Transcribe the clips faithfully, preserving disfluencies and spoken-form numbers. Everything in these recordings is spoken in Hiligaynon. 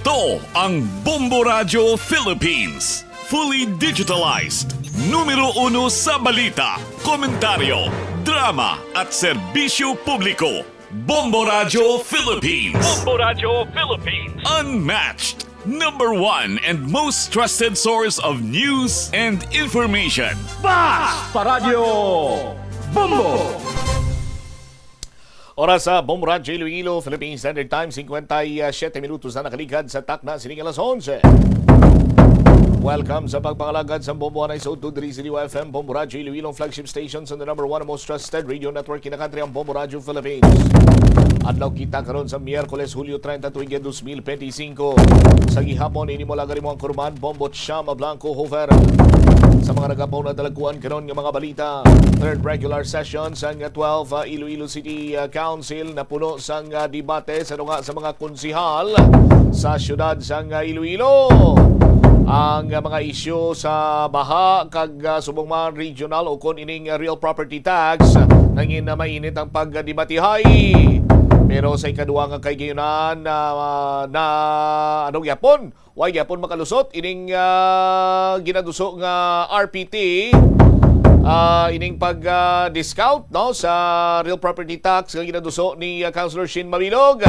Ito ang Bombo Radyo Philippines. Fully digitalized. Numero uno sa balita, komentaryo, drama, at serbisyo publiko. Bombo Radyo Philippines. Bombo Radyo Philippines. Unmatched. Number one and most trusted source of news and information. Basta Radyo Bombo! Oras sa Bombo Radyo Iloilo, Philippine Standard Time, singkwenta y siete minutos na nakaligad sa takna sining alas onse. Welcome sa pagpangalagad sa Bombo Anay sa Udto diri sa D Y F M, Bombo Radyo Iloilo, ang flagship station sa the number one most trusted radio network in the country, ang Bombo Radyo Philippines. Adlaw kita karon sa Miyerkules, Hulyo treinta, tuig dos mil benti singko. Sa gihapon, ini mo lagari mo ang kurman, Bombo Chama Blanco Hofer. Sa mga nagapauna talagkuan karon nga mga balita, third regular session sang twelve, ah, Iloilo City, ah, Council napuno sang, ah, debate sa tunga sa mga konsihal sa siyudad sang, ah, Iloilo. Ang, ah, mga isyu sa baha kag, ah, subong man regional o kon ining, ah, real property tax, nangin na mainit ang pagdebatihay. Pero sa ikaduha nga kahigayonan, ah, na, ano gyapon? Way gyapon makalusot ining, ah, ginaduso nga R P T, ah, ining pag, ah, discount, no, sa real property tax nga ginaduso ni, ah, Councilor Shin Mabilog.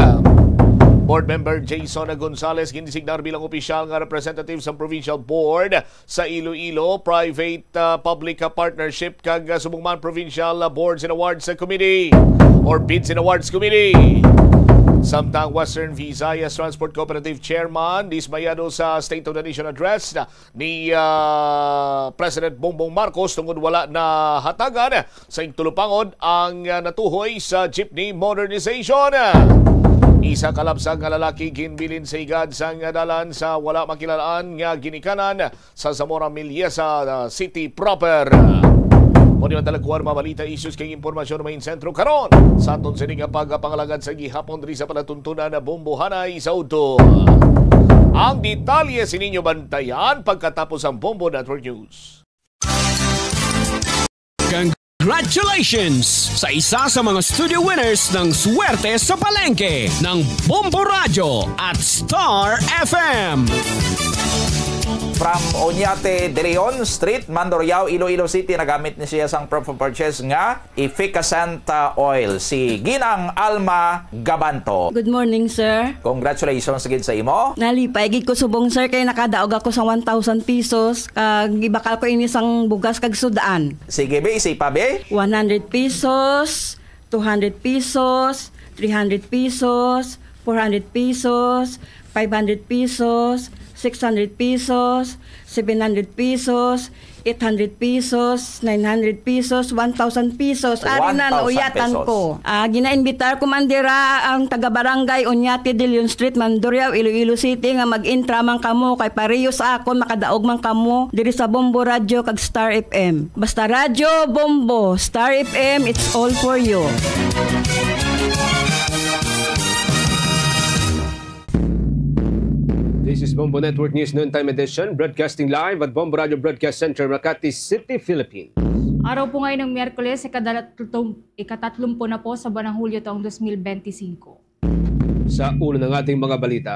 Board Member Jason Gonzales gindesignar bilang opisyal nga representative sa Provincial Board sa Iloilo Private, ah, Public, ah, Partnership kag, ah, subong man Provincial, ah, Boards and Awards, ah, Committee or Bids and Awards Committee. Samtang Western Visayas Transport Cooperative Chairman dismayado sa State of the Nation Address ni, ah, President Bongbong Marcos tungod wala nahatagan sa igtulupangod ang, ah, natuhoy sa jeepney modernization. Isa ka labsag nga lalaki ginbilin sa higad sang dalan sa wala makilalaan nga ginikanan sa Zamora Miliesa, ah, City proper. Mo ni ang talagkuan mga balita, issues kag impormasyon main sentro karon sa aton sini nga pagpangalagad sa gihapon diri sa palatuntunan na Bombo Anay sa Udto. Ang detalye sa ninyo bantayan pagkatapos ang Bombo Network News. Congratulations sa isa sa mga studio winners ng Swerte sa Palengke ng Bombo Radyo at Star F M. From Oñate de Leon Street, Mandurriao, Iloilo City, nagamit ni siya sang proof of purchase nga efficascent, uh, oil, si Ginang Alma Gabanto. Good morning, sir. Congratulations gid sa imo. Nalipay gid ko subong, sir, kay nakadaog ako sa one thousand pesos. Kag gibakal ko ini sang bugas kag sud-an. Sige, be, isipa, be. One hundred pesos, two hundred pesos, three hundred pesos, four hundred pesos, five hundred pesos, six hundred pesos, seven hundred pesos, eight hundred pesos, nine hundred pesos, one thousand pesos. Ari na, nauyatan ko. Ah, ginainbitar ko man dira ang taga-barangay Oñate de Leon Street, Mandurriao, Iloilo City, nga mag-intra man kamo kay pareho sa akon makadaog man kamo diri sa Bombo Radyo kag Star F M. Basta Radyo, Bombo, Star F M, it's all for you. This is Bombo Network News Noontime Edition, broadcasting live at Bombo Radio Broadcast Center, Makati City, Philippines. Araw po ngayon ng Miyerkules, ikadalatlum-, ikatatlumpu na po sa buwan ng Hulyo taong dos mil benti singko. Sa una ng ating mga balita.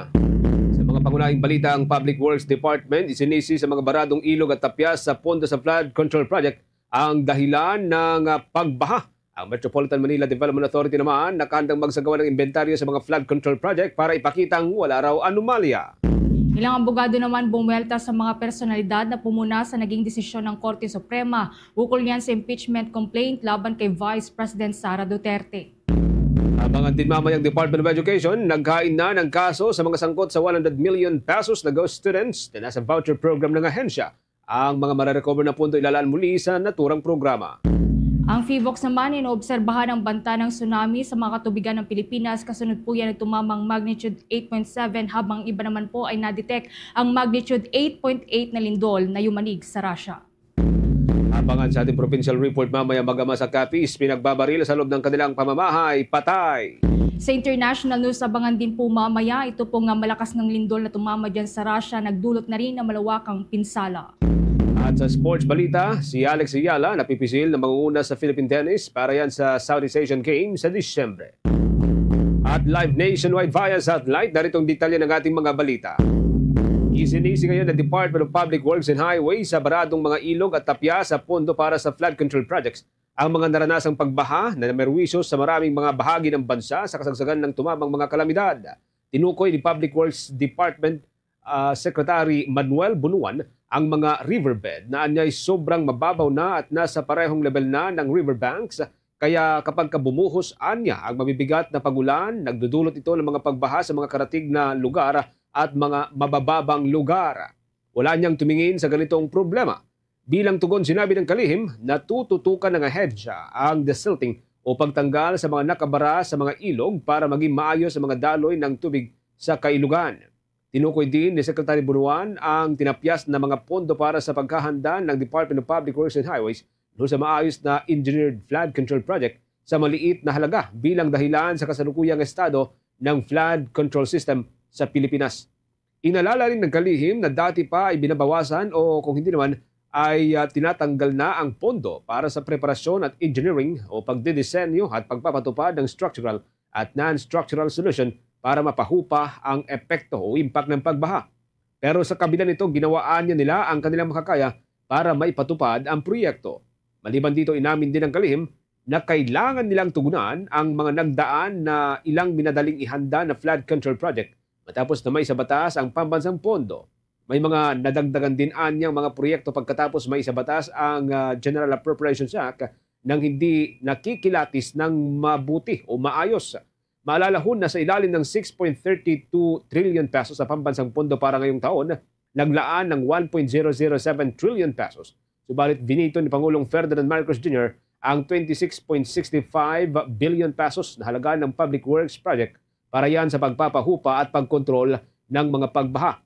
Sa mga pangunahing balita, ang Public Works Department isinisi sa mga baradong ilog at tapyas sa pondo sa flood control project ang dahilan ng, ah, pagbaha. Ang Metropolitan Manila Development Authority naman nakahandang magsagawa ng inventaryo sa mga flood control project para ipakita ang wala raw anomalya. Ilang abogado naman bumuwelta sa mga personalidad na pumuna sa naging desisyon ng Korte Suprema ukol niyan sa impeachment complaint laban kay Vice President Sara Duterte. Abangan din mamaya ang Department of Education, naghain na ng kaso sa mga sangkot sa one hundred million pesos na ghost students na nasa voucher program ng ahensya. Ang mga marerecover na pondo ilalaan muli sa naturang programa. Ang PHIVOLCS naman, inoobserbahan ang banta ng tsunami sa mga katubigan ng Pilipinas kasunod po yan nagtumamang magnitude eight point seven, habang iba naman po ay na-detect ang magnitude eight point eight na lindol na yumanig sa Russia. Abangan sa ating provincial report mamaya, magama sa Capiz, pinagbabaril sa loob ng kanilang pamamahay, patay. Sa international news, abangan din po mamaya, ito po nga malakas ng lindol na tumama dyan sa Russia, nagdulot na rin ng malawakang pinsala. At sa sports balita, si Alex Ayala napipisil na mangunguna sa Philippine Tennis para yan sa Southeast Asian Games sa Disyembre. At live nationwide via satellite, narito ang detalye ng ating mga balita. Isinisi ngayon ng Department of Public Works and Highways sa baradong mga ilog at tapya sa pondo para sa flood control projects ang mga naranasang pagbaha na namerwisyo sa maraming mga bahagi ng bansa sa kasagsagan ng tumamang mga kalamidad. Tinukoy ni Public Works Department ah, Secretary Manuel Bunuan ang mga riverbed na anyay sobrang mababaw na at nasa parehong level na ng riverbanks, kaya kapag ka bumuhos anya ang mabibigat na pag-ulan, nagdudulot ito ng mga pagbaha sa mga karatig na lugar at mga mabababang lugar. Wala niyang tumingin sa ganitong problema. Bilang tugon, sinabi ng kalihim na tututukan ng ahensya ang desilting o pagtanggal sa mga nakabara sa mga ilog para maging maayos ang mga daloy ng tubig sa kailugan. Tinukoy din ni Secretary Bunuan ang tinapyas na mga pondo para sa paghahanda ng Department of Public Works and Highways sa maayos na engineered flood control project sa maliit na halaga bilang dahilan sa kasalukuyang estado ng flood control system sa Pilipinas. Inalala rin ng kalihim na dati pa ay binabawasan o kung hindi naman ay, ah, tinatanggal na ang pondo para sa preparasyon at engineering o pagdidisenyo at pagpapatupad ng structural at non-structural solution para mapahupa ang epekto o impact ng pagbaha. Pero sa kabila nito, ginawaan niya nila ang kanilang makakaya para maipatupad ang proyekto. Maliban dito, inamin din ng kalihim na kailangan nilang tugunan ang mga nagdaan na ilang minadaling ihanda na flood control project matapos na may sa batas ang pambansang pondo. May mga nadagdagan din anyang mga proyekto pagkatapos may sa batas ang, ah, General Appropriations Act nang hindi nakikilatis ng mabuti o maayos. Maalala, hun, na sa ilalim ng six point thirty two trillion pesos sa pambansang pondo para ngayong taon, naglaan ng one point zero zero seven trillion pesos. Subalit, binito ni Pangulong Ferdinand Marcos Junior ang twenty six point six five billion pesos na halaga ng public works project para yan sa pagpapahupa at pagkontrol ng mga pagbaha.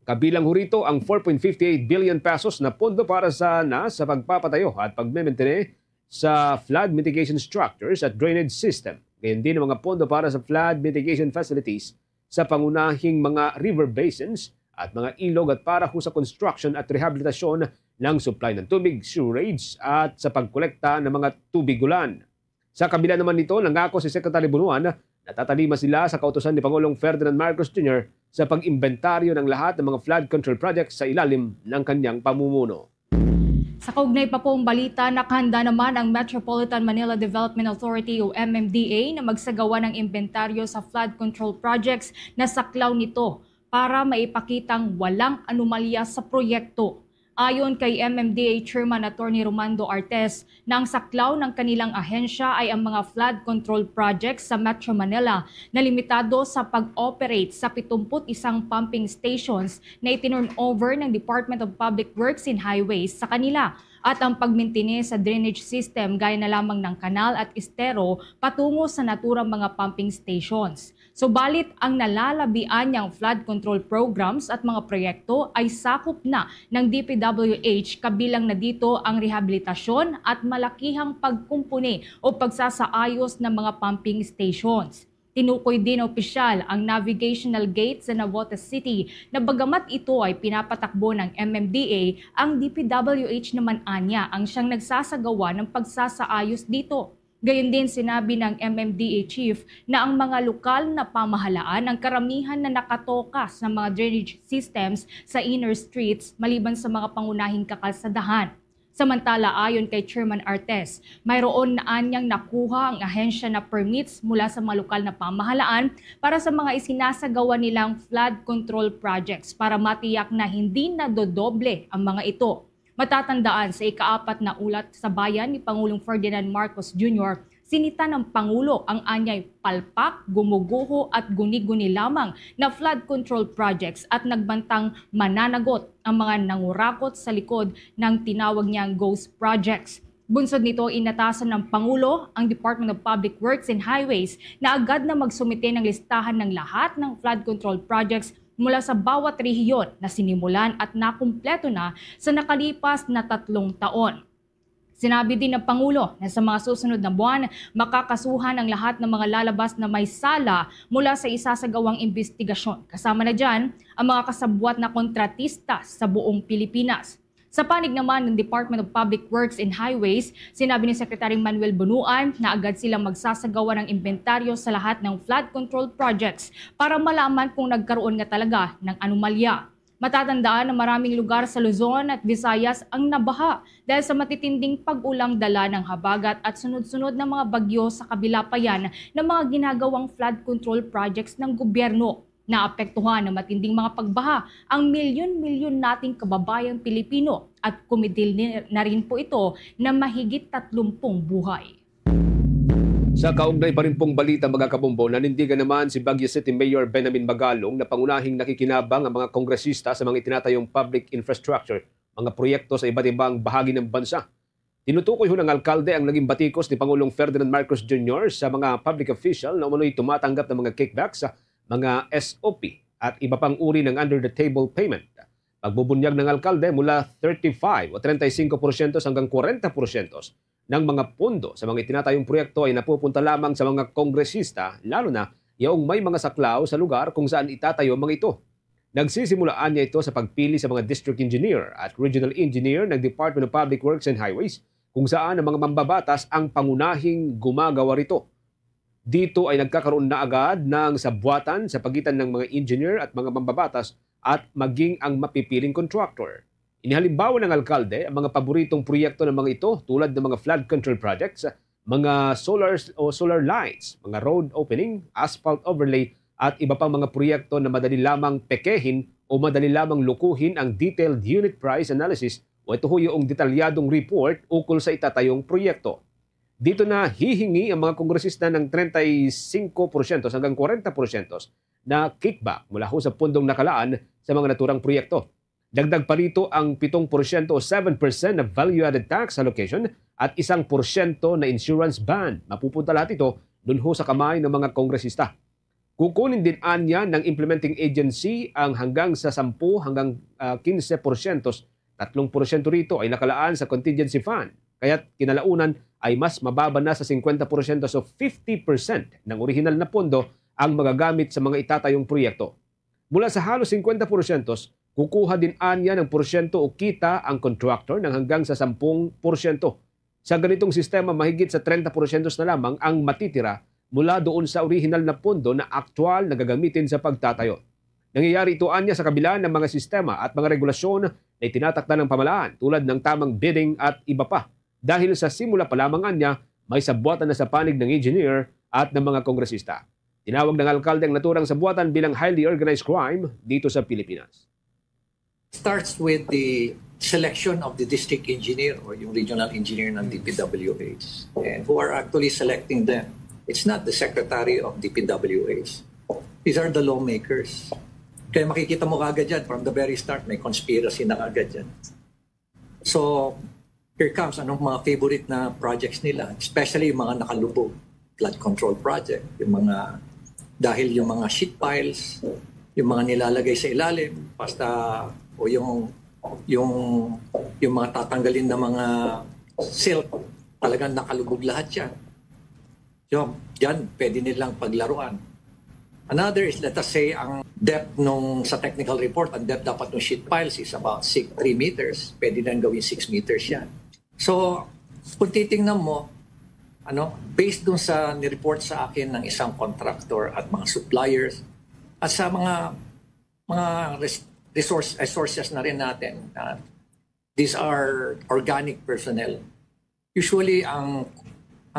Kabilang ho rito ang four point fifty eight billion pesos na pondo para sa, na sa pagpapatayo at pagmementene sa flood mitigation structures at drainage system. Gayon din ang mga pondo para sa flood mitigation facilities sa pangunahing mga river basins at mga ilog at para ho sa construction at rehabilitasyon ng supply ng tubig, sewerage at sa pagkolekta ng mga tubig ulan. Sa kabila naman nito, nangako si Secretary Bunuan na tatalima sila sa kautusan ni Pangulong Ferdinand Marcos Junior sa pag-imbentaryo ng lahat ng mga flood control projects sa ilalim ng kanyang pamumuno. Sa kaugnay pa pong balita, nakahanda naman ang Metropolitan Manila Development Authority o M M D A na magsagawa ng imbentaryo sa flood control projects na saklaw nito para maipakitang walang anomalya sa proyekto. Ayon kay M M D A Chairman Attorney Romando Artes, na ang saklaw ng kanilang ahensya ay ang mga flood control projects sa Metro Manila na limitado sa pag-operate sa pitungput isang pumping stations na itinurn over ng Department of Public Works and Highways sa kanila at ang pagmintine sa drainage system gaya na lamang ng kanal at estero patungo sa naturang mga pumping stations. Subalit, ang nalalabian niyang flood control programs at mga proyekto ay sakop na ng D P W H, kabilang na dito ang rehabilitasyon at malakihang pagkumpuni o pagsasaayos ng mga pumping stations. Tinukoy din ng opisyal ang navigational gate sa Navotas City na bagamat ito ay pinapatakbo ng M M D A, ang D P W H naman anya ang siyang nagsasagawa ng pagsasaayos dito. Gayon din, sinabi ng M M D A chief na ang mga lokal na pamahalaan ang karamihan na nakatoka sa mga drainage systems sa inner streets maliban sa mga pangunahing kakalsadahan. Samantala, ayon kay Chairman Artes, mayroon na anyang nakuha ang ahensya na permits mula sa mga lokal na pamahalaan para sa mga isinasagawa nilang flood control projects para matiyak na hindi nadodoble ang mga ito. Matatandaan, sa ikaapat na Ulat sa Bayan ni Pangulong Ferdinand Marcos Junior, sinita ng Pangulo ang anyay palpak, gumuguho at guni-guni lamang na flood control projects at nagbantang mananagot ang mga nangurakot sa likod ng tinawag niyang ghost projects. Bunsod nito, inatasan ng Pangulo ang Department of Public Works and Highways na agad na magsumite ng listahan ng lahat ng flood control projects mula sa bawat rehiyon na sinimulan at nakumpleto na sa nakalipas na tatlong taon. Sinabi din ng Pangulo na sa mga susunod na buwan, makakasuhan ang lahat ng mga lalabas na may sala mula sa isasagawang imbestigasyon. Kasama na dyan ang mga kasabwat na kontratista sa buong Pilipinas. Sa panig naman ng Department of Public Works and Highways, sinabi ni Secretary Manuel Bonoan na agad silang magsasagawa ng imbentaryo sa lahat ng flood control projects para malaman kung nagkaroon nga talaga ng anomalya. Matatandaan na maraming lugar sa Luzon at Visayas ang nabaha dahil sa matitinding pag-ulang dala ng habagat at sunod-sunod na mga bagyo sa kabila pa yan ng mga ginagawang flood control projects ng gobyerno. Naapektuhan ng matinding mga pagbaha ang milyon-milyon nating kababayang Pilipino at kumidil ni- na rin po ito na mahigit tatlumpung buhay. Sa kaugnay pa rin pong balita, mga kabombo, nanindigan naman si Baguio City Mayor Benjamin Magalong na pangunahing nakikinabang ang mga kongresista sa mga itinatayong public infrastructure, mga proyekto sa iba't ibang bahagi ng bansa. Tinutukoy ho ng alkalde ang naging batikos ni Pangulong Ferdinand Marcos Junior sa mga public official na umano'y tumatanggap ng mga kickbacks, mga S O P, at iba pang uri ng under-the-table payment. Pagbubunyag ng alkalde, mula thirty-five o treinta y cinco porsyento hanggang kwarenta porsyento ng mga pondo sa mga itinatayong proyekto ay napupunta lamang sa mga kongresista, lalo na yaong may mga saklaw sa lugar kung saan itatayo ang mga ito. Nagsisimula anya ito sa pagpili sa mga district engineer at regional engineer ng Department of Public Works and Highways, kung saan ang mga mambabatas ang pangunahing gumagawa rito. Dito ay nagkakaroon na agad ng sabwatan sa pagitan ng mga engineer at mga mambabatas at maging ang mapipiling contractor. Inihalimbawa ng alkalde ang mga paboritong proyekto ng mga ito, tulad ng mga flood control projects, mga solar o solar lights, mga road opening, asphalt overlay, at iba pang mga proyekto na madali lamang pekehin o madali lamang lukuhin ang detailed unit price analysis o ito ho yung detalyadong report ukol sa itatayong proyekto. Dito na hihingi ang mga kongresista ng treinta y cinco porsyento hanggang kwarenta porsyento na kickback mula ho sa pundong nakalaan sa mga naturang proyekto. Dagdag pa rito ang pitong porsyento o seven percent na value-added tax allocation at isang porsyento na insurance ban. Mapupunta lahat ito dunho sa kamay ng mga kongresista. Kukunin din anya ng implementing agency ang hanggang sa sampu hanggang, ah, kinse porsyento. Tatlong porsyento rito ay nakalaan sa contingency fund, kaya't kinalaunan ay mas mababa na sa singkwenta porsyento, so fifty percent ng orihinal na pondo ang magagamit sa mga itatayong proyekto. Mula sa halos singkwenta porsyento, kukuha din anya ng porsyento o kita ang contractor ng hanggang sa sampung porsyento. Sa ganitong sistema, mahigit sa treinta porsyento na lamang ang matitira mula doon sa orihinal na pondo na aktual na gagamitin sa pagtatayo. Nangyayari ito anya sa kabila ng mga sistema at mga regulasyon na itinatakda ng pamahalaan, tulad ng tamang bidding at iba pa. Dahil sa simula pa lamang anya, may sabwatan na sa panig ng engineer at ng mga kongresista. Tinawag ng alkalde ang naturang sabwatan bilang highly organized crime dito sa Pilipinas. Starts with the selection of the district engineer or yung regional engineer ng D P W H, and who are actually selecting them. It's not the secretary of D P W H. These are the lawmakers. Kaya makikita mo kagad dyan, from the very start, may conspiracy na kagad dyan. So, here comes, anong mga favorite na projects nila, especially yung mga nakalubog, flood control project, yung mga, dahil yung mga sheet piles, yung mga nilalagay sa ilalim, basta, o yung, yung, yung mga tatanggalin na mga silk, talagang nakalubog lahat yan. Yung, yan, pwede nilang paglaruan. Another is, let us say, ang depth nung sa technical report, ang depth dapat ng sheet piles is about six, three meters. Pwede nang gawin six meters yan. So, kung titingnan mo, ano, based dun sa nireport sa akin ng isang contractor at mga suppliers, at sa mga mga res- resource resources na rin natin, uh, these are organic personnel. Usually, ang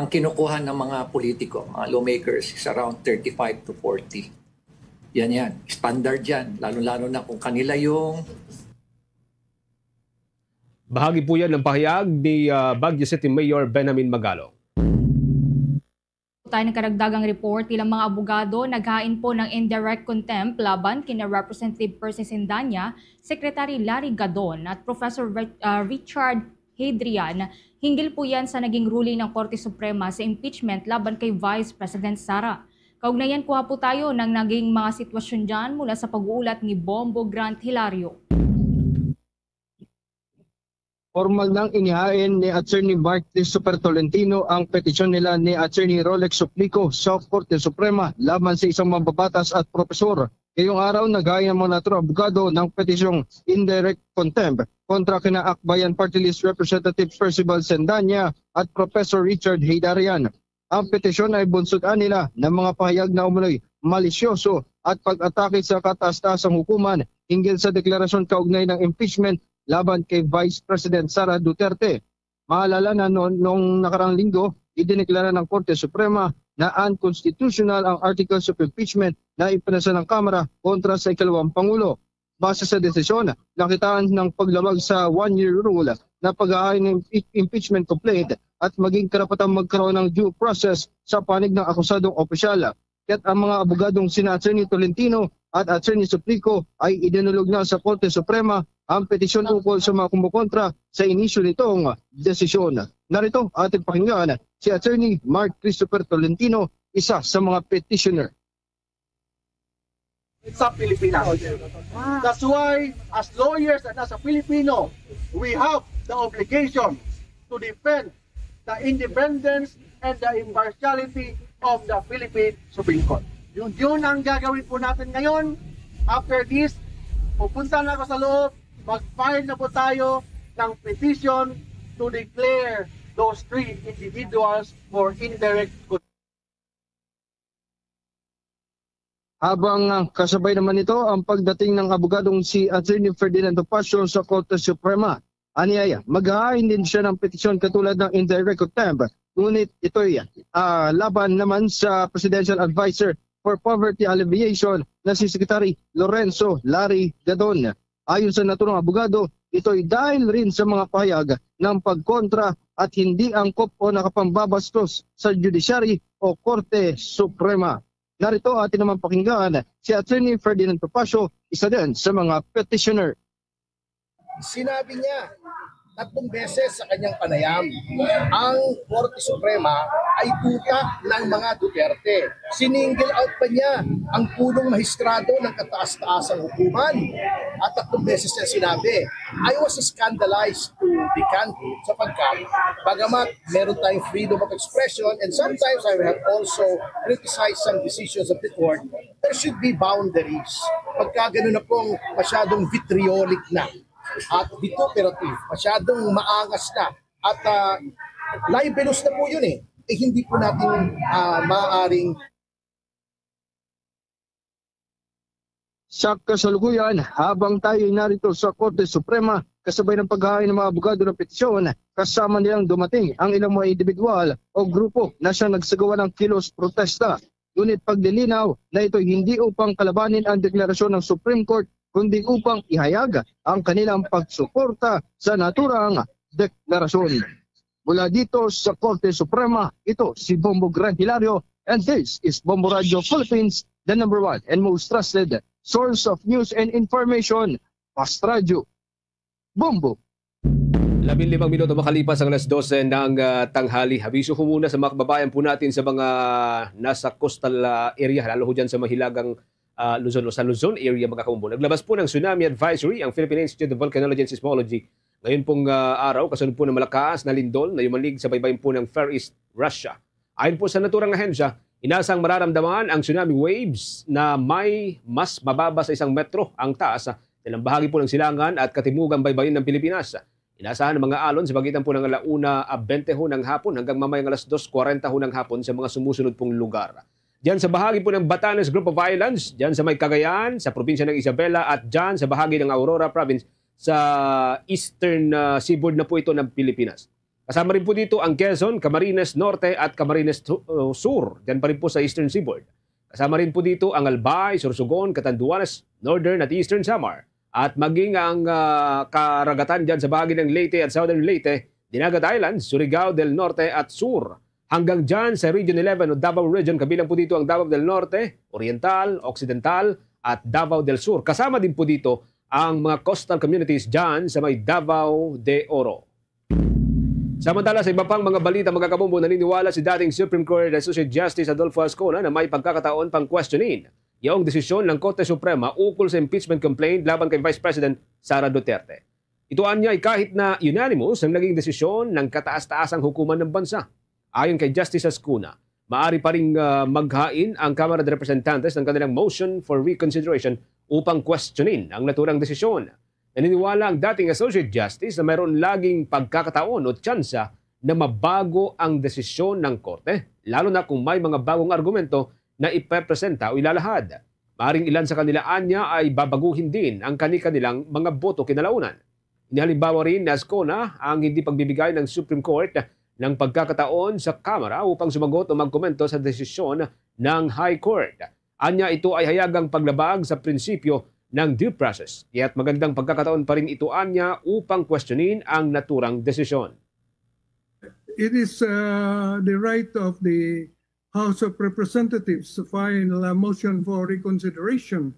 ang kinukuha ng mga politiko, mga lawmakers, is around thirty-five to forty. Yan yan. Standard yan. Lalo-lalo na kung kanila yung Bahagi po yan ng pahayag ni, ah, Baguio City Mayor Benjamin Magalong. Tayo ng karagdagang report, ilang mga abogado naghain po ng indirect contempt laban kina Representative Percy Sendanya, Secretary Larry Gadon at Professor Ri- ah, Richard Hadrian hinggil po yan sa naging ruling ng Korte Suprema sa impeachment laban kay Vice President Sara. Kaugnayan, kuha po tayo ng naging mga sitwasyon dyan mula sa pag-uulat ni Bombo Grant Hilario. Formal nang inihain ni Attorney Mark Christopher Tolentino ang petisyon nila ni Attorney Rolex Suplico sa Korte Suprema laban sa isang mambabatas at profesor. Ngayong araw, naghain ang mga naturang abogado ng petisyong indirect contempt kontra kina Akbayan Party List Representative Percival Sendanya at Professor Richard Heydarian. Ang petisyon ay bunsod nila ng mga pahayag na umunoy malisyoso at pag-atake sa kataas-taasang hukuman hinggil sa deklarasyon kaugnay ng impeachment laban kay Vice President Sara Duterte. Maalala na noon, noong nakaraang linggo, idineklara ng Korte Suprema na unconstitutional ang articles of impeachment na ipinasa ng Kamara kontra sa ikalawang Pangulo. Base sa desisyon, nakitaan ng paglabag sa one-year rule na paghahain ng impe-, impeachment complaint at maging karapatang magkaroon ng due process sa panig ng akusadong opisyal. Kaya't ang mga abogadong sina Attorney Tolentino at Attorney Suplico ay idinulog na sa Korte Suprema ang petisyon ukol sa mga kumukontra sa inisyu nitong desisyon. Narito ating pakinggan si Attorney Mark Christopher Tolentino, isa sa mga petitioner. Sa Pilipinas. That's why, as lawyers na nasa Filipino, we have the obligation to defend the independence and the impartiality of the Philippine Supreme Court. Yun, yun ang gagawin po natin ngayon. After this, pupunta na ako sa loob, mag-file na po tayo ng petition to declare those three individuals for indirect. Habang, ah, kasabay naman nito ang pagdating ng abogadong si Attorney Ferdinand Topacio sa Korte Suprema. Aniya, maghahain din siya ng petisyon katulad ng indirect contempt, ngunit ito'y, ah, laban naman sa Presidential Advisor for Poverty Alleviation na si Secretary Lorenzo Larry Gadon. Ayon sa naturang abogado, ito'y dahil rin sa mga pahayag ng pagkontra at hindi angkop o nakapambabastos sa judiciary o Korte Suprema. Narito atin naman pakinggan si Attorney Ferdinand Topacio, isa din sa mga petitioner. Sinabi niya tatlong beses sa kanyang panayam, ang Korte Suprema ay tuta ng mga Duterte. Siningle out pa niya ang punong mahistrado ng kataas-taasang hukuman. At tatlong beses niya sinabi, I was scandalized to be candid sapagkat bagamat meron tayong freedom of expression and sometimes I have also criticized some decisions of the court, there should be boundaries. Pagka ganun na pong masyadong vitriolic na at vituperative, masyadong maangas na at ah, libelous na po yun eh, eh hindi po natin ah, maaaring Sa kasalukuyan, habang tayo'y narito sa Korte Suprema, kasabay ng paghahain ng mga abogado ng petisyon, kasama nilang dumating ang ilang mga individual o grupo na siyang nagsagawa ng kilos protesta. Ngunit paglilinaw na ito'y hindi upang kalabanin ang deklarasyon ng Supreme Court, kundi upang ihayag ang kanilang pagsuporta sa naturang deklarasyon. Mula dito sa Korte Suprema, ito si Bombo Gran Hilario, and this is Bombo Radio Philippines, the number one and most trusted source of news and information. Fast Radio. Bombo. Labing limang minuto makalipas ang alas dose ng ah, tanghali. Abiso ko muna sa mga kababayan po natin sa mga nasa coastal ah, area, lalo ho dyan sa mahilagang ah, Luzon o sa Luzon area, mga kaumbo. Naglabas po ng tsunami advisory ang Philippine Institute of Volcanology and Seismology. Ngayon pong ah, araw, kasunod po ng malakas na lindol na yumanig sa baybayin po ng Far East Russia. Ayon po sa naturang ahensya, inasang mararamdaman ang tsunami waves na may mas mababa sa isang metro ang taas sa ilang bahagi po ng silangan at katimugang baybayin ng Pilipinas. Inasahan ang mga alon sa pagitan po ng ala una bente ho ng hapon hanggang mamayang alas dos kwarenta ho ng hapon sa mga sumusunod pong lugar. Diyan sa bahagi po ng Batanes Group of Islands, diyan sa may Cagayan, sa probinsya ng Isabela at diyan sa bahagi ng Aurora Province sa eastern ah, seaboard na po ito ng Pilipinas. Kasama rin po dito ang Quezon, Camarines Norte at Camarines Tu- uh, Sur, diyan pa rin po sa eastern seaboard. Kasama rin po dito ang Albay, Sorsogon, Catanduanes, Northern at Eastern Samar, at maging ang ah, karagatan dyan sa bahagi ng Leyte at Southern Leyte, Dinagat Islands, Surigao del Norte at Sur, hanggang dyan sa Region eleven o Davao Region, kabilang po dito ang Davao del Norte, Oriental, Occidental at Davao del Sur. Kasama din po dito ang mga coastal communities dyan sa may Davao de Oro. Samantala, sa iba pang mga balita, mga kabombo, naniniwala si dating Supreme Court Associate Justice Adolfo Azcona na may pagkakataon pang questionin yaong desisyon ng Korte Suprema ukol sa impeachment complaint laban kay Vice President Sara Duterte. Ito anyay kahit na unanimous ang naging desisyon ng kataas-taasang hukuman ng bansa. Ayon kay Justice Azcona, maari pa ring ah, maghain ang Kamara de Representantes ng kanilang motion for reconsideration upang questionin ang naturang desisyon. Naniniwala ang dating Associate Justice na mayroon laging pagkakataon o tsansa na mabago ang desisyon ng korte, lalo na kung may mga bagong argumento na ipepresenta o ilalahad. Maaring ilan sa kanila anya ay babaguhin din ang kani-kanilang mga boto kinalaunan. Inihalimbawa rin ni Azcona ang hindi pagbibigay ng Supreme Court ng pagkakataon sa Kamara upang sumagot o magkomento sa desisyon ng High Court. Anya, ito ay hayagang paglabag sa prinsipyo ng due process. Kaya't magandang pagkakataon pa rin ito anya upang questionin ang naturang desisyon. It is uh, the right of the House of Representatives to file a motion for reconsideration.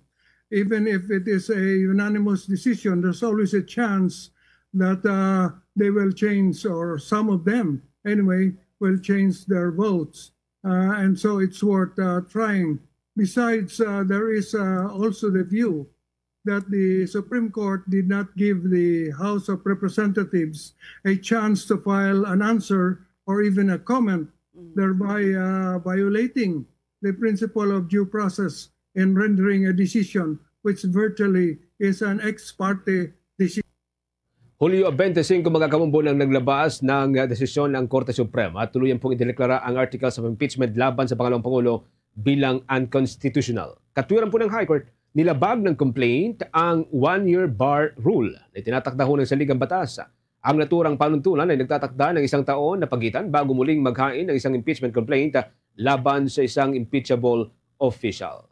Even if it is a unanimous decision, there's always a chance that uh, they will change, or some of them anyway will change their votes. Uh, and so it's worth uh, trying. Besides, uh, there is uh, also the view that the Supreme Court did not give the House of Representatives a chance to file an answer or even a comment, thereby uh, violating the principle of due process in rendering a decision, which virtually is an ex parte decision. Hulyo twenty-five, mga kabombo, nang naglabas ng uh, desisyon ang Korte Suprema at tuluyan pong idineklara ang articles of impeachment laban sa pangalawang pangulo bilang unconstitutional. Katwiran po ng High Court, nilabag ng complaint ang one-year bar rule na itinatakda ho ng saligang batas. Ang naturang panuntunan ay nagtatakda ng isang taon na pagitan bago muling maghain ng isang impeachment complaint laban sa isang impeachable official.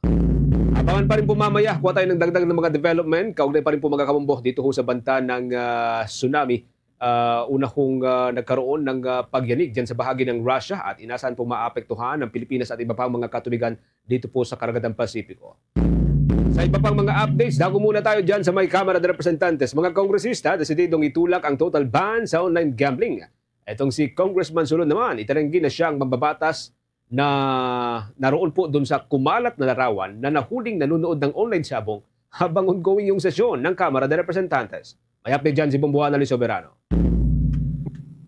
Abangan pa rin po mamaya, kuha tayo ng dagdag ng mga development. Kaugnay pa rin po, mga kabombo, dito ho sa banta ng uh, tsunami. Uh, una hong uh, nagkaroon ng uh, pagyanig dyan sa bahagi ng Russia at inasahan pong maapektuhan ang Pilipinas at iba pang mga katubigan dito po sa Karagatan Pasipiko. Sa iba pang mga updates, dago muna tayo dyan sa may Kamara de Representantes. Mga kongresista, desididong itulak ang total ban sa online gambling. Itong si Congressman Solon naman, itinanggi na siyang mambabatas na naroon po dun sa kumalat na larawan na nahuling nanonood ng online sabong habang ongoing yung sesyon ng Kamara de Representantes. May update dyan si Bomboana Lee Soberano.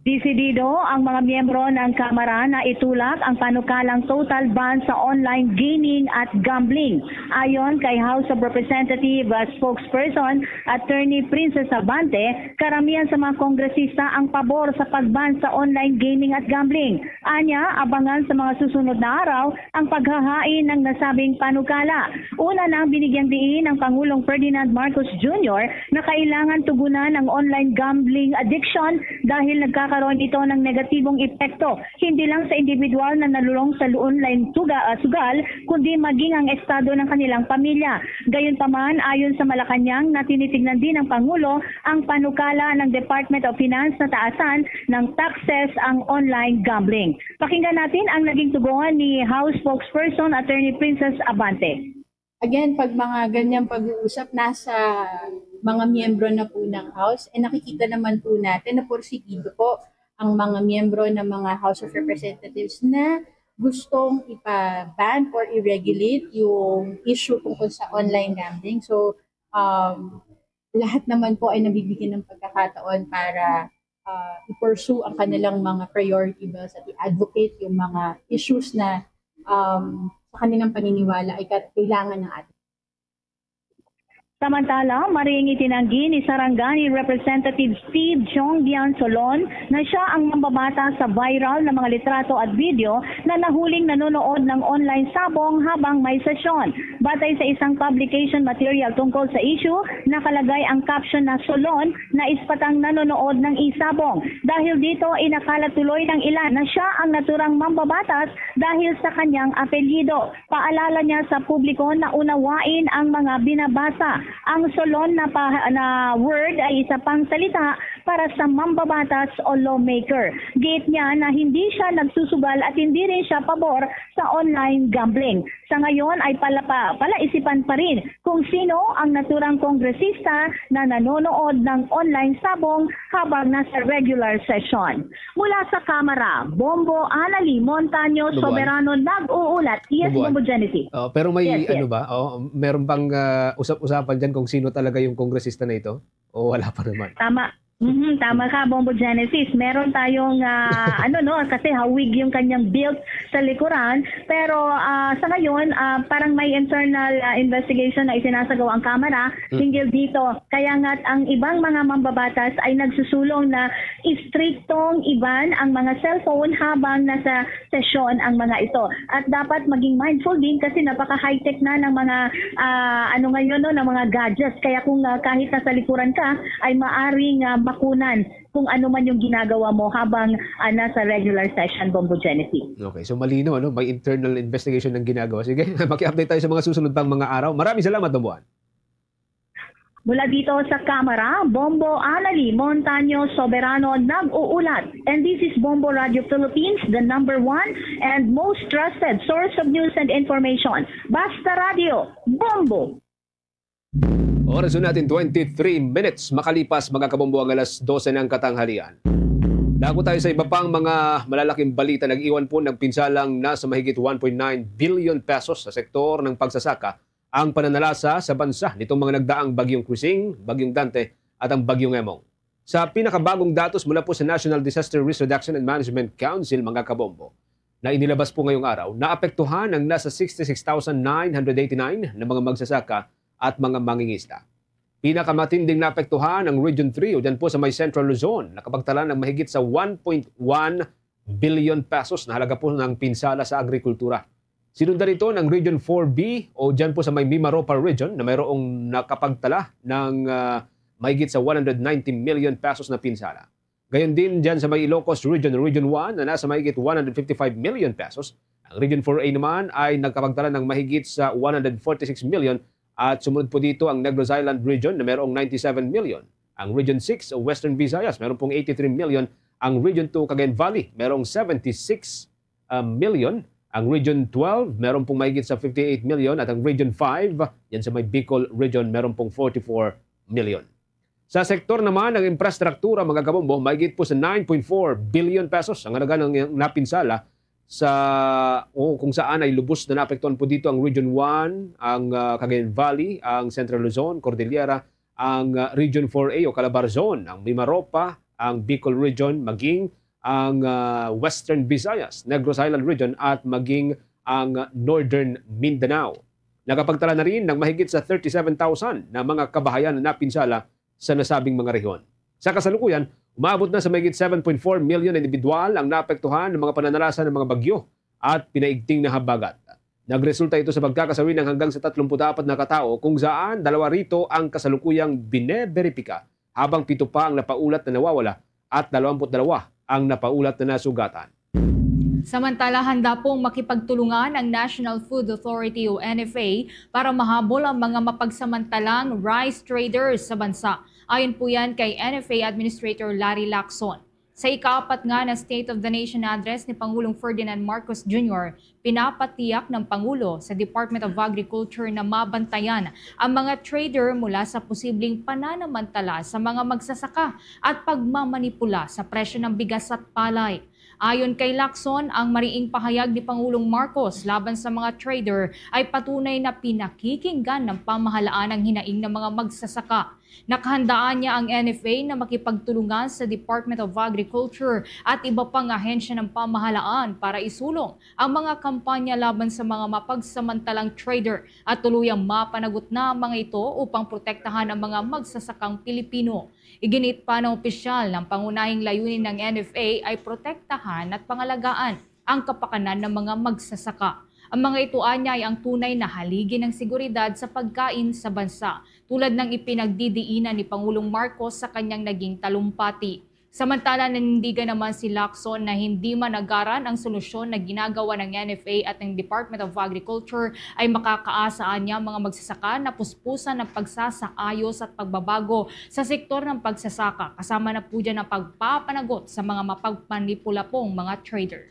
Desidido ang mga miyembro ng Kamara na itulak ang panukalang total ban sa online gaming at gambling. Ayon kay House of Representative uh, spokesperson Attorney Princess Abante, karamihan sa mga kongresista ang pabor sa pagban sa online gaming at gambling. Anya, abangan sa mga susunod na araw ang paghahain ng nasabing panukala. Una nang binigyang diin ang Pangulong Ferdinand Marcos Junior na kailangan tugunan ang online gambling addiction dahil nagkakaroon ito ng negatibong epekto, hindi lang sa individual na nalulong sa online tuga, uh, sugal, kundi maging ang estado ng kanilang pamilya. Gayunpaman, ayon sa Malacañang na tinitignan din ng Pangulo ang panukala ng Department of Finance na taasan ng taxes ang online gambling. Pakinggan natin ang naging tugon ni House Spokesperson Attorney Princess Abante. Again, pag mga ganyang pag-uusap, nasa mga miyembro na po ng House, eh nakikita naman po natin na porsigido po ang mga miyembro ng mga House of Representatives na gustong ipa-ban or i-regulate yung issue tungkol sa online gambling. So, um, lahat naman po ay nabibigyan ng pagkakataon para uh, i-pursue ang kanilang mga priority bills at i-advocate yung mga issues na um, sa kanilang paniniwala ay kailangan ng ating. Samantala, maring itinanggi ni Sarangani Representative Steve Chong Dian Solon na siya ang mambabata sa viral na mga litrato at video na nahuling nanonood ng online sabong habang may sesyon. Batay sa isang publication material tungkol sa issue, nakalagay ang caption na Solon na ispatang nanonood ng isabong. Dahil dito, inakala tuloy ng ilan na siya ang naturang mambabatas dahil sa kanyang apelyido. Paalala niya sa publiko na unawain ang mga binabasa. Ang Solon na, pa, na word ay isa pang salita para sa mambabatas o lawmaker. Giit niya na hindi siya nagsusugal at hindi rin siya pabor sa online gambling. Sa ngayon ay palapa, palaisipan pa rin kung sino ang naturang kongresista na nanonood ng online sabong habang nasa regular session. Mula sa Kamara, Bombo Anali Montaño Soberano nag-uulat. Yes, Bombo Genesis. Uh, pero may yes, ano yes. ba? Oh, meron bang uh, usap-usapan diyan kung sino talaga yung kongresista na ito? O wala pa naman? Tama. Mhm, tama ka, Bombo Genesis. Meron tayong, ah, ano, no, kasi hawig yung kanyang belt sa likuran. Pero, ah, sa ngayon, ah, parang may internal, ah, investigation na isinasagawa ang Kamara Mm. hinggil dito. Kaya nga't ang ibang mga mambabatas ay nagsusulong na istriktong iban ang mga cellphone habang nasa sesyon ang mga ito. At dapat maging mindful din kasi napaka-high-tech na ng mga, ah, ano ngayon, no, ng mga gadgets. Kaya kung, ah, kahit nasa likuran ka, ay maaring, ah, makunan kung ano man yung ginagawa mo habang, ah, nasa regular session, Bombo Genesis. Okay, so malino, ano? May internal investigation ng ginagawa. Sige, maki-update tayo sa mga susunod pang mga araw. Maraming salamat, Bombo Ann. Mula dito sa Kamara, Bombo Anali Montaño Soberano nag-uulat. And this is Bombo Radio Philippines, the number one and most trusted source of news and information. Basta Radio, Bombo! Oras na natin, twenty-three minutes makalipas, mga kabombo, ang alas dose ng katanghalian. Dako tayo sa iba pang mga malalaking balita. Nag-iwan po ng pinsalang nasa mahigit one point nine billion pesos sa sektor ng pagsasaka ang pananalasa sa bansa nitong mga nagdaang Bagyong Krising, Bagyong Dante, at ang Bagyong Emong. Sa pinakabagong datos mula po sa National Disaster Risk Reduction and Management Council, mga kabombo, na inilabas po ngayong araw, naapektuhan ang nasa sixty-six thousand nine hundred eighty-nine na mga magsasaka at mga mangingisda. Pinakamatinding naapektuhan ang Region three, o dyan po sa may Central Luzon, nakapagtala ng mahigit sa one point one billion pesos na halaga po ng pinsala sa agrikultura. Sinundan nito ng Region four B, o dyan po sa may Mimaropa Region, na mayroong nakapagtala ng, ah, mahigit sa one hundred ninety million pesos na pinsala. Gayon din dyan sa may Ilocos Region, Region one, na nasa mahigit one hundred fifty-five million pesos. Ang Region four A naman ay nagkapagtala ng mahigit sa one hundred forty-six million, at sumunod po dito ang Negros Island Region na mayroong ninety-seven million. Ang Region six, Western Visayas, meron pong eighty-three million. Ang Region two, Cagayan Valley, merong seventy-six, ah, million. Ang Region twelve, meron pong mahigit sa fifty-eight million. At ang Region five, yan sa may Bicol Region, meron pong forty-four million. Sa sektor naman ng infrastruktura, mga kabombo, mahigit po sa nine point four billion pesos ang halaga ng napinsala sa, o kung saan ay lubos na naapektuhan po dito ang Region one, ang, ah, Cagayan Valley, ang Central Luzon, Cordillera, ang, ah, Region four A o Calabar Zone, ang Mimaropa, ang Bicol Region, maging ang, ah, Western Visayas, Negros Island Region, at maging ang Northern Mindanao. Nakapagtala na rin ng mahigit sa thirty-seven thousand na mga kabahayan na napinsala sa nasabing mga rehiyon. Sa kasalukuyan, umabot na sa mahigit seven point four million na indibidwal ang naapektuhan ng mga pananalasa ng mga bagyo at pinaigting na habagat. Nagresulta ito sa pagkakasawi ng hanggang sa tatlumpu't apat na katao, kung saan dalawa rito ang kasalukuyang bineberipika, habang pito pa ang napaulat na nawawala at dalawampu't dalawa ang napaulat na nasugatan. Samantala, handa pong makipagtulungan ang National Food Authority o N F A para mahabol ang mga mapagsamantalang rice traders sa bansa. Ayon po yan kay N F A Administrator Larry Lacson. Sa ikaapat nga na State of the Nation Address ni Pangulong Ferdinand Marcos Junior, pinapatiyak ng Pangulo sa Department of Agriculture na mabantayan ang mga trader mula sa posibleng pananamantala sa mga magsasaka at pagmamanipula sa presyo ng bigas at palay. Ayon kay Lacson, ang mariing pahayag ni Pangulong Marcos laban sa mga trader ay patunay na pinakikinggan ng pamahalaan ang hinaing ng mga magsasaka. Nakahandaan niya ang N F A na makipagtulungan sa Department of Agriculture at iba pang ahensya ng pamahalaan para isulong ang mga kampanya laban sa mga mapagsamantalang trader at tuluyang mapanagot na ang mga ito upang protektahan ang mga magsasakang Pilipino. Iginit pa ng opisyal na ang pangunahing layunin ng N F A ay protektahan at pangalagaan ang kapakanan ng mga magsasaka. Ang mga ito anya ay ang tunay na haligi ng seguridad sa pagkain sa bansa, tulad ng ipinagdidiinan ni Pangulong Marcos sa kanyang naging talumpati. Samantala, nanindigan naman si Lacson na hindi managaran ang solusyon na ginagawa ng N F A at ng Department of Agriculture ay makakaasa niya ang mga magsasaka na puspusan ang pagsasaayos at pagbabago sa sektor ng pagsasaka, kasama na po dyan ang pagpapanagot sa mga mapagmanipula pong mga trader.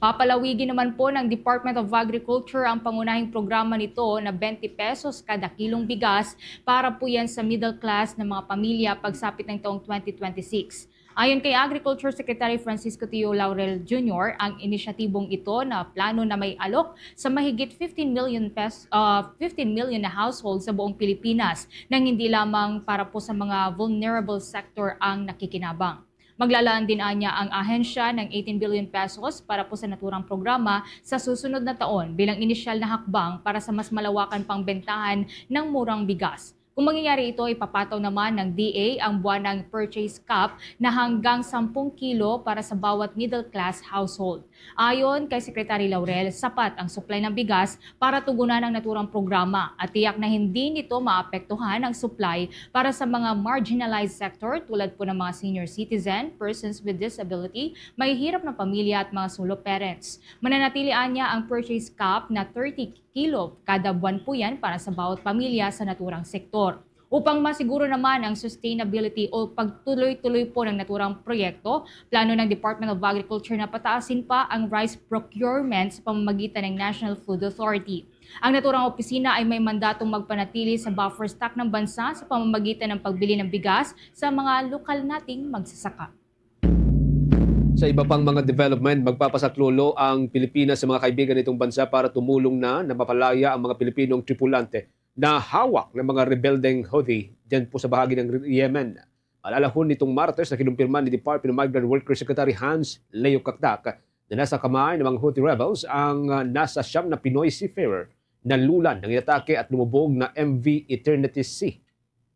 Papalawigin naman po ng Department of Agriculture ang pangunahing programa nito na twenty pesos kada kilong bigas para po yan sa middle class ng mga pamilya pagsapit ng taong twenty twenty-six. Ayon kay Agriculture Secretary Francisco Tio Laurel Junior, ang inisyatibong ito na plano na may alok sa mahigit fifteen million pes-, ah, fifteen million na household sa buong Pilipinas, nang hindi lamang para po sa mga vulnerable sector ang nakikinabang. Maglalaan din anya ang ahensya ng eighteen billion pesos para po sa naturang programa sa susunod na taon bilang inisyal na hakbang para sa mas malawakan pang bentahan ng murang bigas. Kung mangyayari ito, ipapataw naman ng D A ang buwanang purchase cap na hanggang sampung kilo para sa bawat middle class household. Ayon kay Secretary Laurel, sapat ang supply ng bigas para tugunan ang naturang programa at tiyak na hindi nito maapektuhan ang supply para sa mga marginalized sector tulad po ng mga senior citizen, persons with disability, mahihirap na pamilya at mga solo parents. Mananatili anya ang purchase cap na thirty kilo kada buwan po yan para sa bawat pamilya sa naturang sektor. Upang masiguro naman ang sustainability o pagtuloy-tuloy po ng naturang proyekto, plano ng Department of Agriculture na pataasin pa ang rice procurement sa pamamagitan ng National Food Authority. Ang naturang opisina ay may mandatong magpanatili sa buffer stock ng bansa sa pamamagitan ng pagbili ng bigas sa mga lokal nating magsasaka. Sa iba pang mga development, magpapasaklolo ang Pilipinas sa mga kaibigan nitong bansa para tumulong na na mapalaya ang mga Pilipinong tripulante na hawak ng mga rebeldeng Houthi dyan po sa bahagi ng Yemen. Malalahon nitong Martes na kinumpirma ni Department of Migrant Workers Secretary Hans Leo Cacdac na nasa kamay ng mga Houthi rebels ang ah, nasa siyam na Pinoy seafarer na lulan ng inatake at lumubog na M V Eternity Sea.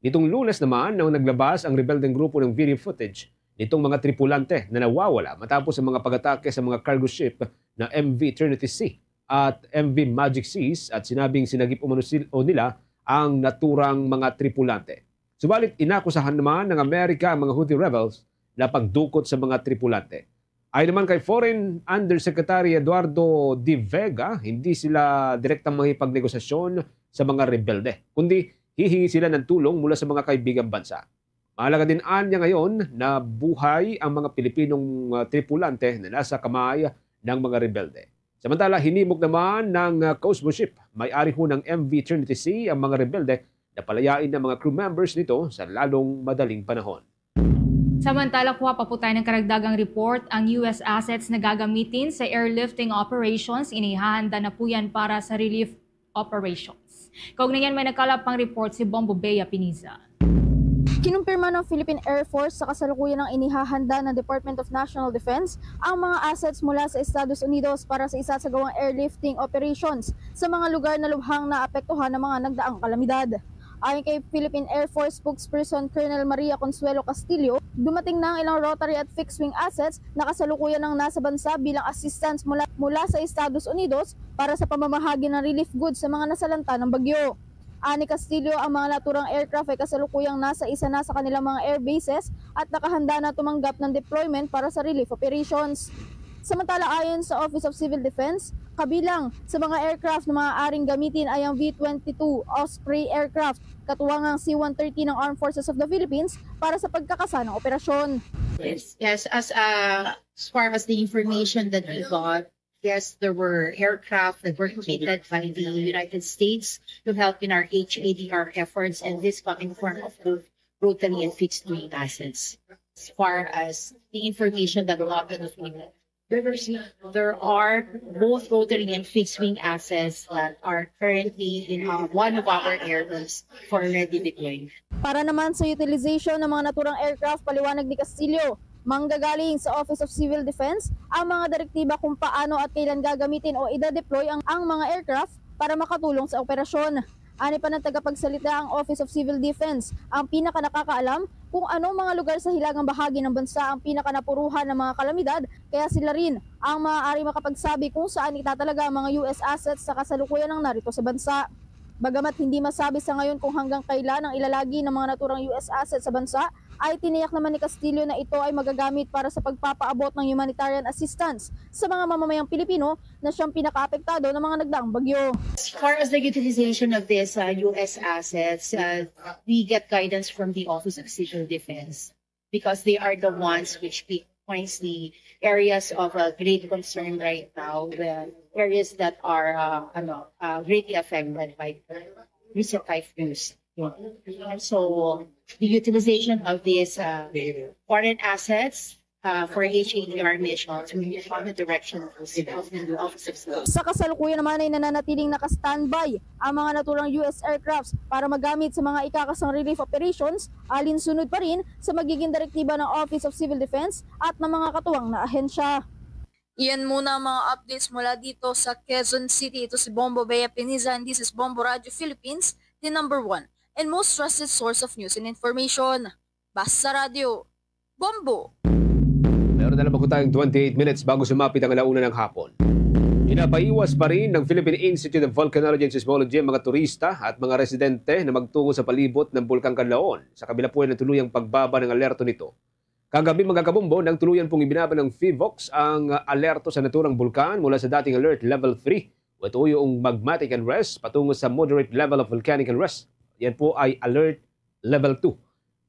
Nitong Lunes naman nang naglabas ang rebeldeng grupo ng video footage nitong mga tripulante na nawawala matapos ang mga pag-atake sa mga cargo ship na M V Eternity Sea at M V Magic Seas at sinabing sinagip umano sil- o nila ang naturang mga tripulante. Subalit inakusahan naman ng Amerika ang mga Houthi rebels na pagdukot sa mga tripulante. Ayon naman kay Foreign Undersecretary Eduardo de Vega, hindi sila direktang makipagnegosasyon sa mga rebelde, kundi hihingi sila ng tulong mula sa mga kaibigang bansa. Mahalaga din anya ngayon na buhay ang mga Pilipinong ah, tripulante na nasa kamay ng mga rebelde. Samantala, hinimok naman ng ah, Cosmo ship may-ari ho ng M V Trinity Sea ang mga rebelde na palayain ang mga crew members nito sa lalong madaling panahon. Samantala, kuha pa po tayo ng karagdagang report. Ang U S assets na gagamitin sa airlifting operations, inihahanda na po yan para sa relief operations. Kaugnay niyan, may nakalap pang report si Bombo Bea Piniza. Kinumpirma ng Philippine Air Force sa kasalukuyan ng inihahanda ng Department of National Defense ang mga assets mula sa Estados Unidos para sa isa sa gawang airlifting operations sa mga lugar na lubhang naapektuhan ng mga nagdaang kalamidad. Ayon kay Philippine Air Force spokesperson Colonel Maria Consuelo Castillo, dumating na ang ilang rotary at fixed-wing assets na kasalukuyan ang nasa bansa bilang assistance mula, mula sa Estados Unidos para sa pamamahagi ng relief goods sa mga nasalanta ng bagyo. Ani Castillo, ang mga naturang aircraft ay kasalukuyang nasa isa na sa kanilang mga air bases at nakahanda na tumanggap ng deployment para sa relief operations. Samantala, ayon sa Office of Civil Defense, kabilang sa mga aircraft na maaaring gamitin ay ang V twenty-two Osprey aircraft, katuwang ang C one thirty ng Armed Forces of the Philippines para sa pagkakasa ng operasyon. Yes, yes, as uh, as far as the information that we got, yes, there were aircraft that were donated by the United States to help in our H A D R efforts, and this come in form of both rotary and fixed wing assets. As far as the information that we got, there are both rotary and fixed wing assets that are currently in uh, one of our airports for ready deployment. Para naman sa utilization ng mga naturang aircraft, paliwanag ni Castillo, manggagaling sa Office of Civil Defense ang mga direktiba kung paano at kailan gagamitin o ida-deploy ang, ang mga aircraft para makatulong sa operasyon. Ani pa ng tagapagsalita ang Office of Civil Defense, ang pinakanakakaalam kung anong mga lugar sa hilagang bahagi ng bansa ang pinakanapuruhan ng mga kalamidad, kaya sila rin ang maaari makapagsabi kung saan itatalaga ang mga U S assets sa kasalukuyan ng narito sa bansa. Bagamat hindi masabi sa ngayon kung hanggang kailan ang ilalagi ng mga naturang U S assets sa bansa, ay tiniyak naman ni Castillo na ito ay magagamit para sa pagpapaabot ng humanitarian assistance sa mga mamamayang Pilipino na siyang pinakaapektado ng mga nagdaang bagyo. As far as the utilization of these uh, U S assets, uh, we get guidance from the Office of Civil Defense because they are the ones which pinpoints the areas of uh, great concern right now, the areas that are uh, ano, uh, greatly affected by recent typhoons. So, the utilization of these uh, foreign assets uh, for H A D R missions will be on the direction of the Office of Civil. Sa kasalukuyan naman ay nananatiling naka-standby ang mga naturang U S aircrafts para magamit sa mga ikakasang relief operations, alinsunod pa rin sa magiging direktiba ng Office of Civil Defense at ng mga katuwang na ahensya. Iyan muna ang mga updates mula dito sa Quezon City. Ito si Bombo Bea Piniza and this is Bombo Radio Philippines, the number one and most trusted source of news and information. Basta Radio, Bombo! Meron na lang po tayong twenty-eight minutes bago sumapit ang alauna ng hapon. Pinapaiwas pa rin ng Philippine Institute of Volcanology and Seismology ang mga turista at mga residente na magtungo sa palibot ng Bulkang Kanlaon, sa kabila po ng tuluyang pagbaba ng alerto nito. Kagabi, mga kabombo, nang tuluyan pong ibinaba ng PHIVOLCS ang, ah, alerto sa naturang bulkan mula sa dating alert level three, with tuyo ang magmatic unrest, patungo sa moderate level of volcanic unrest. Yan po ay alert level two.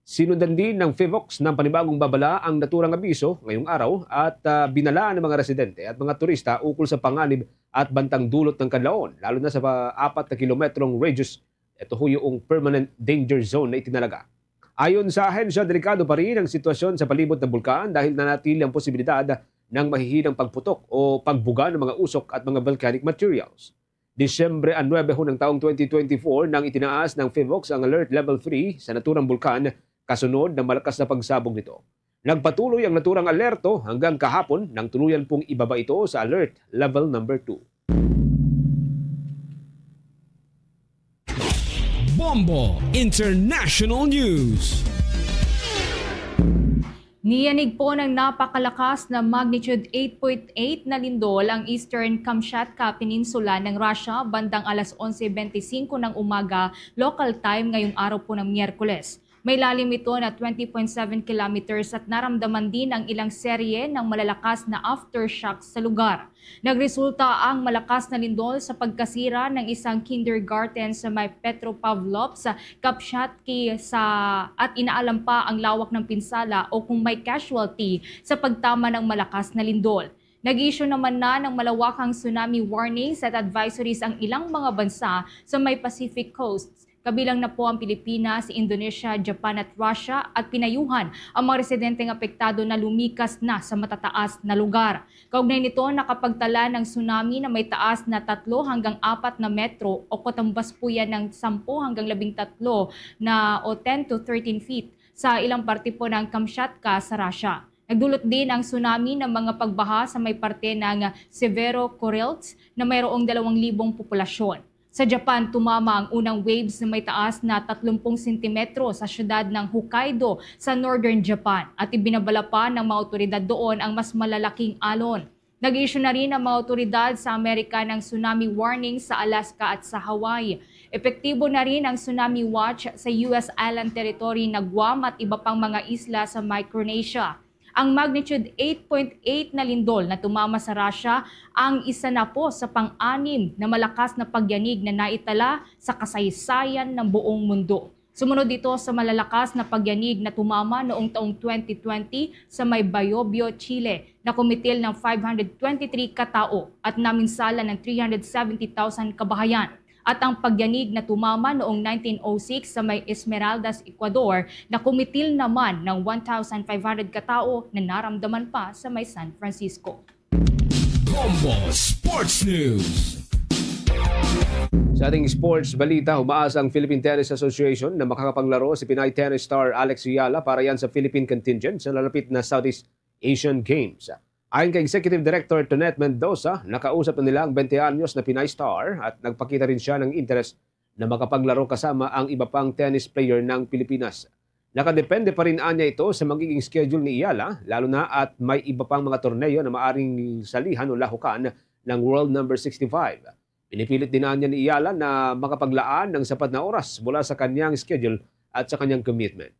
Sinundan din ng PHIVOLCS ng panibagong babala ang naturang abiso ngayong araw at, ah, binalaan ng mga residente at mga turista ukol sa panganib at bantang dulot ng kanlaon, lalo na sa pa-, apat na kilometrong radius. Ito ho yung permanent danger zone na itinalaga. Ayon sa ahensya, delikado pa rin ang sitwasyon sa palibot ng bulkan dahil nanatili ang posibilidad ng mahihinang pagputok o pagbuga ng mga usok at mga volcanic materials. Disyembre ang nuebe ho ng taong twenty twenty-four nang itinaas ng PHIVOLCS ang Alert Level three sa naturang bulkan kasunod ng malakas na pagsabog nito. Nagpatuloy ang naturang alerto hanggang kahapon nang tuluyan pong ibaba ito sa Alert Level number two. Bombo International News. Niyanig po ng napakalakas na magnitude eight point eight na lindol ang Eastern Kamchatka Peninsula ng Russia bandang alas onse bente singko ng umaga, local time, ngayong araw po ng Miyerkules. May lalim ito na twenty point seven kilometers at naramdaman din ang ilang serye ng malalakas na aftershocks sa lugar. Nagresulta ang malakas na lindol sa pagkasira ng isang kindergarten sa may Petropavlovsk, Kamchatka sa, at inaalam pa ang lawak ng pinsala o kung may casualty sa pagtama ng malakas na lindol. Nag-issue naman na ng malawakang tsunami warnings at advisories ang ilang mga bansa sa may Pacific coasts. Kabilang na po ang Pilipinas, Indonesia, Japan at Russia, at pinayuhan ang mga residenteng apektado na lumikas na sa matataas na lugar. Kaugnay nito, nakapagtala ng tsunami na may taas na tatlo hanggang apat na metro o katambas po yan ng sampu hanggang labing tatlo na o ten to thirteen feet sa ilang parte po ng Kamchatka sa Russia. Nagdulot din ang tsunami ng mga pagbaha sa may parte ng Severo Kurils na mayroong dalawang libong populasyon. Sa Japan, tumama ang unang waves na may taas na tatlumpung sentimetro sa siyudad ng Hokkaido sa northern Japan at ibinabala pa ng mga awtoridad doon ang mas malalaking alon. Nag-issue na rin ang mga awtoridad sa Amerika ng tsunami warning sa Alaska at sa Hawaii. Epektibo na rin ang tsunami watch sa U S island territory na Guam at iba pang mga isla sa Micronesia. Ang magnitude eight point eight na lindol na tumama sa Russia ang isa na po sa pang-anim na malakas na pagyanig na naitala sa kasaysayan ng buong mundo. Sumunod ito sa malalakas na pagyanig na tumama noong taong twenty twenty sa may Biobío, Chile, na kumitil ng five hundred twenty-three katao at naminsala ng three hundred seventy thousand kabahayan. At ang pagyanig na tumama noong nineteen oh six sa may Esmeraldas, Ecuador, na kumitil naman ng one thousand five hundred katao na naramdaman pa sa may San Francisco. Bombo Sports News. Sa ating sports balita, umaasa ang Philippine Tennis Association na makakapanglaro si Pinay tennis star Alex Eala para yan sa Philippine contingent sa lalapit na Southeast Asian Games. Ayon kay Executive Director Tonet Mendoza, nakausap na nila ang twenty anyos na Pinay star at nagpakita rin siya ng interes na makapaglaro kasama ang iba pang tennis player ng Pilipinas. Nakadepende pa rin anya ito sa magiging schedule ni Eala, lalo na at may iba pang mga torneo na maaring salihan o lahukan ng World Number sixty-five. Pinipilit din anya ni Eala na makapaglaan ng sapat na oras mula sa kanyang schedule at sa kanyang commitment.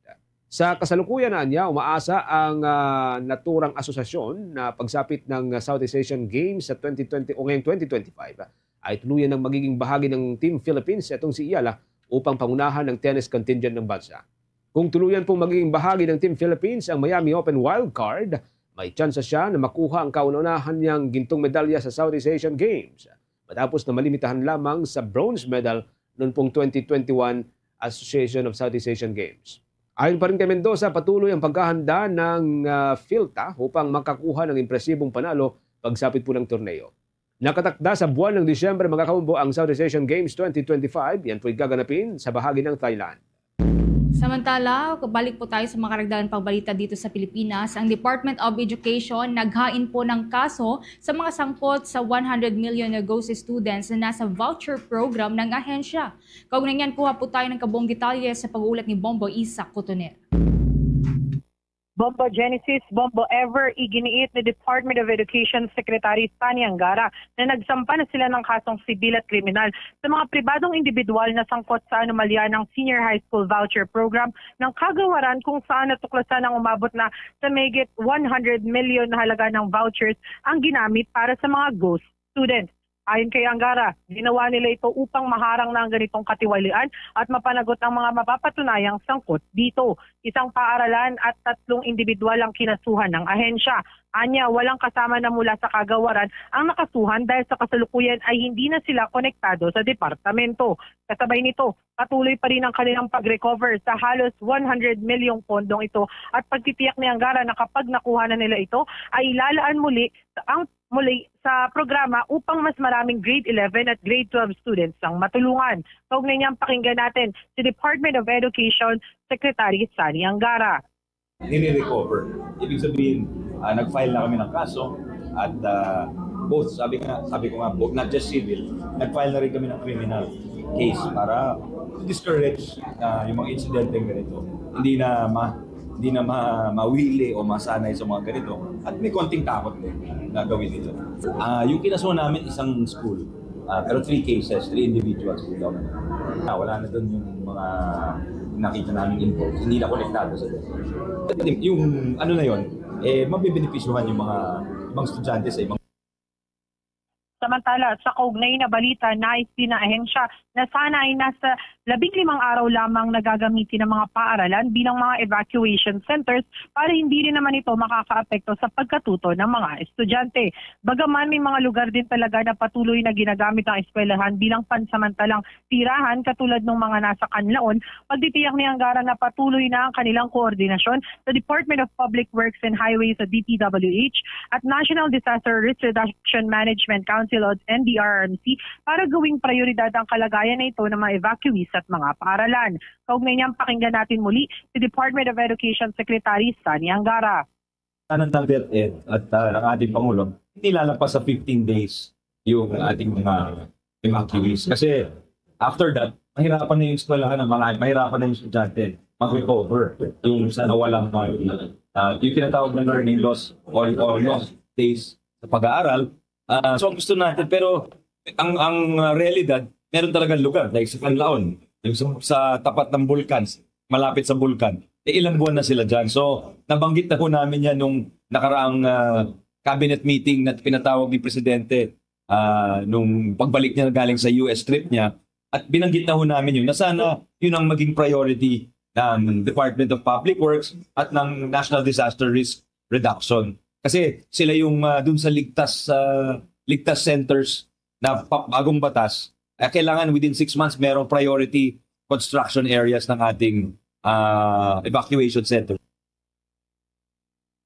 Sa kasalukuyan na niya, umaasa ang, ah, naturang asosasyon na pagsapit ng Southeast Asian Games sa twenty twenty o ngayong twenty twenty-five ay tuluyan ng magiging bahagi ng Team Philippines itong si Eala upang pangunahan ng tennis contingent ng bansa. Kung tuluyan pong magiging bahagi ng Team Philippines ang Miami Open wildcard, may tsansa siya na makuha ang kauna-unahan niyang gintong medalya sa Southeast Asian Games, matapos na malimitahan lamang sa bronze medal noon pong twenty twenty-one Association of Southeast Asian Games. Ayon pa rin kay Mendoza, patuloy ang paghahanda ng, ah, PhilTAH upang makakuha ng impresibong panalo pagsapit po ng torneo. Nakatakda sa buwan ng Disyembre, mga kabombo, ang Southeast Asian Games twenty twenty-five. Yan po'y gaganapin sa bahagi ng Thailand. Samantala, balik po tayo sa mga karagdagan pang balita dito sa Pilipinas. Ang Department of Education naghain po ng kaso sa mga sangkot sa one hundred million na GOSE students na nasa voucher program ng ahensya. Kaugnay niyan, kuha po tayo ng kabuong detalye sa pag-uulat ni Bombo Isa Cotoner. Bombo Genesis, Bombo Ever, iginiit ni Department of Education Secretary Sani Angara na nagsampa na sila ng kasong sibil at kriminal sa mga pribadong individual na sangkot sa anomalya ng Senior High School Voucher Program ng Kagawaran, kung saan natuklasan ang umabot na sa mahigit one hundred million na halaga ng vouchers ang ginamit para sa mga GOSE students. Ayon kay Angara, ginawa nila ito upang maharang na ang ganitong katiwalian at mapanagot ang mga mapapatunayang sangkot dito. Isang paaralan at tatlong individual ang kinasuhan ng ahensya. Anya, walang kasama na mula sa Kagawaran ang nakasuhan dahil sa kasalukuyan ay hindi na sila konektado sa departamento. Kasabay nito, patuloy pa rin ang kanilang pag-recover sa halos one hundred milyong pondong ito at pagtitiyak ni Angara na kapag nakuha na nila ito, ay ilalaan muli ang muli sa programa upang mas maraming grade eleven at grade twelve students ang matulungan. Kaugnay niyan, pakinggan natin si Department of Education Secretary Sani Angara. Nire-recover. Ibig sabihin, ah, nag-file na kami ng kaso at, ah, both, sabi nga, sabi ko nga, both, not just civil, nag-file na rin kami ng criminal case para discourage, ah, yung mga insidente ganito. Hindi na ma-, hindi na ma-, mawili o masanay sa mga ganito. At may konting takot din na gawin ito. Ah, yung kinasuhan namin, isang school. Ah, pero three cases, three individuals po daw. Ah, wala na doon yung mga nakita namin info. Hindi na konektado sa doon. Yung ano na yon, eh, mabibenepisyuhan yung mga ibang estudyante sa ibang Samantala, sa kaugnay na balita, nais din ng ahensya na sana ay nasa labing limang araw lamang na gagamitin ang mga paaralan bilang mga evacuation centers para hindi rin naman ito makakaapekto sa pagkatuto ng mga estudyante. Bagaman may mga lugar din talaga na patuloy na ginagamit ang eskwelahan bilang pansamantalang tirahan, katulad ng mga nasa Canlaon, pagtitiyak ni Angara na patuloy na ang kanilang koordinasyon sa Department of Public Works and Highways o D P W H at National Disaster Risk Reduction Management Council o N D R R M C para gawing prioridad ang kalagayan na ito ng mga evacuees at mga paaralan. Kaugnay niyan, pakinggan natin muli si Department of Education Secretary Sani Angara. Ng DepEd at, ah, ng ating Pangulo, hindi lalagpas sa fifteen days yung ating mga evacuees. Kasi after that, mahirapan na yung eskwelahan ng mga, mahirapan na yung estudyante mag-recover yung sa nawalang, ah, yung tinatawag na learning loss or, or lost days sa pag-aaral. Ah, so, ang gusto natin, pero ang, ang, ah, realidad, meron talagang lugar, like sa Canlaon, yung sa, sa tapat ng bulkan, malapit sa bulkan, eh, ilang buwan na sila dyan. So, nabanggit na po namin yan nung nakaraang, ah, cabinet meeting na pinatawag ni Presidente, ah, nung pagbalik niya galing sa U S trip niya. At binanggit na ho namin yun, na sana yun ang maging priority ng Department of Public Works at ng National Disaster Risk Reduction. Kasi sila yung, ah, dun sa ligtas, ah, ligtas centers na pa-, bagong batas, eh, kailangan within six months merong priority construction areas ng ating, ah, evacuation center.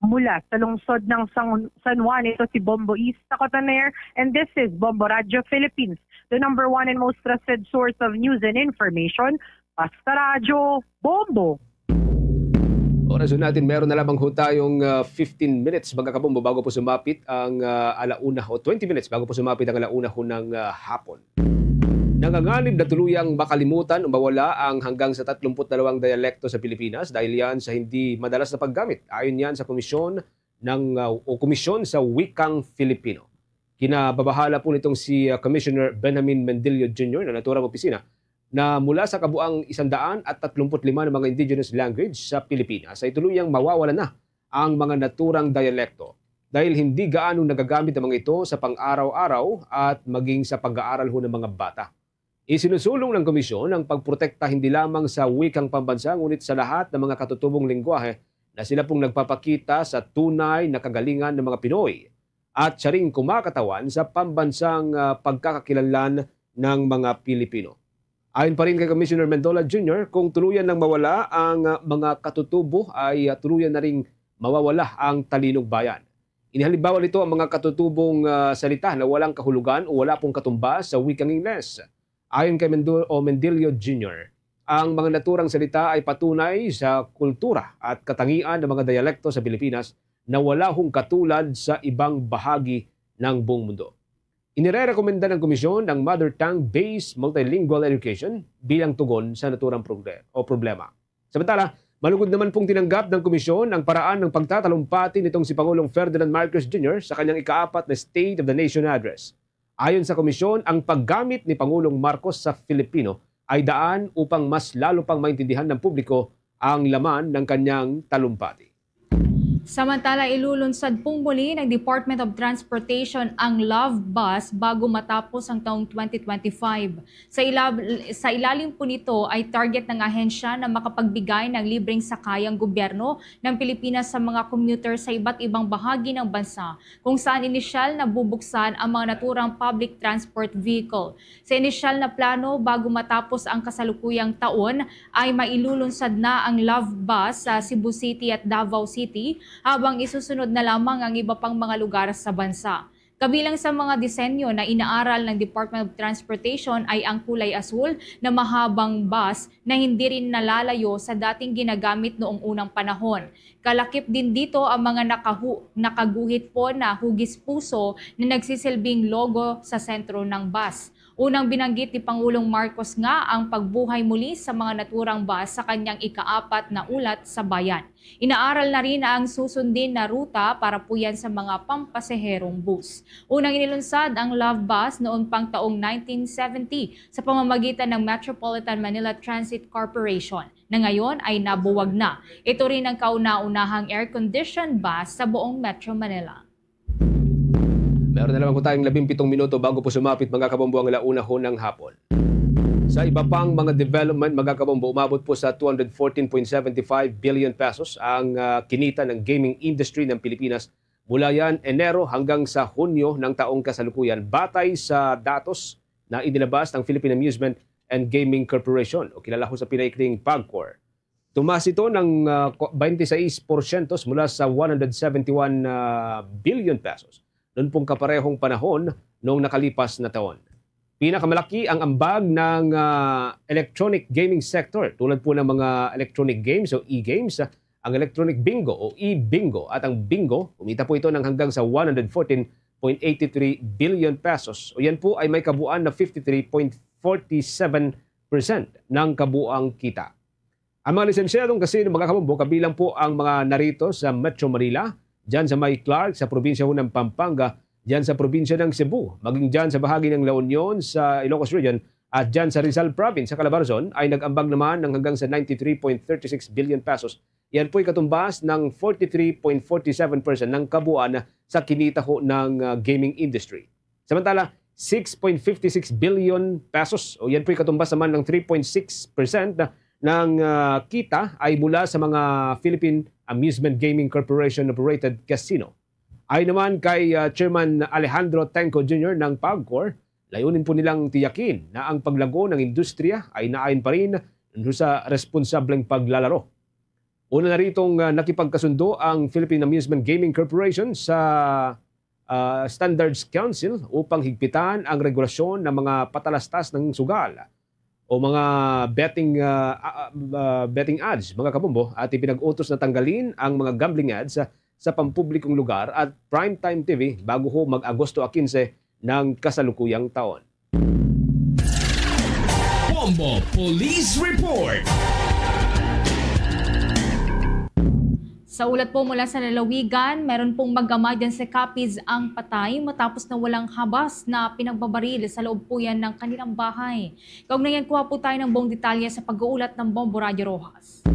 Mula sa lungsod ng San, San Juan, ito si Bombo Isa Cotoner, and this is Bombo Radyo Philippines, the number one and most trusted source of news and information. Basta Radyo, Bombo! Oras natin, meron na lamang ho tayong, ah, fifteen minutes, mga kabombo, bago po sumapit ang, ah, alauna, o twenty minutes bago po sumapit ang alauna ho ng, ah, hapon. Nanganganib na tuluyang makalimutan o mawala ang hanggang sa tatlumpu't dalawang dialekto sa Pilipinas dahil yan sa hindi madalas na paggamit. Ayon yan sa komisyon ng, uh, o komisyon sa wikang Filipino. Kinababahala po nitong si, uh, Commissioner Benjamin Mendillo Junior na naturang opisina na mula sa kabuang isang daan at tatlumpu't lima na mga indigenous language sa Pilipinas ay tuluyang mawawala na ang mga naturang dialekto dahil hindi gaano nagagamit ang mga ito sa pang-araw-araw at maging sa pag-aaral ho ng mga bata. Isinusulong ng komisyon ang pagprotekta hindi lamang sa wikang pambansa ngunit sa lahat ng mga katutubong lengguwahe na sila pong nagpapakita sa tunay na kagalingan ng mga Pinoy at siya ring kumakatawan sa pambansang, ah, pagkakakilanlan ng mga Pilipino. Ayon pa rin kay Commissioner Mendola Junior, kung tuluyan nang mawala ang, ah, mga katutubo, ay, ah, tuluyan na ring mawawala ang Talinong Bayan. Inihalimbawa nito ang mga katutubong, ah, salita na walang kahulugan o wala pong katumbas sa wikang Ingles. Ayon kay Mendo-, o Mendilio Junior, ang mga naturang salita ay patunay sa kultura at katangian ng mga dialekto sa Pilipinas na wala hong katulad sa ibang bahagi ng buong mundo. Inirerekomenda ng komisyon ang mother tongue-based multilingual education bilang tugon sa naturang progle-, o problema. Samantala, malugod naman pong tinanggap ng komisyon ang paraan ng pagtatalumpati nitong si Pangulong Ferdinand Marcos Junior sa kanyang ikaapat na State of the Nation Address. Ayon sa komisyon, ang paggamit ni Pangulong Marcos sa Filipino ay daan upang mas lalo pang maintindihan ng publiko ang laman ng kanyang talumpati. Samantala, ilulunsad pong muli ng Department of Transportation ang Love Bus bago matapos ang taong twenty twenty-five. Sa ilab-, sa ilalim po nito ay target ng ahensya na makapagbigay ng libreng sakay ang gobyerno ng Pilipinas sa mga commuter sa iba't ibang bahagi ng bansa kung saan inisyal na bubuksan ang mga naturang public transport vehicle. Sa inisyal na plano, bago matapos ang kasalukuyang taon, ay mailulunsad na ang Love Bus sa Cebu City at Davao City, habang isusunod na lamang ang iba pang mga lugar sa bansa. Kabilang sa mga disenyo na inaaral ng Department of Transportation ay ang kulay asul na mahabang bus na hindi rin nalalayo sa dating ginagamit noong unang panahon. Kalakip din dito ang mga nakahu-, nakaguhit po na hugis-puso na nagsisilbing logo sa sentro ng bus. Unang binanggit ni Pangulong Marcos nga ang pagbuhay muli sa mga naturang bus sa kanyang ikaapat na ulat sa bayan. Inaaral na rin ang susundin na ruta para po yan sa mga pampasaherong bus. Unang inilunsad ang Love Bus noon pang taong nineteen seventy sa pamamagitan ng Metropolitan Manila Transit Corporation, na ngayon ay nabuwag na. Ito rin ang kauna-unahang air-conditioned bus sa buong Metro Manila. Meron na lamang po tayong labing pitong minuto bago po sumapit, mga kabombo, ang ala una ho ng hapon. Sa iba pang mga development, mga kabombo, umabot po sa two hundred fourteen point seven five billion pesos ang, ah, kinita ng gaming industry ng Pilipinas mula yan Enero hanggang sa Hunyo ng taong kasalukuyan, batay sa datos na inilabas ng Philippine Amusement and Gaming Corporation, o kilala ho sa pinaikling PAGCOR. Tumaas ito ng, ah, ko-, twenty-six porsyento mula sa one hundred seventy-one, ah, billion pesos noon pong kaparehong panahon noong nakalipas na taon. Pinakamalaki ang ambag ng, ah, electronic gaming sector, tulad po ng mga electronic games o e-games, ang electronic bingo o e-bingo at ang bingo. Kumita po ito ng hanggang sa one hundred fourteen point eight three billion pesos, o yan po ay may kabuuan na fifty-three point forty seven percent ng kabuang kita. Ang mga lisensyadong kasino, mga kabombo, kabilang po ang mga narito sa Metro Manila, dyan sa may Clark, sa probinsya ho ng Pampanga, dyan sa probinsya ng Cebu, maging dyan sa bahagi ng La Union sa Ilocos Region, at dyan sa Rizal Province sa Calabarzon ay nag-ambag naman ng hanggang sa ninety-three point thirty-six billion pesos. Yan po'y katumbas ng forty-three point forty-seven percent ng kabuuan sa kinita ho ng, ah, gaming industry. Samantala, six point fifty-six billion pesos, o yan po'y katumbas naman ng three point six percent ng, ah, kita ay mula sa mga Philippine Amusement Gaming Corporation operated casino. Ayon naman kay, ah, Chairman Alejandro Tengco Junior ng PAGCOR, layunin po nilang tiyakin na ang paglago ng industriya ay naayon pa rin sa responsableng paglalaro. Una na ritong, ah, nakipagkasundo ang Philippine Amusement Gaming Corporation sa, ah, Standards Council upang higpitan ang regulasyon ng mga patalastas ng sugal o mga betting, ah, ah, ah, betting ads, mga kabombo, at ipinag-utos na tanggalin ang mga gambling ads sa, sa pampublikong lugar at primetime T V bago ho mag-Agosto quince ng kasalukuyang taon. Bombo Police Report. Sa ulat po mula sa lalawigan, meron pong mag-ama dyan sa Capiz ang patay matapos na walang habas na pinagbabaril sa loob po yan ng kanilang bahay. Kaugnay yan, kuha po tayo ng buong detalye sa pag-uulat ng Bombo Radyo Rojas.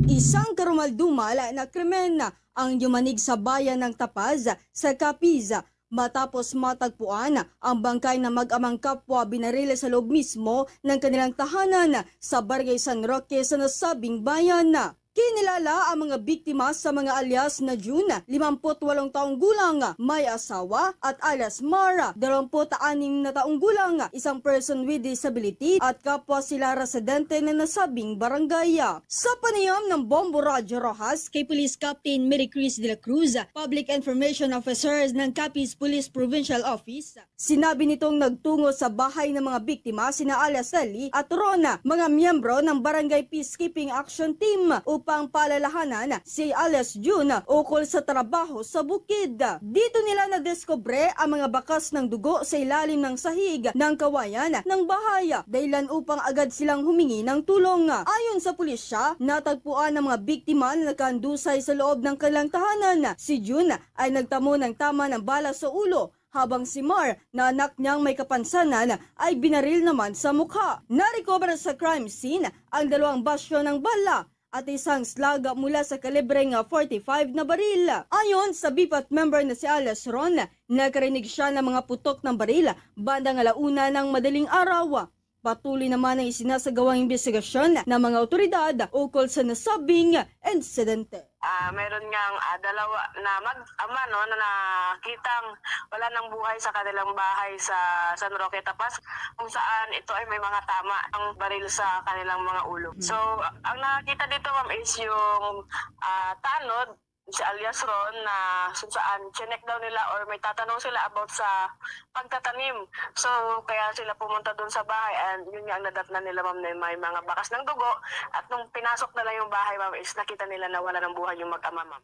Isang karumal-dumal na krimen ang yumanig sa bayan ng Tapaz sa Capiz matapos matagpuan ang bangkay ng mag-amang kapwa binaril sa loob mismo ng kanilang tahanan sa Barangay San Roque sa nasabing bayan. Kinilala ang mga biktima sa mga alias na June, limamput walong taong gulang, may asawa, at alias Mar, dalawamput anim na taong gulang, isang person with disability, at kapwa sila residente ng nasabing barangay. Sa panayam ng Bombo Radyo Roxas kay Police Captain Mary Chris de la Cruz, Public Information Officer ng Capiz Police Provincial Office, sinabi nitong nagtungo sa bahay ng mga biktima sina alias Eli at Ron, mga miyembro ng Barangay Peacekeeping Action Team, upang paalalahanan si alias June ukol sa trabaho sa bukid. Dito nila nadiskubre ang mga bakas ng dugo sa ilalim ng sahig ng kawayan ng bahay, dahilan upang agad silang humingi ng tulong. Ayon sa pulisya, natagpuan ang mga biktima na nagkahandusay sa loob ng kanilang tahanan. Si June ay nagtamo ng tama ng bala sa ulo, habang si Mar na anak niyang may kapansanan ay binaril naman sa mukha. Narecover sa crime scene ang dalawang basyo ng bala at isang slug mula sa kalibre nga forty-five na baril. Ayon sa BPAT member na si alias Ron, nakarinig siya ng mga putok ng baril bandang ala una ng madaling araw. Patuloy naman ang isinasagawang imbestigasyon ng mga awtoridad ukol sa nasabing insidente. Ah, meron ngang, ah, dalawa na mag-ama, no, na nakitang wala ng buhay sa kanilang bahay sa San Roque, Tapas, kung saan ito ay may mga tama ang baril sa kanilang mga ulo. So, ang nakita dito, ma'am, is yung, ah, tanod, si alias Ron, na kung saan chinek daw nila or may tatanong sila about sa pagtatanim. So, kaya sila pumunta doon sa bahay and yun nga ang nadatnan nila, ma'am, na may mga bakas ng dugo. At nung pinasok nila yung bahay, ma'am, is nakita nila na wala ng buhay yung mag-ama, ma'am.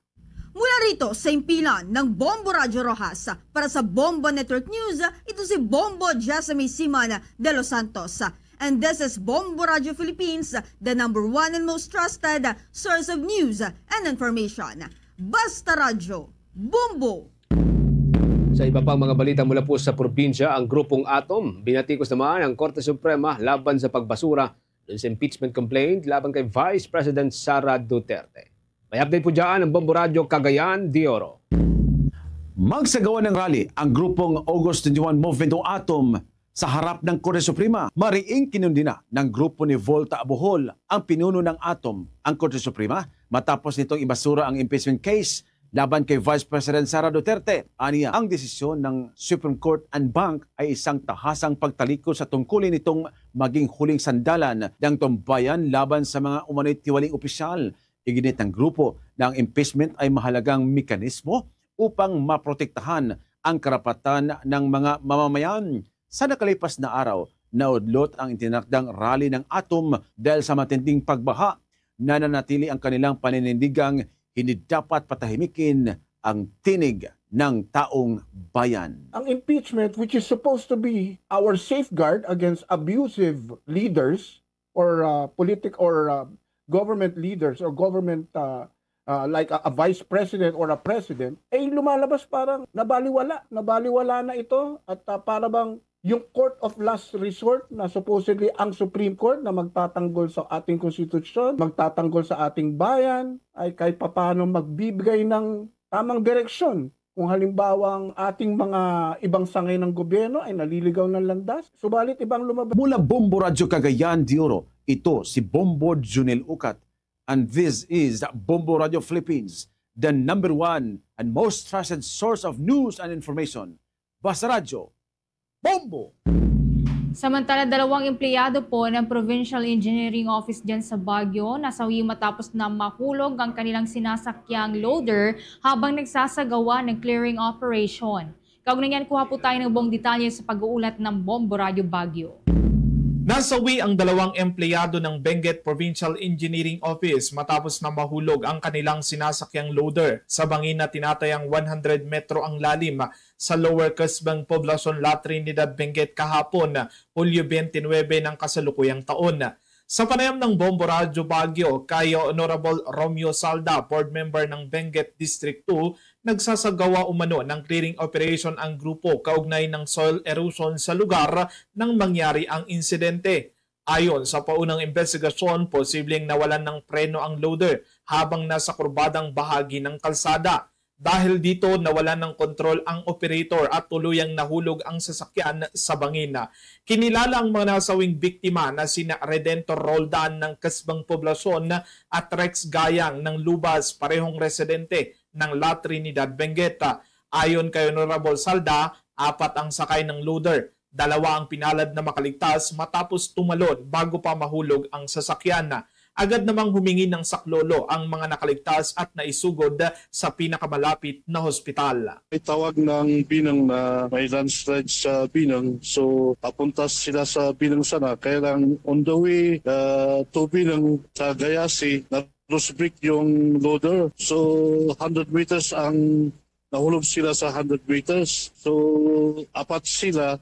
Mula rito sa himpilan ng Bombo Radyo Roxas, para sa Bombo Network News, ito si Bombo Jessamy Siman de los Santos. And this is Bombo Radyo Philippines, the number one and most trusted source of news and information. Basta Radyo, Bombo! Sa iba pang mga balita mula po sa probinsya, ang Grupong Atom binatikos naman ang Korte Suprema laban sa pagbasura dun sa impeachment complaint laban kay Vice President Sara Duterte. May update po dyan ang Bombo Radyo Cagayan de Oro. Magsagawa ng rally ang grupong August twenty-one Movement o Atom sa harap ng Korte Suprema. Mariing kinundina ng grupo ni Volta Abohol, ang pinuno ng Atom, ang Korte Suprema matapos nitong ibasura ang impeachment case laban kay Vice President Sara Duterte. Aniya, ang desisyon ng Supreme Court en banc ay isang tahasang pagtalikod sa tungkulin nitong maging huling sandalan ng tumbayan laban sa mga umano'y tiwaling opisyal. Iginit ng grupo na ang impeachment ay mahalagang mekanismo upang maprotektahan ang karapatan ng mga mamamayan. Sa nakalipas na araw, naudlot ang itinakdang rally ng Atom dahil sa matinding pagbaha. Nananatili ang kanilang paninindigang hindi dapat patahimikin ang tinig ng taong bayan. Ang impeachment, which is supposed to be our safeguard against abusive leaders or, uh, politic or, uh, government leaders or government, uh, uh, like a, a vice president or a president, ay lumalabas parang nabaliwala. Nabaliwala na ito at, uh, para bang yung court of last resort na supposedly ang Supreme Court na magtatanggol sa ating konstitusyon, magtatanggol sa ating bayan, ay kahit papano magbibigay ng tamang direksyon. Kung halimbawa ang ating mga ibang sangay ng gobyerno ay naliligaw ng landas, subalit ibang lumabas. Mula Bombo Radyo Cagayan de Oro, ito si Bombo Junel Ucat. And this is Bombo Radyo Philippines, the number one and most trusted source of news and information. Basta Radyo, Bombo! Samantala, dalawang empleyado po ng Provincial Engineering Office dyan sa Baguio nasawi matapos na mahulog ang kanilang sinasakyang loader habang nagsasagawa ng clearing operation. Kaugnay niyan, kuha po tayo ng buong detalye sa pag-uulat ng Bombo Radyo Baguio. Nasawi ang dalawang empleyado ng Benguet Provincial Engineering Office matapos na mahulog ang kanilang sinasakyang loader sa bangin na tinatayang one hundred metro ang lalim sa Lower Cusbang Poblacion, La Trinidad, Benguet kahapon, Hulyo twenty-nine ng kasalukuyang taon. Sa panayam ng Bombo Radyo Baguio kay Honorable Romeo Salda, board member ng Benguet District two, nagsasagawa umano ng clearing operation ang grupo kaugnay ng soil erosion sa lugar nang mangyari ang insidente. Ayon sa paunang imbestigasyon, posibleng nawalan ng preno ang loader habang nasa kurbadang bahagi ng kalsada. Dahil dito, nawala ng kontrol ang operator at tuluyang nahulog ang sasakyan sa bangin. Kinilala ang mga nasawing biktima na sina Redentor Roldan ng Kasbang Poblasyon at Rex Gayang ng Lubas, parehong residente ng La Trinidad, Benguet. Ayon kay Honorable Salda, apat ang sakay ng loader. Dalawa ang pinalad na makaligtas matapos tumalon bago pa mahulog ang sasakyan. Agad namang humingi ng saklolo ang mga nakaligtas at naisugod sa pinakamalapit na hospital. May tawag ng Binang na may landslide sa Binang. So, papunta sila sa Binang sana. Kaya lang, on the way uh, to Binang sa Gayasi, na-loose brake yung loader. So, hundred meters ang nahulog sila sa hundred meters. So, apat sila,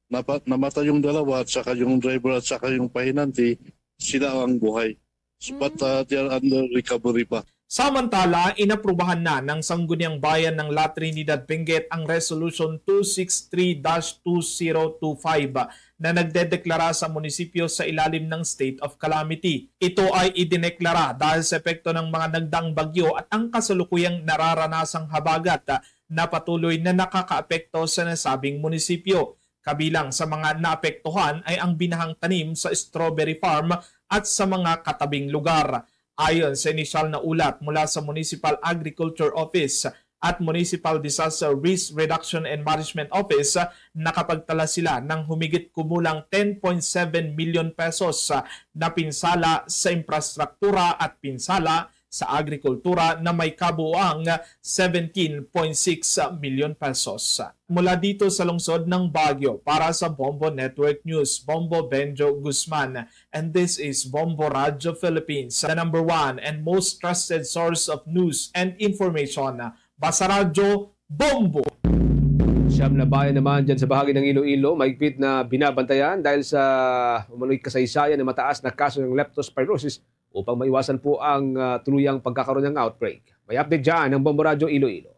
napa- namatay yung dalawa, at saka yung driver, at saka yung pahinanti, sila ang buhay. So, but uh, they are under recovery pa. Samantala, inaprubahan na ng Sangguniang Bayan ng La Trinidad Benguet ang Resolution two six three dash two zero two five na nagdedeklara sa munisipyo sa ilalim ng state of calamity. Ito ay idineklara dahil sa epekto ng mga nagdaang bagyo at ang kasalukuyang nararanasang habagat na patuloy na nakakaapekto sa nasabing munisipyo, kabilang sa mga naapektuhan ay ang binahang tanim sa strawberry farm at sa mga katabing lugar. Ayon sa inisyal na ulat mula sa Municipal Agriculture Office at Municipal Disaster Risk Reduction and Management Office, nakapagtala sila ng humigit kumulang ten point seven million pesos na pinsala sa infrastruktura at pinsala sa agrikultura na may kabuoang seventeen point six million pesos. Mula dito sa lungsod ng Baguio, para sa Bombo Network News, Bombo Benjo Guzman, and this is Bombo Radyo Philippines, the number one and most trusted source of news and information. Basta Radyo, Bombo! Siyam na bayan naman dyan sa bahagi ng Iloilo, mahigpit na binabantayan dahil sa umano'y kasaysayan ng mataas na kaso ng leptospirosis upang maiwasan po ang ah, tuluyang pagkakaroon ng outbreak. May update dyan ang Bombo Radyo Iloilo.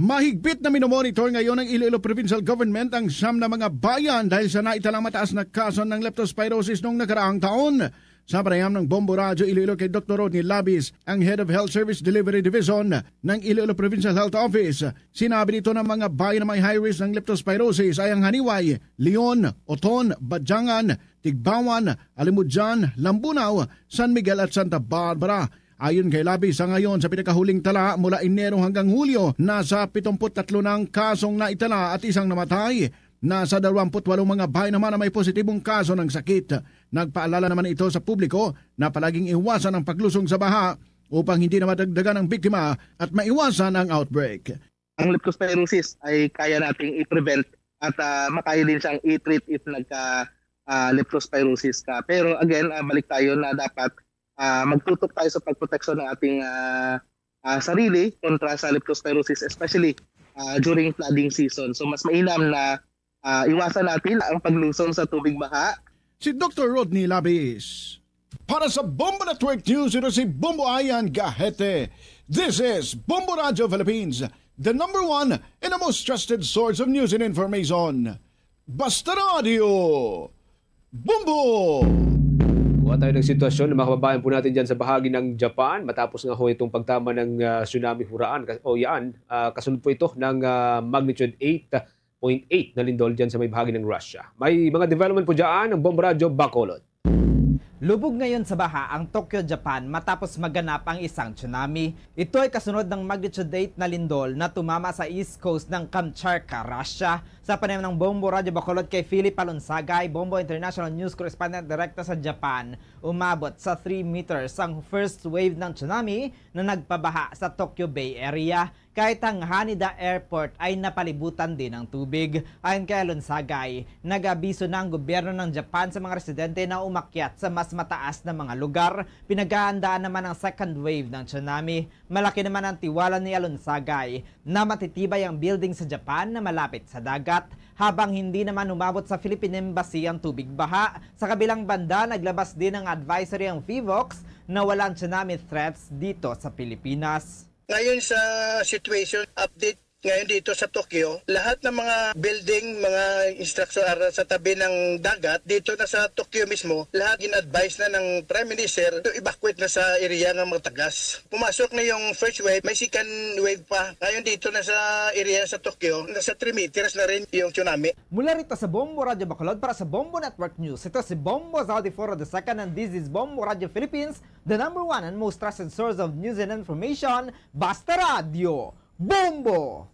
Mahigpit na minomonitor ngayon ng Iloilo Provincial Government ang siyam na mga bayan dahil sa naitalang mataas na kaso ng leptospirosis noong nakaraang taon. Sa panayam ng Bombo Radyo Iloilo kay Doktor Rodney Labis, ang Head of Health Service Delivery Division ng Iloilo Provincial Health Office, sinabi nito na mga bayan na may high risk ng leptospirosis ay ang Haniway, Leon, Oton, Badyangan, Tigbawan, Alimudyan, Lambunao, San Miguel at Santa Barbara. Ayon kay Labis, sa ngayon sa pinakahuling tala mula Enero hanggang Hulyo, nasa pitumput tatlo na ang kasong naitala at isang namatay. Nasa dalawampu't walong mga bahay naman na may positibong kaso ng sakit. Nagpaalala naman ito sa publiko na palaging iwasan ang paglusong sa baha upang hindi na madagdagan ang biktima at maiwasan ang outbreak. Ang leptospirosis ay kaya nating i-prevent at ah, makaya din siyang i-treat if nagka ah, leptospirosis ka. Pero again, ah, balik tayo na dapat ah, magtutok tayo sa pagproteksyon ng ating ah, ah, sarili kontra sa leptospirosis, especially ah, during flooding season. So mas mainam na ah, iwasan natin ang paglusong sa tubig baha. Si Doktor Rodney Labis. Para sa Bombo Network News, ito si Bombo Ayan Gahete. This is Bombo Radyo Philippines, the number one and the most trusted source of news and information. Basta Radio, Bombo! Kuha tayo ng sitwasyon ng mga kababayan po natin dyan sa bahagi ng Japan matapos nga ho itong pagtama ng ah, tsunami huraan. Kas- O yan, ah, kasunod po ito ng ah, magnitude eight point eight na lindol dyan sa may bahagi ng Russia. May mga development po dyan ang Bombo Radyo Bacolod. Lubog ngayon sa baha ang Tokyo, Japan matapos maganap ang isang tsunami. Ito ay kasunod ng magnitude eight na lindol na tumama sa east coast ng Kamchatka, Russia. Sa panayam ng Bombo Radyo Bacolod kay Philip Alonsagay, Bombo International News Correspondent direkta sa Japan, umabot sa three meters ang first wave ng tsunami na nagpabaha sa Tokyo Bay Area. Kahit ang Haneda Airport ay napalibutan din ng tubig. Ayon kay Alonsagay, nag-abiso na ang gobyerno ng Japan sa mga residente na umakyat sa mas mataas na mga lugar. Pinaghahandaan naman ang second wave ng tsunami. Malaki naman ang tiwala ni Alonsagay na matitibay ang building sa Japan na malapit sa dagat, habang hindi naman umabot sa Philippine Embassy ang tubig baha. Sa kabilang banda, naglabas din ng advisory ang PHIVOLCS na walang tsunami threats dito sa Pilipinas. Ngayon sa situation update, Ngayon dito sa Tokyo, lahat ng mga building, mga instruction area sa tabi ng dagat, dito na sa Tokyo mismo, lahat gin-advise na ng Prime Minister to evacuate na sa area nga matagas. Pumasok na yung first wave, may second wave pa. Ngayon dito na sa area sa Tokyo, nasa three meters na rin yung tsunami. Mula rito sa Bombo Radyo Bacolod para sa Bombo Network News, ito si Bombo Zaudi Foro the second, and this is Bombo Radyo Philippines, the number one and most trusted source of news and information. Basta Radyo, Bombo!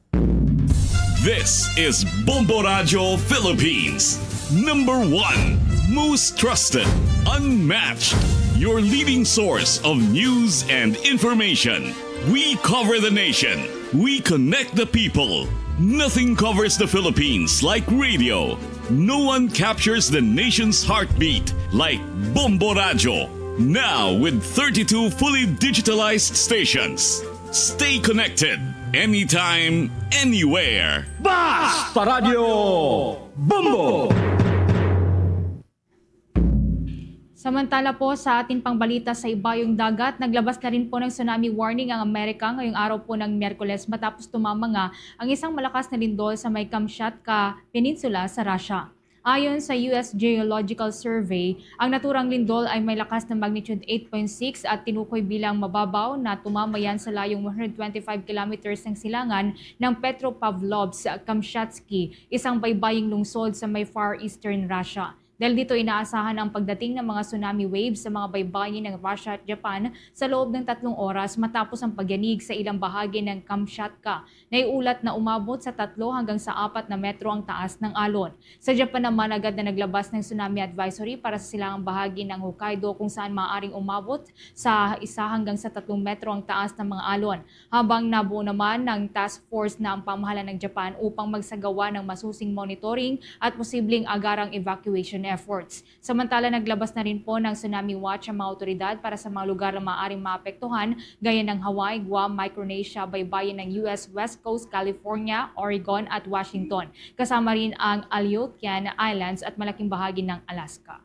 This is Bombo Radyo Philippines, number one, most trusted, unmatched, your leading source of news and information. We cover the nation. We connect the people. Nothing covers the Philippines like radio. No one captures the nation's heartbeat like Bombo Radyo. Now with thirty-two fully digitalized stations. Stay connected anytime, anywhere. Basta Radyo Bombo! Samantala po, sa ating pangbalita sa ibayong dagat, naglabas na rin po ng tsunami warning ang Amerika ngayong araw po ng Miyerkules matapos tumama nga ang isang malakas na lindol sa may Kamchatka Peninsula sa Russia. Ayon sa U S Geological Survey, ang naturang lindol ay may lakas na magnitude eight point six at tinukoy bilang mababaw na tumama yan sa layong one hundred twenty-five kilometers ng silangan ng Petropavlovsk-Kamchatsky, isang baybaying lungsod sa may Far Eastern Russia. Dahil dito, inaasahan ang pagdating ng mga tsunami waves sa mga baybayin ng Russia at Japan sa loob ng tatlong oras matapos ang pagyanig sa ilang bahagi ng Kamchatka. Naiulat na umabot sa tatlo hanggang sa apat na metro ang taas ng alon. Sa Japan naman, agad na naglabas ng tsunami advisory para sa silangang bahagi ng Hokkaido, kung saan maaaring umabot sa isa hanggang sa tatlong metro ang taas ng mga alon. Habang nabuo naman ng task force na ang pamahalaan ng Japan upang magsagawa ng masusing monitoring at posibleng agarang evacuation efforts. Samantala, naglabas na rin po ng tsunami watch ang mga awtoridad para sa mga lugar na maaaring maapektuhan, gaya ng Hawaii, Guam, Micronesia, baybayin ng U S West Coast, California, Oregon, at Washington, kasama rin ang Aleutian Islands at malaking bahagi ng Alaska.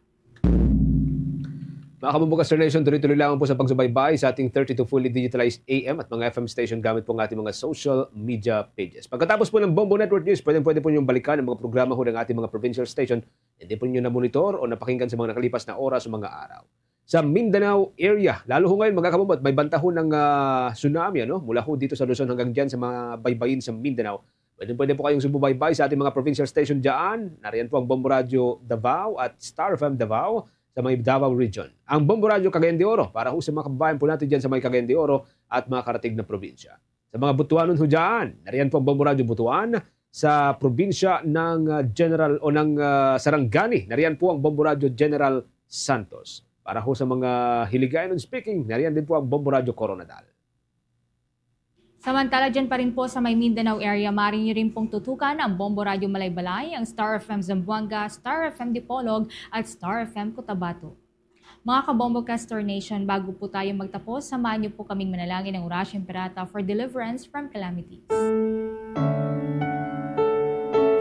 Mga Kabombo Caster Nation, tuloy-tuloy lamang po sa pagsubaybay sa ating thirty-two fully digitalized A M at mga F M station gamit po ang ating mga social media pages. Pagkatapos po ng Bombo Network News, pwedeng-pwede po niyong balikan ang mga programa ho ng ating mga provincial station na hindi po ninyo na-monitor o napakinggan sa mga nakalipas na oras o mga araw. Sa Mindanao area, lalo ho ngayon, mga Kabombo, at may banta ho ng, ah, tsunami, ano? Mula ho dito sa Luzon hanggang dyan sa mga baybayin sa Mindanao. Pwede, pwede po kayong sumubaybay sa ating mga provincial station dyan. Nariyan po ang Bombo Radyo Davao at Star F M Davao sa may Davao Region. Ang Bombo Radyo Cagayan de Oro para ho sa mga kababayan po natin dyan sa may Cagayan de Oro at mga karatig na probinsya. Sa mga Butuanon ho dyan, nariyan po ang Bombo Radyo Butuan sa probinsya ng, ah, General o ng, ah, Sarangani. Nariyan po ang Bombo Radyo General Santos. Para ho sa mga Hiligaynon speaking, nariyan din po ang Bombo Radyo Koronadal. Samantala, dyan pa rin po sa may Mindanao area, maaari nyo rin pong tutukan ang Bombo Radyo Malaybalay, ang Star F M Zamboanga, Star F M Dipolog, at Star F M Cotabato. Mga Kabombo Castor Nation, bago po tayo magtapos, samahan niyo po kaming manalangin ng Orasyo Imperata for deliverance from calamities.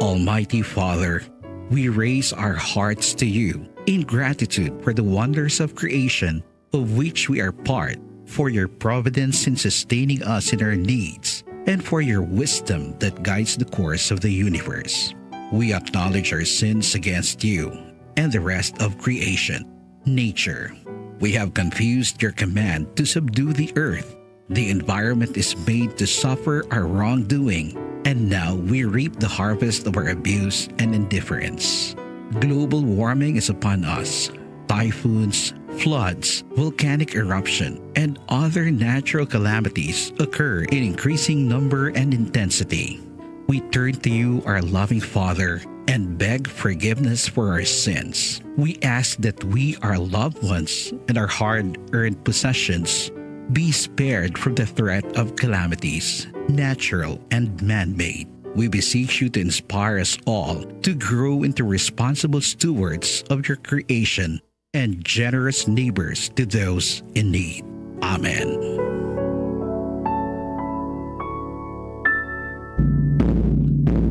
Almighty Father, we raise our hearts to you in gratitude for the wonders of creation of which we are part, for your providence in sustaining us in our needs, and for your wisdom that guides the course of the universe. We acknowledge our sins against you and the rest of creation, nature. We have confused your command to subdue the earth. The environment is made to suffer our wrongdoing, and now we reap the harvest of our abuse and indifference. Global warming is upon us. Typhoons, floods, volcanic eruption, and other natural calamities occur in increasing number and intensity. We turn to you, our loving Father, and beg forgiveness for our sins. We ask that we, our loved ones, and our hard-earned possessions be spared from the threat of calamities, natural and man-made. We beseech you to inspire us all to grow into responsible stewards of your creation and generous neighbors to those in need. Amen.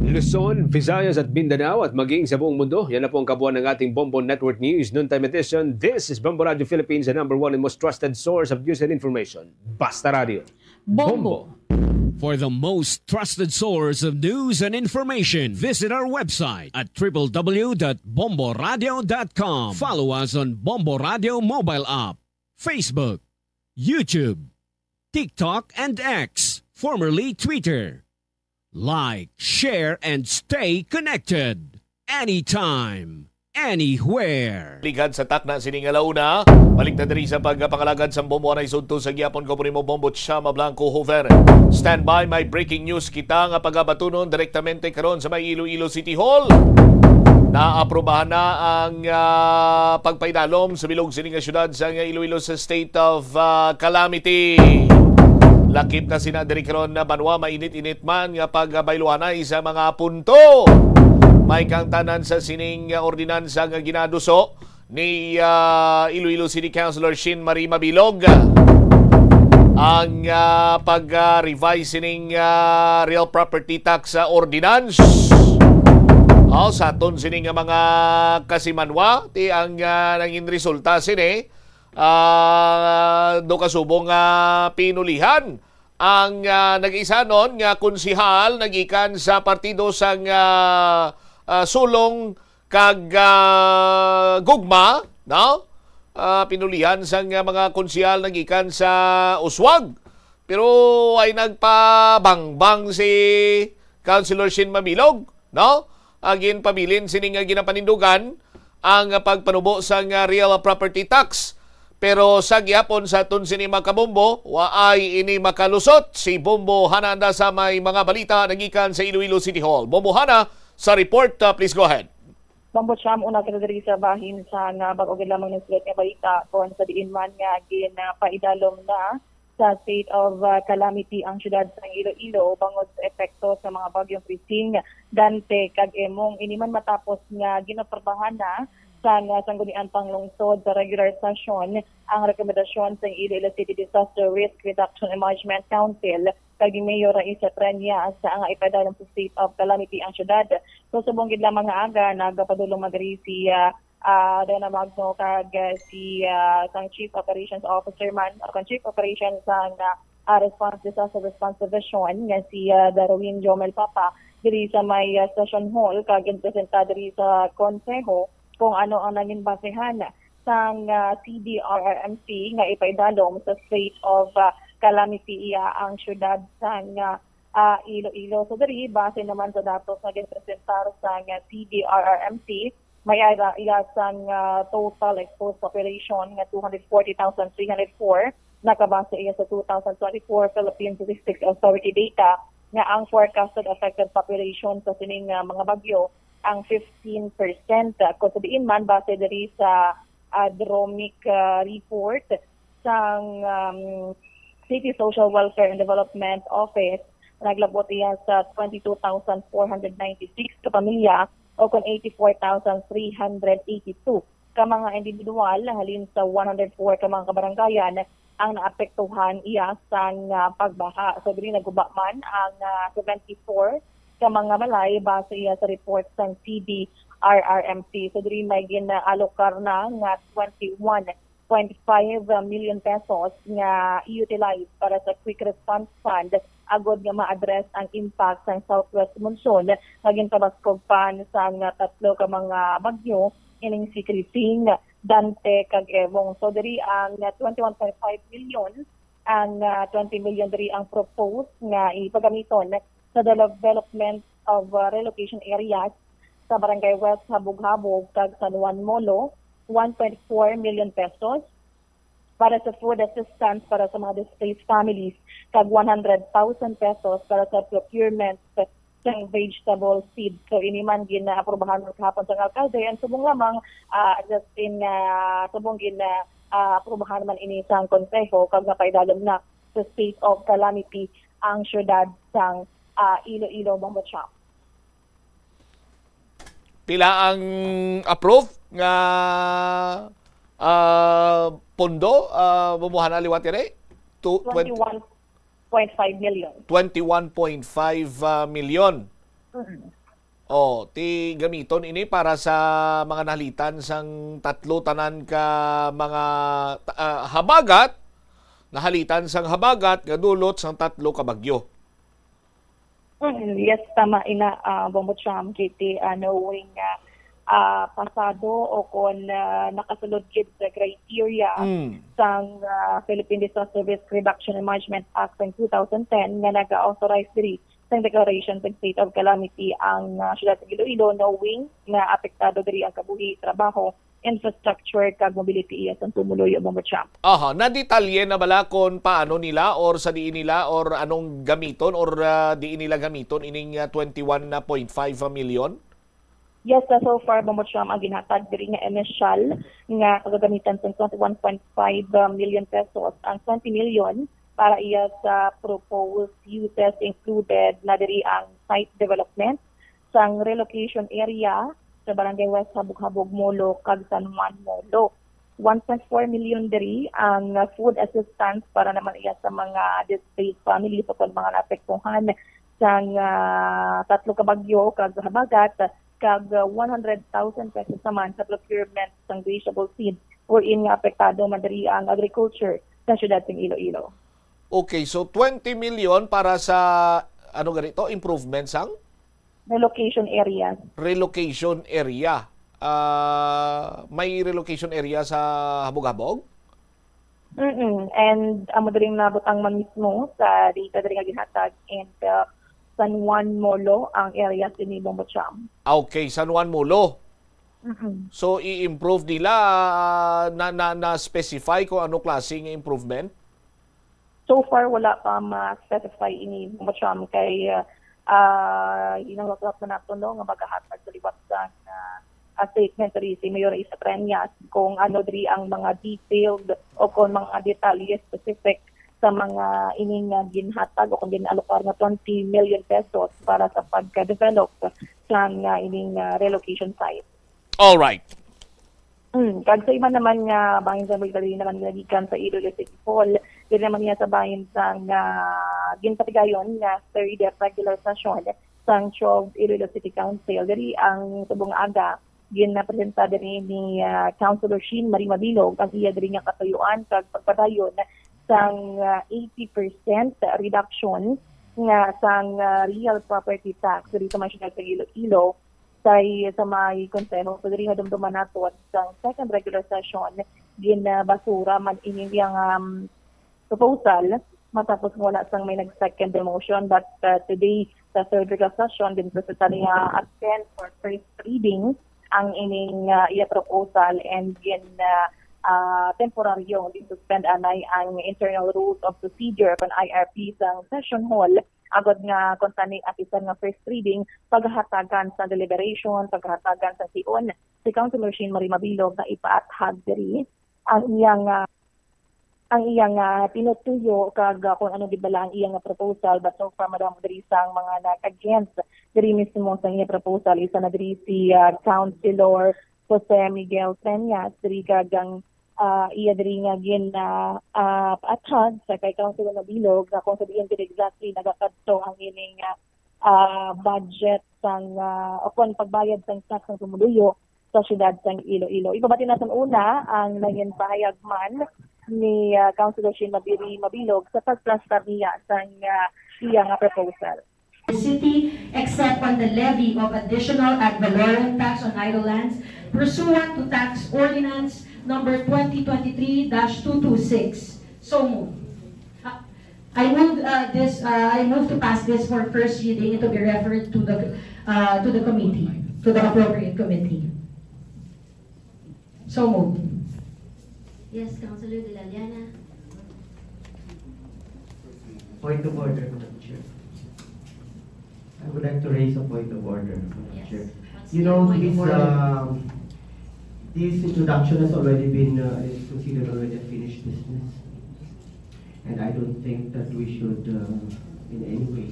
Luzon, Visayas at Mindanao at maging sa buong mundo, yan na po ang kabuuan ng ating Bombo Network News Noontime Edition. This is Bombo Radio Philippines, the number one and most trusted source of news and information. Basta Radio. Bombo. Bombo. For the most trusted source of news and information, visit our website at triple w dot bombo radio dot com. Follow us on Bombo Radio mobile app, Facebook, YouTube, TikTok, and X, formerly Twitter. Like, share, and stay connected. Anytime, anywhere. Ligad sa takna sining alauna, balik na diri sa pagpangalagad sa Bombo Anay Sudto sa Gihapon. Ko po nimo, Bombo Chama Blanco Hover. Standby, may breaking news kita nga pagabatunon direktamente karon sa may Iloilo City Hall. Naaprobahan na ang, ah, pagpaidalom sa bilog sini nga syudad sa nga Iloilo sa state of, ah, calamity. Lakip na sina diri karon na banwa, mainit-init man nga pagbayluhanay sa mga punto. May kangtanan sa sining, ah, ordinansa nga ginaduso ni, ah, Iloilo City Councilor Shin Marie Mabilog ang, ah, pag-revise sining, ah, real property tax, ah, ordinance. Oh, sa aton sini nga mga kasimanwa, ti ang, ah, nangin resulta sini, ah, do kasubong nga pinulihan ang, ah, nag-isanon nga konsehal nagikan sa partido sang, ah, ah, Sulong kag, ah, Gugma, no? Ah, pinulihan sang, ah, mga konsehal nagikan sa Uswag. Pero ay nagpabangbang si Councilor Shin Mabilog, no? Ah, ginpabilin sini nga ginapanindugan ang pagpanubo sang, ah, real property tax. Pero sa gihapon sa aton sini, mga kabombo, waay ini makalusot. Si Bombo Hana anda sa may mga balita nagikan sa Iloilo City Hall. Bombo Hana, sa report, ah, please go ahead. Bombo Cham, una kita diri sa bahin sa nga bag-o gid lamang nagsulat nga balita, kung sa diin man nga ginapaidalom na sa state of, ah, calamity ang syudad sang Iloilo bangod sa epekto sa mga bagyong Krising, Dante, kag Emong. Ini man matapos nga ginaprobahan na sang, ah, Sangguniang Panglungsod sa regular session ang rekomendasyon sang Iloilo City Disaster Risk Reduction and Management Council kag ni Mayor Raisa Treñas nga ipadalom sa state of calamity ang syudad. So, subong gid lamang nga aga, nagapadulong man diri si, ah, ah, Dana Magno kag, ah, si, ah, sang Chief Operations Officer man o kang Chief Operations sang, ah, ah, Response, Disaster Response Division nga si, ah, Darwin Jomel Papa diri sa may, ah, Session Hall kag ginpresenta diri sa Konseho kung ano ang nangin basehan sang, ah, C D R R M C nga ipaidalom sa state of, ah, calamity iya ang syudad sang, ah, ah, Iloilo. So, diri, base naman sa datos nga ginpresentar sang, ah, C D R R M C, may ara iya sang, ah, total exposed population nga two hundred forty thousand three hundred four, nakabase iya sa two thousand twenty-four Philippine Statistics Authority data nga ang forecasted affected population sa sining, ah, mga bagyo ang fifteen percent. Kung sa diin man, base diri sa, ah, DROMIC, ah, report sang, um, City Social Welfare and Development Office, naglabot iya sa twenty-two thousand four hundred ninety-six ka pamilya o kon eighty-four thousand three hundred eighty-two ka mga individual halin sa one hundred four ka mga kabarangayan ang naapektuhan iya sang, ah, pagbaha. So, diri naguba man ang, ah, seventy-four ka mga balay base iya sa report sang C D R R M C. So, diri may gin-alokar na nga twenty-one point five million pesos nga i-utilize para sa Quick Response Fund agod nga ma-address ang impact sang southwest monsoon nga ginpabaskog pa sang tatlo ka mga bagyo, ining si Krising, Dante, kag Emong. So, diri ang twenty-one point five million, ang, ah, twenty million diri ang proposed nga ipagamiton sa development of, ah, relocation areas sa Barangay West Habog-Habog kag San Juan Molo, one point four million pesos para sa food assistance para sa mga displaced families, kag one hundred thousand pesos para sa procurement sang vegetable seed. So, ini man gina-aprobahan man kahapon sang alkalde. Ang subong lamang, ah, just in, ah, subong gina, ah, aprobahan man ini sang konseho, kag napaidalom na sa state of calamity ang syudad sang, ah, Iloilo, Bombo Cham. Pila ang approved nga, ah, pondo, ah, Bombo Hana, liwat diri? Tu-, twenty, twenty-one point five million. Twenty-one point five, ah, million. Mm. Oh, ti gamiton ini para sa mga nahalitan sang tatlo tanan ka mga ta-, ah, habagat, nahalitan sang habagat nga dulot sang tatlo ka bagyo. Mm, yes, tama ina, ah, Bombo Cham, K T, ah, knowing nga, ah, pasado o kon, ah, nakasulod gid sa criteria Mm. sang, ah, Philippine Disaster Risk Reduction and Management Act sang two thousand ten nga naga-authorize diri sang declaration sang state of calamity ang, ah, siyudad sa Iloilo, knowing nga apektado diri ang kabuhi, trabaho, infrastructure, kag mobility iya sang tumuluyo, Bombo Cham. Aha, nadetalye na bala kon paano nila or sa diin nila or anong gamiton or, ah, diin nila gamiton ining, ah, twenty-one point five million? Yes, ah, so far, Bombo Cham, ang ginhatag diri nga initial nga kagagamitan sang twenty-one point five million pesos. Ang twenty million para iya sa proposed uses included na diri ang site development sang relocation area sa Barangay West Habog-Habog, Molo, kag San Juan, Molo. One point four million diri ang, uh, food assistance para naman iya sa mga displaced families o kon mga naapektuhan sang, uh, tatlo ka bagyo kag habagat, kag, uh, one hundred thousand pesos naman sa procurement sang vegetable seed, wherein nga apektado man diri ang agriculture sa siyudad sang Iloilo. Okay, so twenty million para sa, ano ganito, improvement sang? Relocation areas. Relocation area. Ah, may relocation area sa Habog-Habog? Mm-mm. And amo diri nabutang man mismo sa data diri nga ginhatag in the San Juan Molo ang area sini, Bombo Cham. Ah, okay, San Juan Molo. Mm-mm. So, i-improve nila, ah, na, na, na-specify kung ano klase nga improvement? So far, wala pa ma-specify ini, Bombo Cham, kay, ah, ah, ginawagwat na nato, no, nga magahatag sa liwat sang, ah, ah, statement diri si Mayor Isa Treñas kung ano diri ang mga detailed o kung mga detalye specific sa mga ining, ah, ginhatag o kung ginalokar nga twenty million pesos para sa pagka-develop sang, ah, ining, ah, relocation site. All right. Mm, kag sa iban naman nga bahin sa mga dali naman nga gikan sa Iloilo City Hall, diri naman niya sa bahin sang, ah, ginpatigayon nga third regular session sang twelve Iloilo City Council. Diri ang subong aga ginpresenta diri ni, ah, Councilor Sheen Marie Mabilog ang iya diri nga katuyuan kag pagpadayon sang, ah, eighty percent reduction nga sang, ah, real property tax diri sa mga siyudad sa Iloilo. Kay sa may konseho, so diri nga dumduman naton sang second regular session, ginbasura man ini nga, um, proposal matapos nga wala sang may nag-second the motion. But, uh, today, sa third regular session, ginpresenta niya again for first reading ang ining, uh, iya proposal, and gin, uh, uh, temporaryo ginsuspend anay ang internal rules of procedure kon I R P sang session hall. Agod nga kon tani atisan nga first reading, paghatagan sa deliberation, paghatagan sa tion si Councilor Sheen Marie Mabilog nga ipaathag diri ang iyang, ah, ang iyang, ah, pinutuyo kag, ah, kung ano gid bala ang iyang proposal. But so far, madamo diri sang mga nag-against diri mismo sa iyang proposal. Isa na diri si, ah, Councilor Jose Miguel Peñas, diri kag ang ah, iya diri nga gin, ah, ah, paathag sa kay Councilor Mabilog nga kung sa diin gid exactly nagakadto ang ining, ah, ah, budget sang, ah, o kon pagbayad sang tax sang tumuluyo sa siyudad sang Iloilo. Ipabati naton una ang nangin pahayag man ni, ah, Councilor Sheen Mabiri Mabilog sa pagplastar niya sang, ah, iya nga proposal. The city, except on the levy of additional ad valorem tax on idle lands pursuant to Tax Ordinance Number twenty twenty-three dash two two six. So moved. Uh, I move, uh, this, uh, I move to pass this for first reading and to be referred to the, uh, to the committee, to the appropriate committee. So moved. Yes, Councilor De La Llana. Point of order, Madam Chair. I would like to raise a point of order, Madam Yes. Chair. What's You your know, point of this, order? Um, this introduction has already been, uh, is considered already a finished business. And I don't think that we should, uh, in any way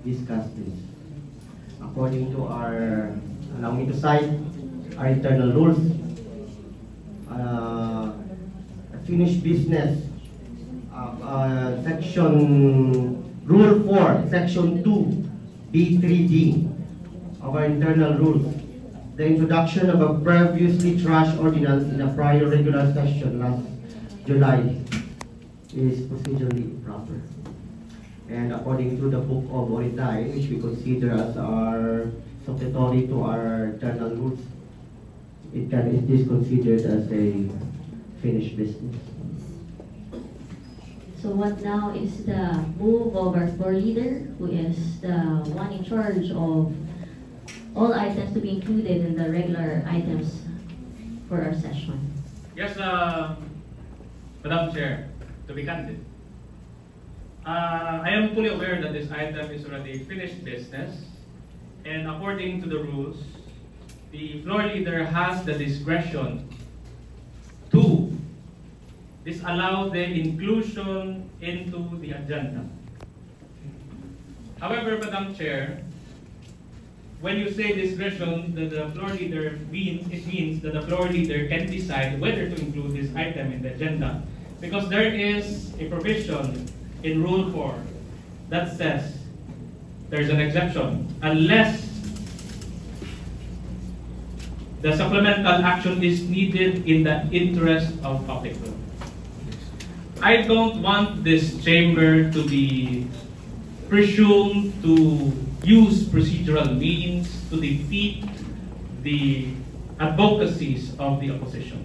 discuss this. According to our, allow me to cite our internal rules, uh, finished business, uh, uh, section, Rule four, Section two, B three D of our internal rules, the introduction of a previously trashed ordinance in a prior regular session last July is procedurally improper. And according to the Book of Oritay, which we consider as our succesory to our general rules, it can, it is considered as a finished business. So what now is the move of our floor leader, who is the one in charge of all items to be included in the regular items for our session? Yes, uh, Madam Chair, to be candid, uh, I am fully aware that this item is already finished business, and according to the rules, the floor leader has the discretion to disallow the inclusion into the agenda. However, Madam Chair, when you say discretion, the, the floor leader means, it means that the floor leader can decide whether to include this item in the agenda, because there is a provision in Rule four that says there's an exception unless the supplemental action is needed in the interest of public good. I don't want this chamber to be presumed to use procedural means to defeat the advocacies of the opposition.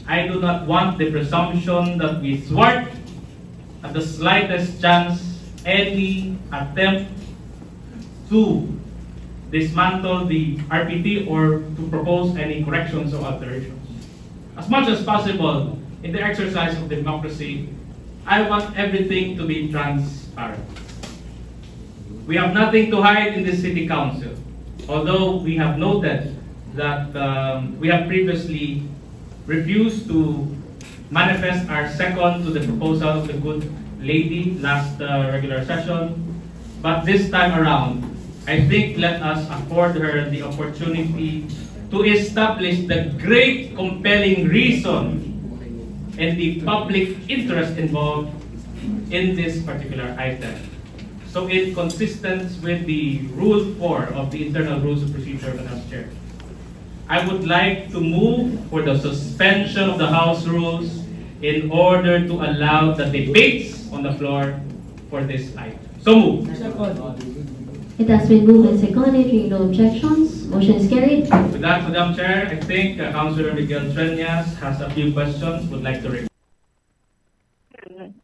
I do not want the presumption that we thwart at the slightest chance any attempt to dismantle the R P T or to propose any corrections or alterations. As much as possible, in the exercise of democracy, I want everything to be transparent. We have nothing to hide in the city council, although we have noted that um, we have previously refused to manifest our second to the proposal of the good lady last uh, regular session. But this time around, I think let us afford her the opportunity to establish the great compelling reason and the public interest involved in this particular item. So in consistence with the Rule four of the Internal Rules of Procedure, Madam Chair, I would like to move for the suspension of the House rules in order to allow the debates on the floor for this item. So moved. It has been moved and seconded. Hearing no objections, motion is carried. With that, Madam Chair, I think uh, Councilor Miguel Treñas has a few questions would like to raise.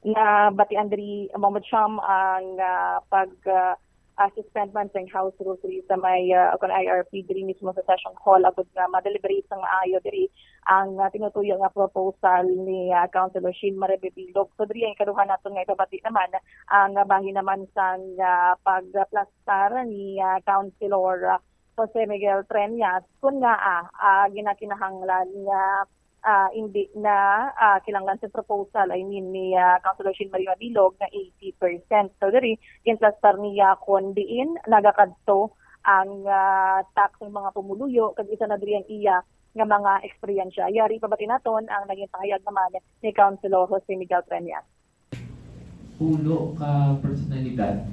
Nabatian diri, Ma'am Cham, ang ah, pag ah, ah, suspend man sang House rules diri sa may ah, kon I R P diri mismo sa session hall agud nga ma-deliberate sang maayo diri ang ah, tinutuyo nga proposal ni ah, Councilor Shane Marie Bilog. So diri ang ikaduha naton nga ipabati naman ang ah, bahin naman sang ah, pagplastar ni ah, Councilor ah, Jose Miguel Treñas kun nga ah, ah, ginakinahanglan nga ah, indi na ah, kinahanglan sa proposal, I mean, ni ah, Councilor Shane Marie Mabilog nga eighty percent. So diri, ginplastar niya kon diin nagakadto ang ah, tax ng mga pumuluyo, kag isa na diri ang iya nga mga eksperyensya. Yari pabati naton ang naging pahayag naman ni Councilor Jose Miguel Treñas. Pulo ka personalidad.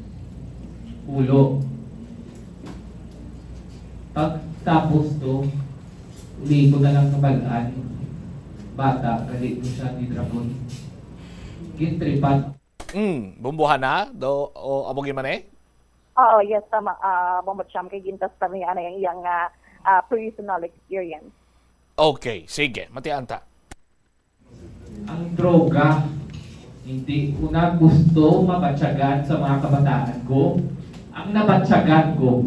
Pulo. Pagtapos to, uli ko na lang kabal-an. Bata, gali ko siya ni Dragon. Gintripan. Mm, bumbuhan na? Do, o amo gyud man eh? Oo, yes, tama. Uh, Bombo Cham, kay gintastar niya na yung iyang uh, uh, personal experience. Okay, sige. Matianta. Ang droga, hindi ko na gusto mabatyagan sa mga kabataan ko ang nabatyagan ko.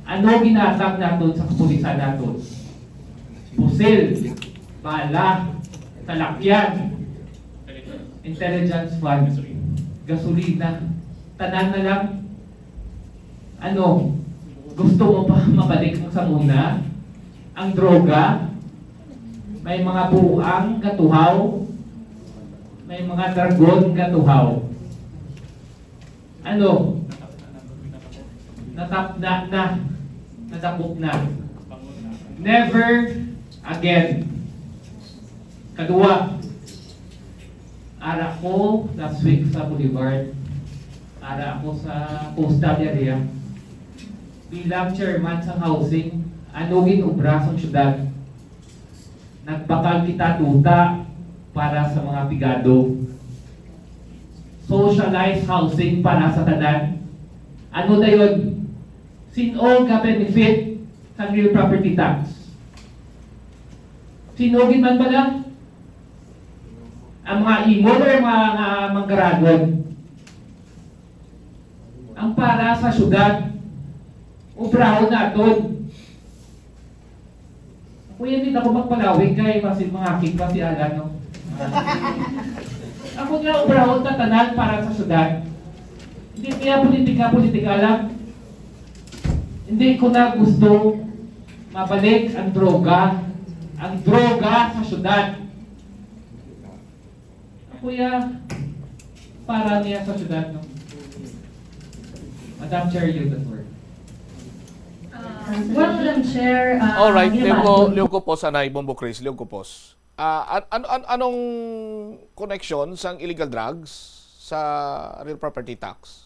Ano ginatag naton sa kapulisan naton? Pusil, bala, salakyan, intelligence fund, gasolina, tanan na lang. Ano, gusto mo pa mabalik ang sa una? Ang droga? May mga buang gatuhaw, may mga dragon gatuhaw. Ano? Natapna na. Natapok na. Never again. Kadua, ara ko last week sa Boulevard. Ara ako sa coastal area. Bilang chairman sa housing, ano gin-obra sa syudad? Nagbakal kita duta para sa mga pigado. Socialized housing para sa tanan. Ano dayon? Sin-o ga-benefit sa real property tax? Sin-o gid man bala? Ang mga imol or mga, mga manggaragon? Ang para sa syudad, obrahon naton. Kuya, hindi na ako magpalawig kay mas mangakig pa si Alan, no? Ako nga, obrahon ta tanan para sa syudad. Hindi niya politika-politika lang. Hindi ko na gusto mabalik ang droga. Ang droga sa syudad. Kuya, para niya sa syudad, no? Madam Chair, you the floor. Well, Madam Chair, uh, Alright, yun liw ba? ko, liw ko po, sanay, Bombo Chris, liw ko po. Ah, an- an- an- anong connection sang illegal drugs sa real property tax?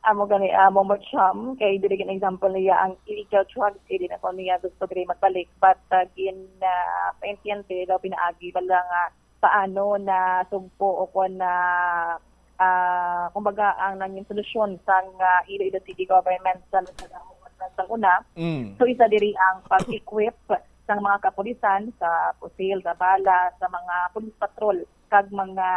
Amo gani, amo mo, Cham, kay dili gid example niya ang illegal drugs, kay di na ko niya gusto diri magbalik, but uh, gin uh, paintiente daw pinaagi bala nga paano na sugpo o kung na ah, kumbaga ang nangin solusyon sang uh, Iloilo City Government sa nagkadahon sang una. Mm. So isa diri ang pag-equip sang mga kapulisan sa pusil, sa bala, sa mga police patrol kag mga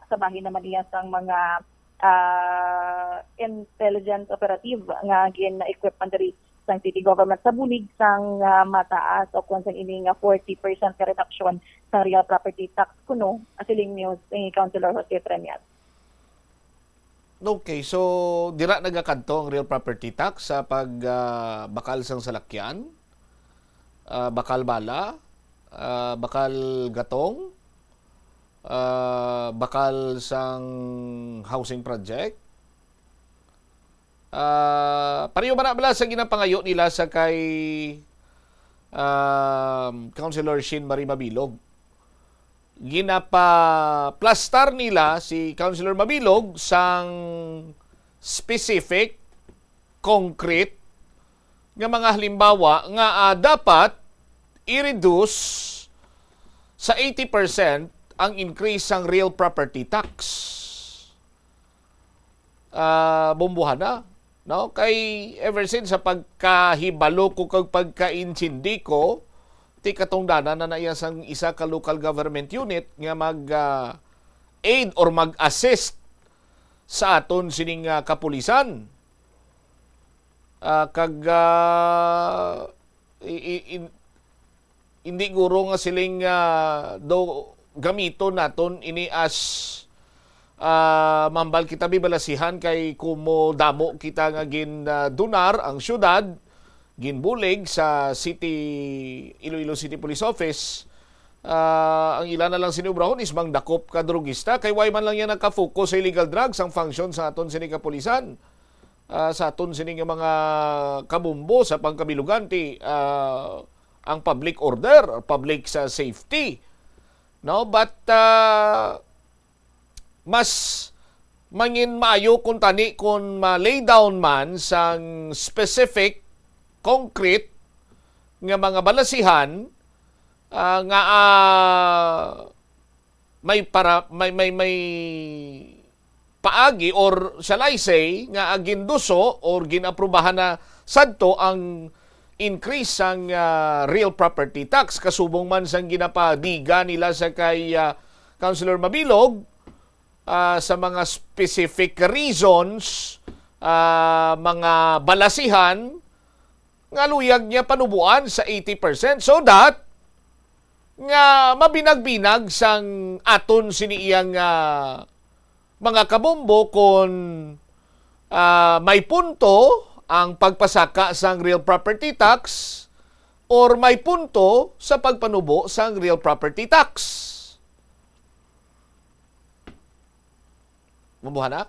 sa bahin naman iya sang mga ah, intelligence operative nga gin-equip man diri sang city government sa bulig sang ah, mataas o kung sang ini nga forty percent nga reduction sa real property tax kuno, siling news ni Councilor Jose Tremias. Okay, so dira nagakadto ang real property tax sa pag ah, bakal sang salakyan, ah, bakal bala, ah, bakal gatong, ah, bakal sang housing project. Ah, pareho man na bala sa ginapangayo nila sa kay um, Councilor Shin Marie Mabilog. Ginapaplastar nila si Councilor Mabilog sang specific, concrete nga mga halimbawa nga ah, dapat i-reduce sa eighty percent ang increase sang real property tax. Ah, Bombohana, no? Kay ever since sa pagkahibalo ko kag pagkaintindi ko, ti katungdanan na na iya sang isa ka local government unit nga mag ah, aid or mag-assist sa aton sining ah, kapulisan. Ah, kag ah, i- i- in- hindi guro nga siling ah, do gamiton naton ini as ah, mambal kita bibalasihan kay kumo damo kita nga gin ah, donar ang syudad, ginbulig sa city, Iloilo City Police Office. Ah, ang ila na lang sini obrahon is mangdakop ka drugista kay why man lang yan nakafocus sa illegal drugs ang function sa aton sini kapulisan, ah, sa aton sini nga mga kabumbo sa pangkabilugan ti ah, ang public order or public sa safety, no? But ah, mas mangin maayo kung tani kung ma-lay down man sang specific concrete nga mga balasihan ah, nga ah, may para may may may paagi or shall I say nga ah, ginduso or ginaprubahan na sadto ang increase sang ah, real property tax kasubong man sang ginapadiga nila sa kay ah, Councilor Mabilog ah, sa mga specific reasons, ah, mga balasihan nga luyag niya panubuan sa eighty percent so that nga mabinag-binag sang aton sini iyang ah, mga kabombo kon ah, may punto ang pagpasaka sang real property tax or may punto sa pagpanubo sang real property tax. Mabuhana?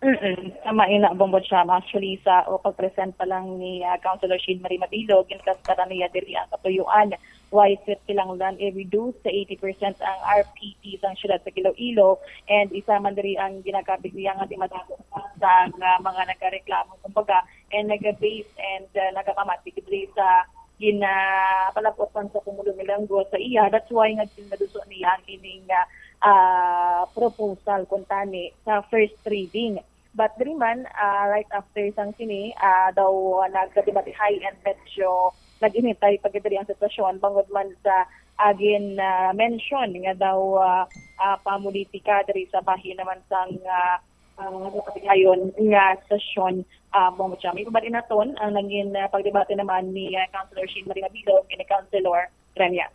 Mm-mm. Tama ina, Bombo Cham. Actually, sa o pag-present pa lang ni ah, Councilor Shane Marie Mabilo, ginkaskaran niya diri ang katuyuan why sa kinahanglan i-reduce sa eighty percent ang R P T sang siyudad sa Iloilo, and isa man diri ang ginakapit niya nga di madako sa nga mga nagareklamo, kumbaga, and naga-base and uh, nagapamatik diri sa ginapalapot man sa Pangulo Milanggo sa iya. That's why nga ginaduso niya ang ining uh, ah, proposal kuntani sa first reading. But diri man, ah, right after sang sini, ah, daw nagdebatihay and medyo nag-initay pa gid diri ang sitwasyon bangod man sa, ah, gin, ah, mention nga daw, ah, ah, pamulitika diri sa bahin naman sang, ah, ah, ayon nga sesyon, ah, Bong Cham. Ibabalik naton ang naging, ah, pagdebate naman ni, ah, Councilor Shane Marie Mabilog and ni Councilor Renia.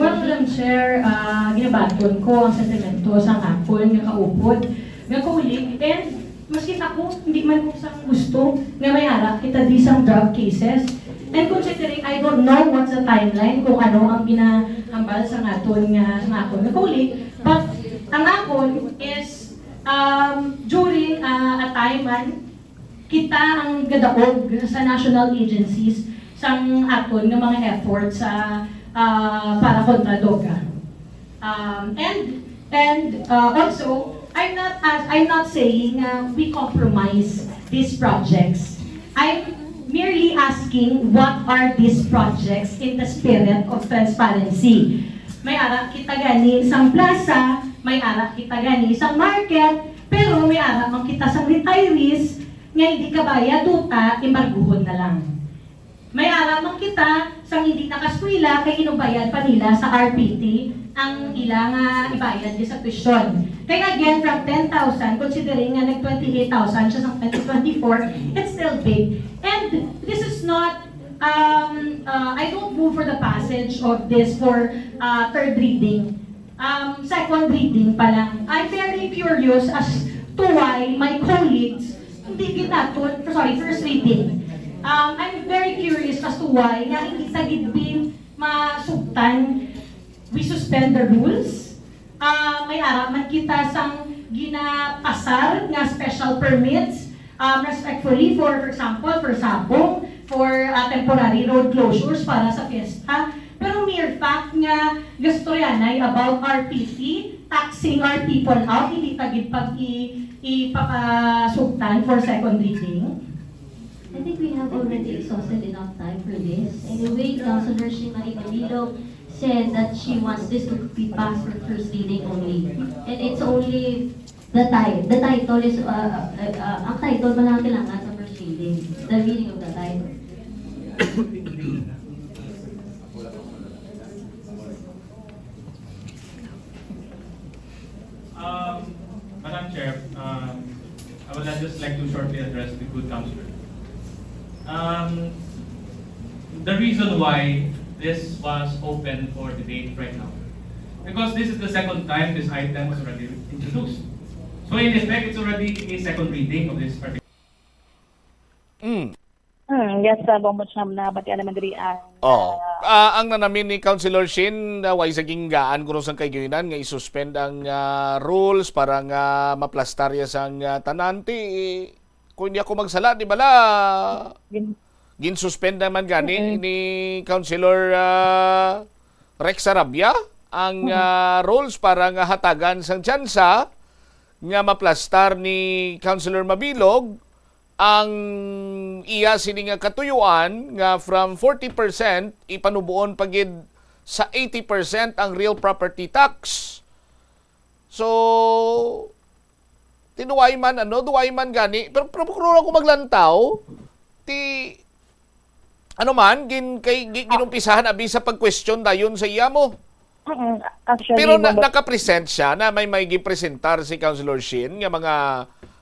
Well, Madam Chair, ah, ginabaton ko ang sentimento sa akon nga kaupod nga kaulig, and maskin ako, hindi man ko sang gusto nga may ara kita di sang drug cases. And considering I don't know what's the timeline kung ano ang ginahambal sa aton nga, sa akon nga kaulig, but ang akon is, um, during, ah, a time man kita ang gadaog sa national agencies sang aton nga mga efforts sa, ah, para kontra droga. Um, and and uh, also, I'm not as I'm not saying uh, we compromise these projects. I'm merely asking what are these projects in the spirit of transparency. May ara kita gani sang plaza, may ara kita gani sang market, pero may ara man kita sang retirees nga hindi kabayad tuta, embarguhon na lang. May ara man kita sang hindi nakaskwela kay inubayad pa nila sa R P T ang ila nga ibayad niya sa tuition. Kaya again, from ten thousand, considering nga nag twenty-eight thousand siya sa twenty twenty-four, it's still big. And this is not, um, uh, I don't move for the passage of this for uh, third reading. Um, second reading pa lang. I'm very curious as to why my colleagues hindi gid naton, sorry, first reading. Um, I'm very curious as to why nga hindi ta gid bin masugtan. We suspend the rules. Ah, may ara man kita sang ginapasar nga special permits, um, respectfully, for, for example, for sabong, for, ah, temporary road closures para sa fiesta. Pero mere fact nga gastoryanay about R P T, taxing our people out, hindi ta gid pag i-, ipapasugtan for second reading. I think we have already exhausted enough time for this. Anyway, Councilor Shimari Manilo said that she wants this to be passed for first reading only. And it's only the title. The title is, uh, uh, uh, ang title pa lang ang kailangan sa first reading. The reading of the title. Um, Madam Chair, um, I would just like to shortly address the good councilor. Um, the reason why this was open for debate right now, because this is the second time this item was already introduced. So in effect, it's already a second reading of this particular. Mm. Hmm, yes, uh, Bongbong Sam, na batian naman diri ang... Oh. Uh, ang nanamin ni Councilor Shin, uh, way sa ginggaan kuno sang kaigyunan nga i-suspend ang uh, rules para nga maplastarya sang uh, tanan. Ti, kung hindi ako magsala, di bala, gin-suspend naman gani mm-hmm. ni Councilor uh, Rex Arabia ang mm-hmm. uh, rules para nga hatagan sang tsansa nga maplastar ni Councilor Mabilog ang iya sini nga katuyuan nga from forty percent ipanuboon pa gid sa eighty percent ang real property tax. So, tinuway man, ano, duway man gani, pero, pero kung ako maglantaw, ti, ano man, gin, kay, gi- ginumpisahan abi sa pag-question dayon sa iya mo. Mm, actually, Pero na, Bobo- nakapresent siya na may may gipresentar si Councilor Shin nga mga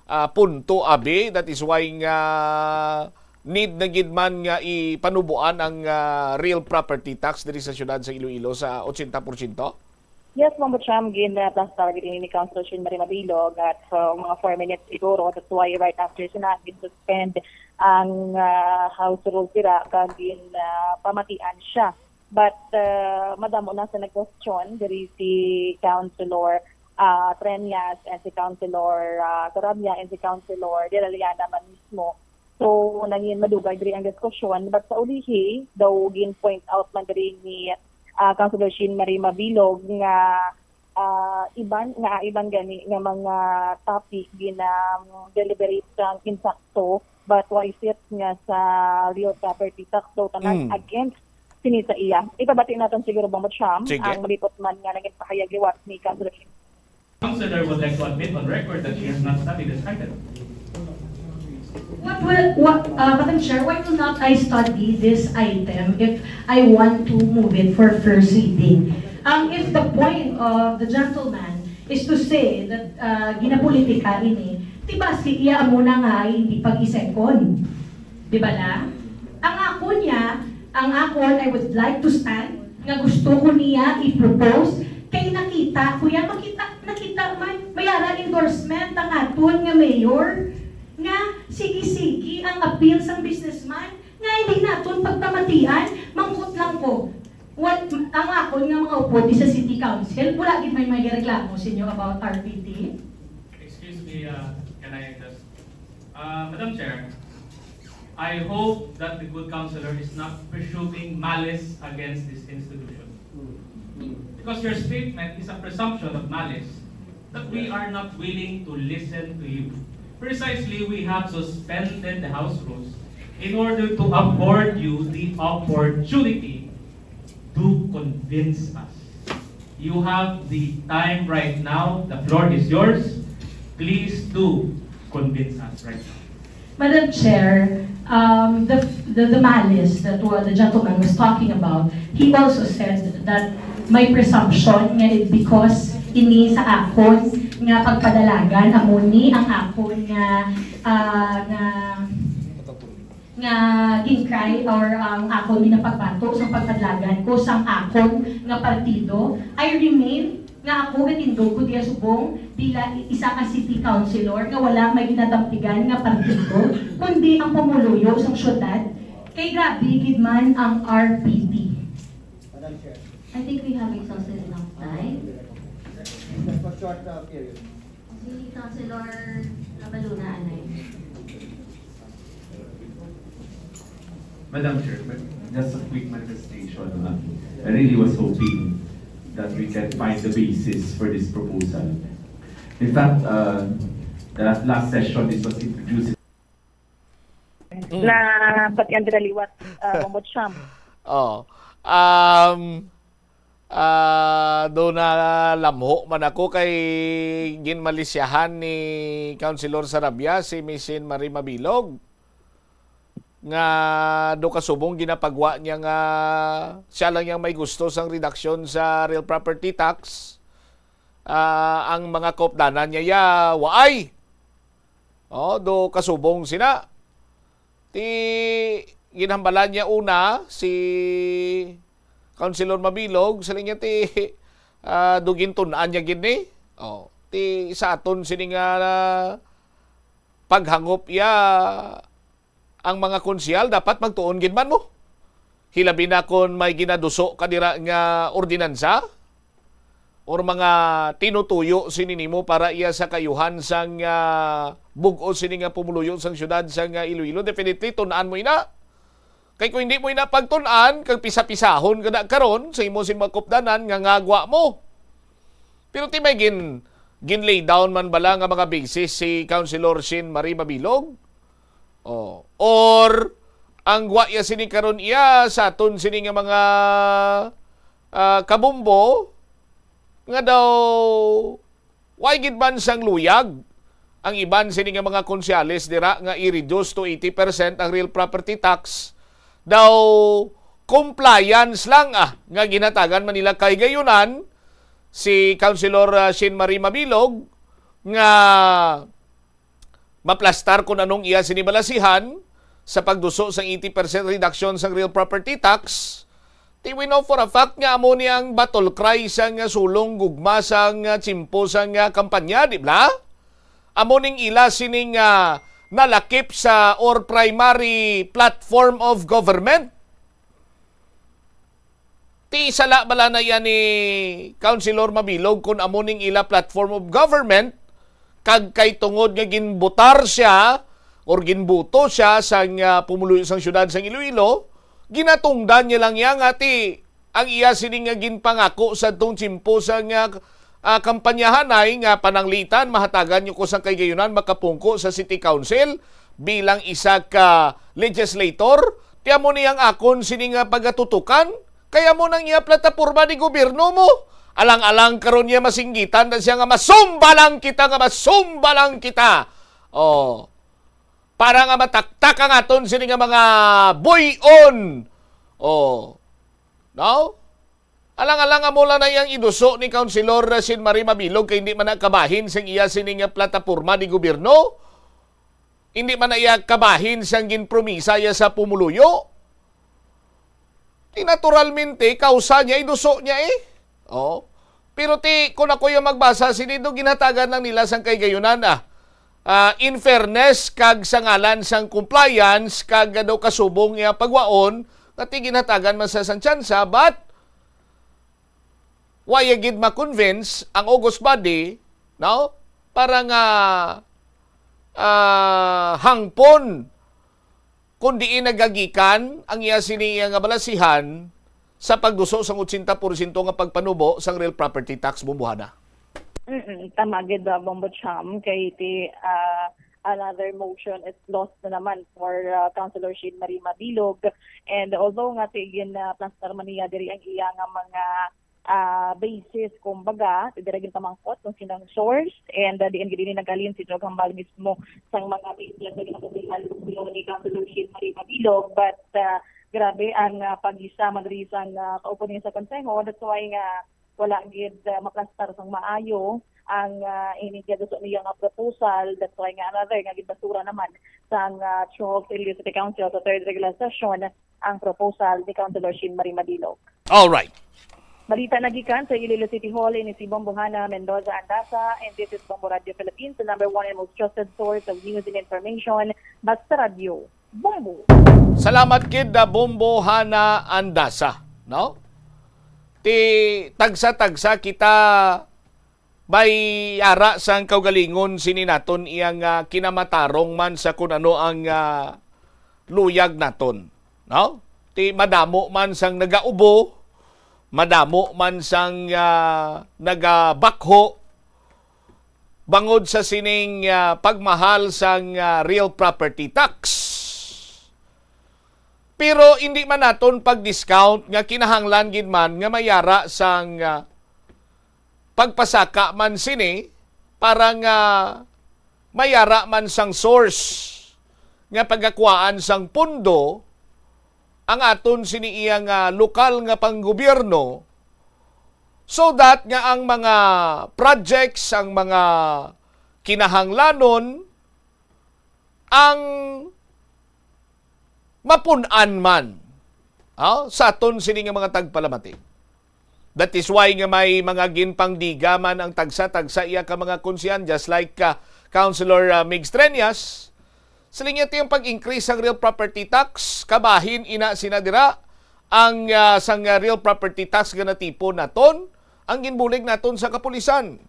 ah, punto abi, that is why nga need na gid man nga ipanuboan ang ah, real property tax diri sa siyudad sa Iloilo sa ochenta porsyento? Yes, Ma'am Butcham, gin uh, plastar gid ini ni Councilor Shin Marie Mabilog at uh, mga four minutes siguro. That's why right after siya na gin-suspend ang uh, House Rules dira kag gin uh, pamatian siya. But uh, madamo na sa nag-question diri si Councilor uh, Treñas and si Councilor uh, Torabia and si Councilor De La Liana man mismo. So, nangin madugay diri ang diskusyon. But sa ulihi, daw gin-point out man diri ni uh, Councilor Sheen Marie Mabilog nga ah, iban nga iban gani nga mga topic gina-deliberate sang insakto, but why is it nga sa real property tax daw tanan Mm. against Kini sa iya. Ipabati naton siguro, Bombo Cham, Sige. Ang malipot man nga naging pahayag liwat ni Councilor. Counselor would like to admit on record that she has not studied this item. What will, what, uh, Madam Chair, why will not I study this item if I want to move it for first reading? Um, if the point of the gentleman is to say that uh, ginapolitika ini, di ba si iya amo na nga ay hindi pag-second? Di ba na? Ang ako niya, ang akon, I would like to stand nga gusto ko niya i-propose kay nakita ko yan, makita, nakita man, may ara endorsement ang aton nga mayor nga sige-sige ang appeal sang businessman nga hindi naton pagpamatian, mangkot lang ko. What, ang akon nga mga upod sa city council, wala gid may may reklamo sa inyo about R P T? Excuse me, uh, can I just, uh, Madam Chair, I hope that the good counselor is not presuming malice against this institution. Because your statement is a presumption of malice that we are not willing to listen to you. Precisely, we have suspended the House rules in order to afford you the opportunity to convince us. You have the time right now. The floor is yours. Please do convince us right now. Madam Chair, um, the, the, the malice that wa- the gentleman was talking about, he also said that may presumption nga it- because ini sa akon nga pagpadalagan, amo ni ang akon nga ah, nga nga ginkay or ang akon ginapagbato sa pagpadalagan ko sang akon nga partido. I remain nga ako gatindog ko diya subong bila isa ka city councilor nga wala may ginadampigan nga partido, kundi ang pumuluyo sang syudad. Kay grabe gid man ang R P T. Madam Chair, I think we have exhausted enough time. just for short uh, period. Si Councilor Labaluna, anay. Madam Chair, but just a quick manifestation. Uh, I really was hoping that we can find the basis for this proposal. In fact, uh, the last, last session, this was introduced. Na pati ang dira liwat, uh, Bombo Cham. Oh. Um, ah, do na lamho man ako kay ginmalisyahan ni Councilor Sarabia si Miss Sheen Marie Mabilog nga do kasubong ginapagwa niya nga siya lang yang may gusto sang reduction sa real property tax. Ah, ang mga kaupdanan niya ya waay. Oh, do kasubong sina. Ti ginhambalan niya una si Councilor Mabilog, siling niya ti ah, do gintun-an niya gid ni. Oh, ti sa aton sini nga paghangop ya ang mga konsehal dapat magtuon gid man mo. Hilabi na kon may ginaduso ka dira nga ordinansa or mga tinutuyo sini nimo para iya sa kayuhan sang ah, bug-os sini nga pumuluyo sang syudad sang ah, Iloilo, definitely tun-an mo ina. Kay kung hindi mo ina pagtun-an, kag pisa-pisahon ka na karon sa imo sin mga kupdanan nga ngagwa mo. Pero ti may gin gin-lay down man bala nga mga basis si Councilor Sheen Marie Mabilog? Oh. Or ang gwa iya sini karon iya sa aton sini nga mga ah, kabumbo nga daw way gid man sang luyag ang iban sini nga mga konsehales dira nga i-reduce to eighty percent ang real property tax daw compliance lang ah, nga ginhatagan man nila kahigayunan si Councilor ah, Sheen Marie Mabilog nga maplastar kon anong iya sini balasihan sa pagduso sang eighty percent reduction sang real property tax. Ti we know for a fact nga amo ni ang battle cry sang sulong gugma sang tiyempo sang kampanya, di ba? Amo ning ila sining ah, nalakip sa or primary platform of government. Ti sala bala na iya ni Councilor Mabilog kun amo ning ila platform of government, kag kay tungod nga ginbutar siya or ginbuto siya sang ah, pumuluyo sang syudad sang Iloilo, ginatungdan niya lang iya nga ti ang iya sini nga ginpangako sa tong tiyempo sang ah, ah, kampanyahanay nga pananglitan mahatagan niyo ko sang kahigayunan makapungko sa City Council bilang isa ka legislator, Ti amo ni ang akon sini nga pagatutukan, kay amo nang iya plataporma ni gobyerno mo. Alang-alang karon niya masinggitan na siya nga masumba lang kita, nga masumba lang kita. Oh. Para nga mataktak ang aton sini nga mga buy-on. Oh. No? Alang-alang amo lang na iyang iduso ni Councilor Sin Marie Mabilog kay hindi man na kabahin sang iya sini nga plataporma ni gobyerno. Hindi man na iya kabahin sang ginpromisa iya sa pumuluyo. Di naturalmente, kausa niya, iduso niya eh. Oh. Pero ti, kung ako yung magbasa, sini do ginhatagan lang nila sang kahigayonan, ah. Ah, in fairness, kag sa ngalan sang compliance, kag, ah, daw kasubong niya pagwaon, nga ti ginhatagan man sa sang tsansa, but wa ya gid ma-convince ang August body, no? Para nga, ah, hangpon kung diin nagagikan ang iya sini iya nga balasihan sa pagduso sang otsenta porsyento nga pagpanubo sang real property tax, Bombo Hana. Mm, tama gid, uh, Bombo Cham, kay ti, uh, another motion is lost na naman for, uh, Councilor Shane Marie Mabilog. And although nga ti gin, uh, plastar man niya diri ang iya nga mga, uh, basis, kumbaga, dira gid pamangkot kung sinang source, and, uh, diin gid ini naghalin si Jog Hambal mismo sang mga basis nga ginapulihan ni Councilor Shane Marie Mabilog, but, uh, grabe ang, uh, pagisa man diri sang, uh, kaupo niya sa konseho. That's why nga wala gid, uh, maplastar sang maayo ang, uh, ini nga gusto niya nga proposal. That's why nga another nga ginbasura naman sang, uh, True Hope City Council sa third regular session ang proposal ni Councilor Shane Marie Mabilog. All right. Balita nagikan sa Iloilo City Hall, ini si Bombo Hana Mendoza Andasa, and this is Bombo Radio Philippines, the number one and most trusted source of news and information. Basta Radio, Bombo. Salamat kid, ah, Bombo Hana Andasa, no? Ti tagsa-tagsa kita may ara sang kaugalingon sini naton iya nga kinamatarong man sa kun ano ang, ah, luyag naton, no? Ti madamo man sang nagaubo, madamo man sang, ah, nagabakho bangod sa sining, ah, pagmahal sang, ah, real property tax. Pero hindi man naton pag-discount nga kinahanglan gid man nga mayara sang, ah, pagpasaka man sini para nga mayara man sang source nga pagakuhaan sang pondo ang aton sini iya nga lokal nga panggobyerno, so that nga ang mga projects, ang mga kinahanglanon, ang mapun-an man, ah, sa aton sini nga mga tagpalamati. That is why nga may mga ginpangdiga man ang tagsa-tagsa iya ka mga konsehan, just like, ah, Councilor, ah, Migs Treñas. Siling niya, ti ang pag-increase sang real property tax, kabahin ina sina dira ang, ah, sang, ah, real property tax nga natipon naton, ang ginbulig naton sa kapulisan,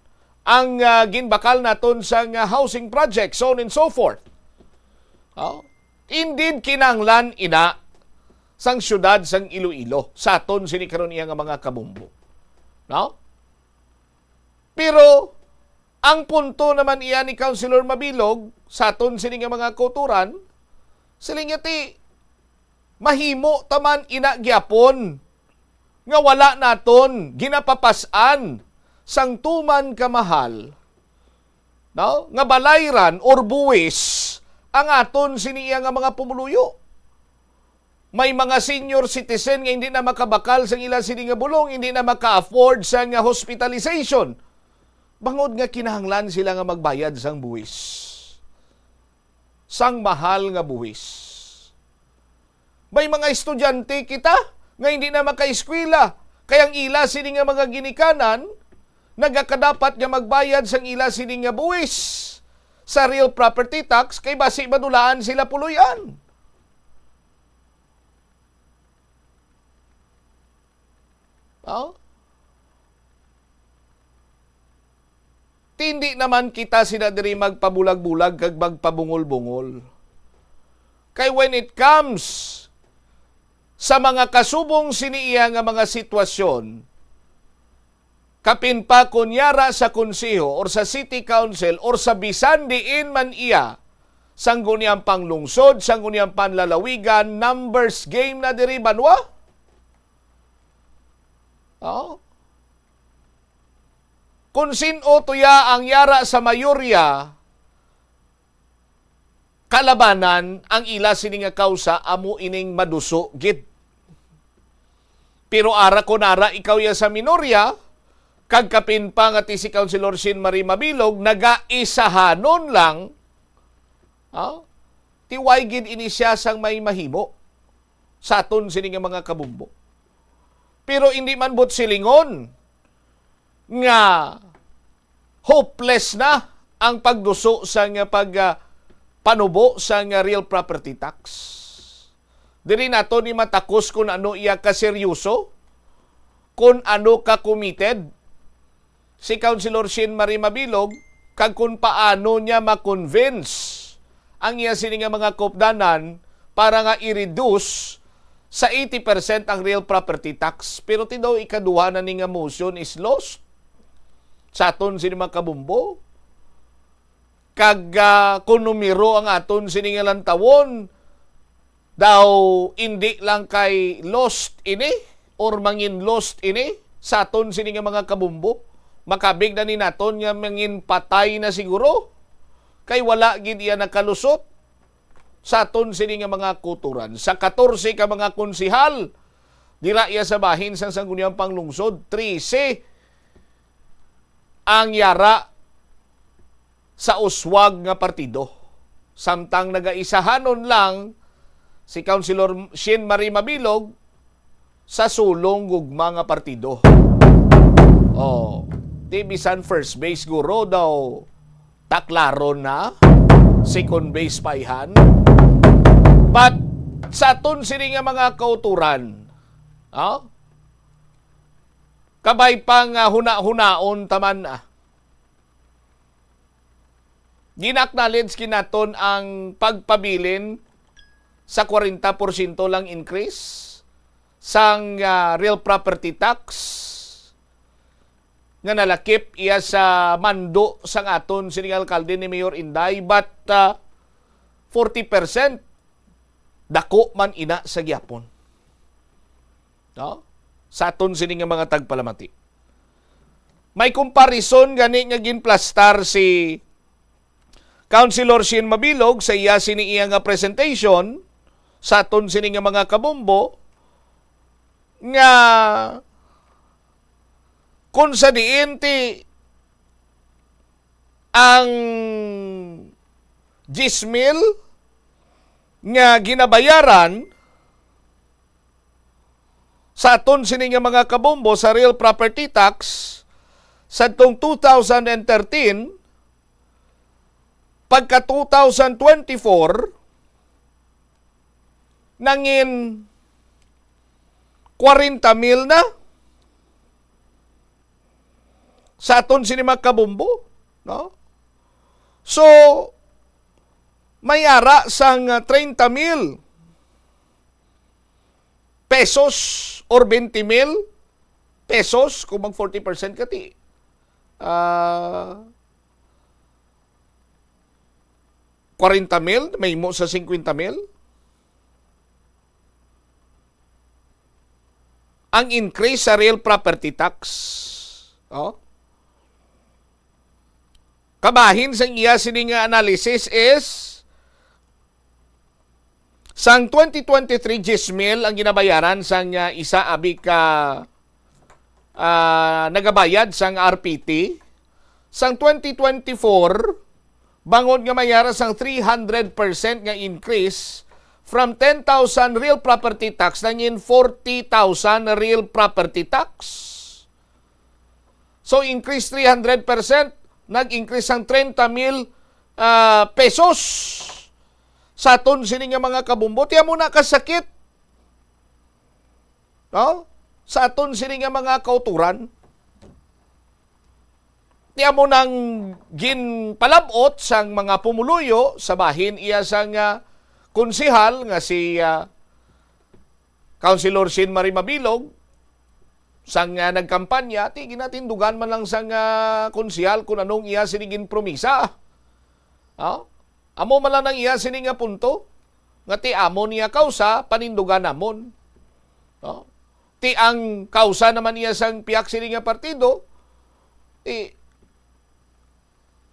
ang, ah, ginbakal naton sang, ah, housing project, so on and so forth. Oh. Indeed, kinahanglan ina sang siyudad sang Iloilo sa aton sini karon iya nga mga kabombo. No? Pero ang punto naman iya ni Councilor Mabilog sa aton sini nga mga kauturan, siling niya, ti mahimo ta man ina gyapon nga wala naton ginapapas-an sang tuman kamahal, no, nga balayran or buwis ang aton sini iya nga mga pumuluyo. May mga senior citizen nga hindi na makabakal sang ila sini nga bulong, hindi na maka-afford sang hospitalization, bangod nga kinahanglan sila nga magbayad sang buwis, sang mahal nga buwis. May mga estudyante kita nga hindi na makaeskwela, kay ang ila sini nga mga ginikanan nagakadapat nga magbayad sang ila sini nga buwis sa real property tax, kay basi madulaan sila puloy-an. Oh? Ti hindi naman kita sina diri magpabulag-bulag kag magpabungol-bungol. Kay when it comes sa mga kasubong sini iya nga mga sitwasyon, kapin pa kunyara sa konseho or sa city council or sa bisan diin man iya, Sangguniang Panglungsod, Sangguniang Panlalawigan, numbers game na diri, banwa. Oh. Kung sin-o tuya ang yara sa mayorya, kalabanan ang ila sini nga kausa amo ining maduso gid. Pero ara, kun ara ikaw ya sa minorya, kag kapin pa nga ti si Councilor Shin Marie Mabilog, nagaisahanon lang, ah, ti way gid ini siya sang may mahimo sa aton sini nga mga kabumbo. Pero hindi man buot silingon nga hopeless na ang pagduso sa nga pag, ah, panubo sa nga real property tax. Diri nato ni matakos kung ano iya kaseryoso, kung ano ka committed si Councilor Shin Marie Mabilog, kag kung paano niya ma-convince ang iya sini nga mga kaupdanan para nga i-reduce sa eighty percent ang real property tax. Pero ti daw ikaduha na ni nga motion is lost sa aton sini mga kabumbo. Kag, ah, kung numero ang aton sini nga lantawon, daw indi lang kay lost ini or mangin lost ini sa aton sini nga mga kabumbo. Makabig na ni naton nga mangin patay na siguro, kay wala gid iya nakalusot sa aton sini nga mga kautoran. Sa katorse ka mga konsehal, dira iya sa bahin sang Sangguniang Panglungsod, trese ang yara sa uswag nga partido, samtang nagaisahanon lang si Councilor Shin Marie Mabilog sa sulong gugma nga partido. Oh, di bisan first base guro daw taklaron na, second base pa ihan. But sa aton sini nga mga kautoran, ah, kabay pa nga huna-hunaon taman, ah, gina-acknowledge kinaton ang pagpabilin sa kwarenta porsyento lang increase sang, ah, real property tax nga nalakip iya sa mando sang aton sini nga alkalde ni Mayor Inday, but, ah, forty percent dako man ina sa gihapon, no? Sa aton sini nga mga tagpalamati. May comparison gani nga ginplastar si Councilor Shin Mabilog sa iya sini iya nga presentation sa aton sini nga mga kabumbo nga kung sa diin ti ang diyes mil nga ginabayaran sa aton sini nga mga kabumbo sa real property tax sadtong two thousand and thirteen, pagka two thousand twenty-four, nangin kwarenta mil na sa aton sini mga kabumbo, no? So, may ara sang, ah, treinta mil pesos or twenty mil pesos kung mag forty percent ka ti, ah, kwarenta mil, mahimo sa singkwenta mil. Ang increase sa real property tax. Oh. Kabahin sang iya sini nga analysis is sang twenty twenty-three, diyes mil ang ginabayaran sang, ah, isa abi ka, ah, nagabayad sang R P T. Sang twenty twenty-four, bangod nga may ara sang three hundred percent nga increase, from ten thousand real property tax, nangin forty thousand real property tax. So, increase three hundred percent, nag-increase sang treinta mil, ah, pesos sa aton sini nga mga kabumbo. Ti amo na kasakit, no? Sa aton sini nga mga kauturan. Ti amo nang ginpalab-ot sang mga pumuluyo sa bahin iya sang, ah, konsehal nga si, ah, Councilor Shin Marie Mabilog, sang, ah, nagkampanya, ti ginatindugan man lang sang, ah, konsehal kung anong iya sini ginpromisa. Oh? Amo man lang ang iya sini nga punto, nga ti amo niya kausa, panindugan namon. No? Ti ang kausa naman niya sang pihak sini nga partido, ti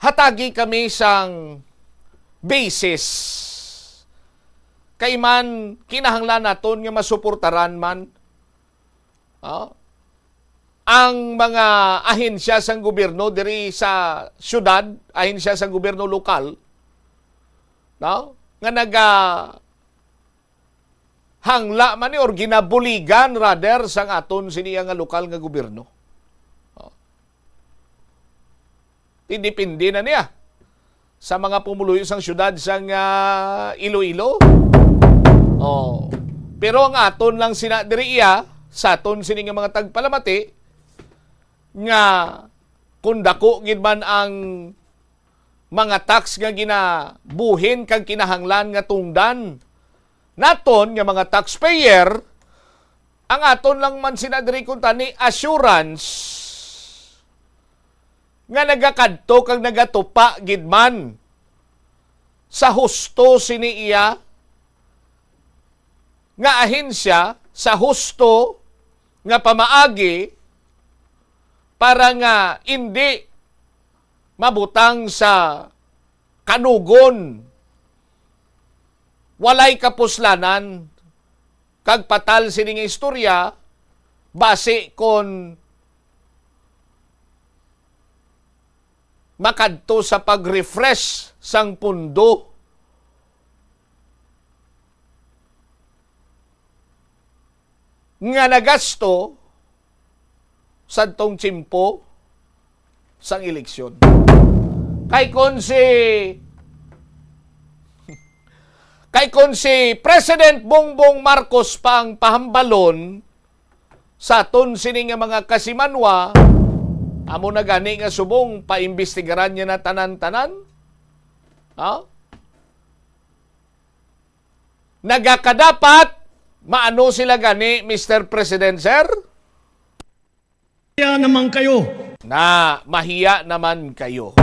hatagi kami sang basis. Kay man, kinahanglan naton nga masuportaran man, ah, ang mga ahensya sang gobyerno diri sa syudad, ahensya sang gobyerno lokal, no? Nga naga hangla man ni or ginabuligan rather sang aton sini nga lokal nga gobyerno. Oh. Ti depende na niya sa mga pumuluyo sang syudad sang, ah, Iloilo. Oh. Pero ang aton lang sina diri iya, sa aton sini nga mga tagpalamati, nga kung dako gid man ang mga tax nga ginabuhin kag kinahanglan nga tungdan naton nga mga taxpayer, ang aton lang man sina diri kuntani assurance nga nagakadto kag nagatupa gid man sa husto sini iya nga ahensya, sa husto nga pamaagi, para nga indi mabutang sa kanugon, walay kapuslanan, kag patal sini nga istorya, basi kon makadto sa pag-refresh sang pundo nga nagasto sadtong tiyempo sang eleksyon. Kay kon si, kay kon si President Bongbong Marcos pa ang pahambalon sa aton sini nga mga kasimanwa, amo na gani nga subong paimbestigaran niya na tanan-tanan. Ha? Nagakadapat, maano sila gani, Mister President, sir? Kaya naman kayo. Na mahiya naman kayo.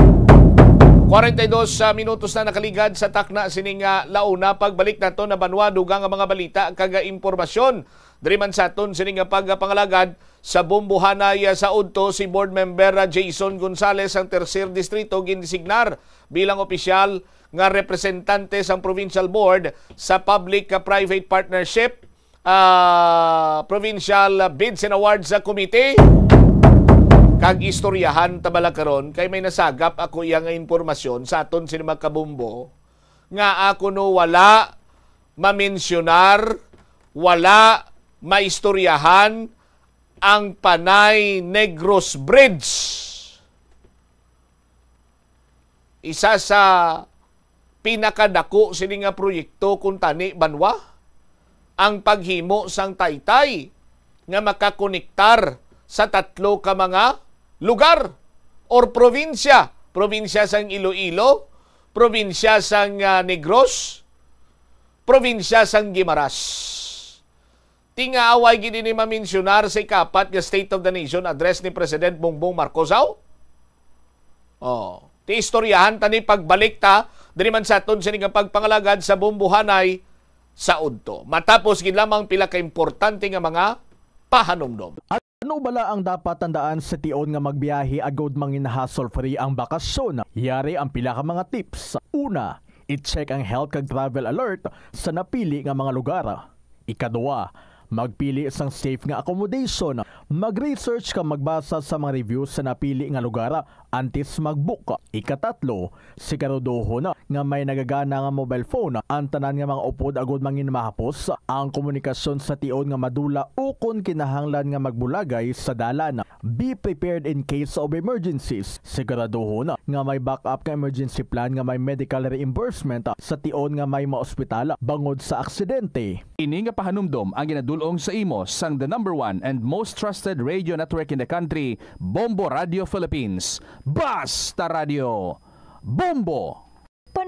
Kwarenta y dos, ah, minutos na nakaligad sa takna sini nga launa. Pagbalik nato na banwa, dugang nga mga balita kag impormasyon. Diri man sa aton sini nga pagpangalagad sa Bombohanay, ah, sa udto, si Board Member, ah, Jason Gonzales, ang Tercer Distrito, gindesignar bilang opisyal nga representante sang Provincial Board sa Public, ah, Private Partnership, ah, Provincial Bids and Awards, ah, Committee. Kag istoryahan ta bala karon, kay may nasagap ako iya nga impormasyon sa aton sini mga kabombo, nga ako no wala mamensyonar, wala maistoryahan ang Panay Negros Bridge. Isa sa pinakadako sini nga proyekto kuntani banwa, ang paghimo sang taytay nga makakonektar sa tatlo ka mga lugar or probinsya, probinsya sang Iloilo, probinsya sang, ah, Negros, probinsya sang Guimaras. Ti nga away gid ini mamensyonar sa ikapat nga State of the Nation Address ni President Bongbong Marcos, aw? Oh, ti istoryahan ta ni pagbalik ta diri man sa aton sini nga pagpangalagad sa Bombohanay sa udto. Matapos gid lamang pila ka importante nga mga pahanumdom. Ano bala ang dapat tandaan sa tion nga magbiyahe agod mangin hassle-free ang bakasyon? Yari ang pila ka mga tips. Una, i-check ang health kag travel alert sa napili nga mga lugar. Ikadua, magpili sang safe nga accommodation. Mag-research kag magbasa sa mga reviews sa napili nga lugar antes mag-book. Ikatatlo, siguraduhon nga may nagagana nga mobile phone ang tanan nga mga upod agud mangin mahapos ang komunikasyon sa tion nga madula ukon kinahanglan nga magbulagay sa dalan. Be prepared in case of emergencies. Siguraduhon nga may backup nga emergency plan nga may medical reimbursement sa tion nga may maospital bangod sa aksidente. Ini nga pahanumdom ang ginadul-ong sa imo sang the number one and most trusted radio network in the country, Bombo Radio Philippines. Basta Radio Bombo!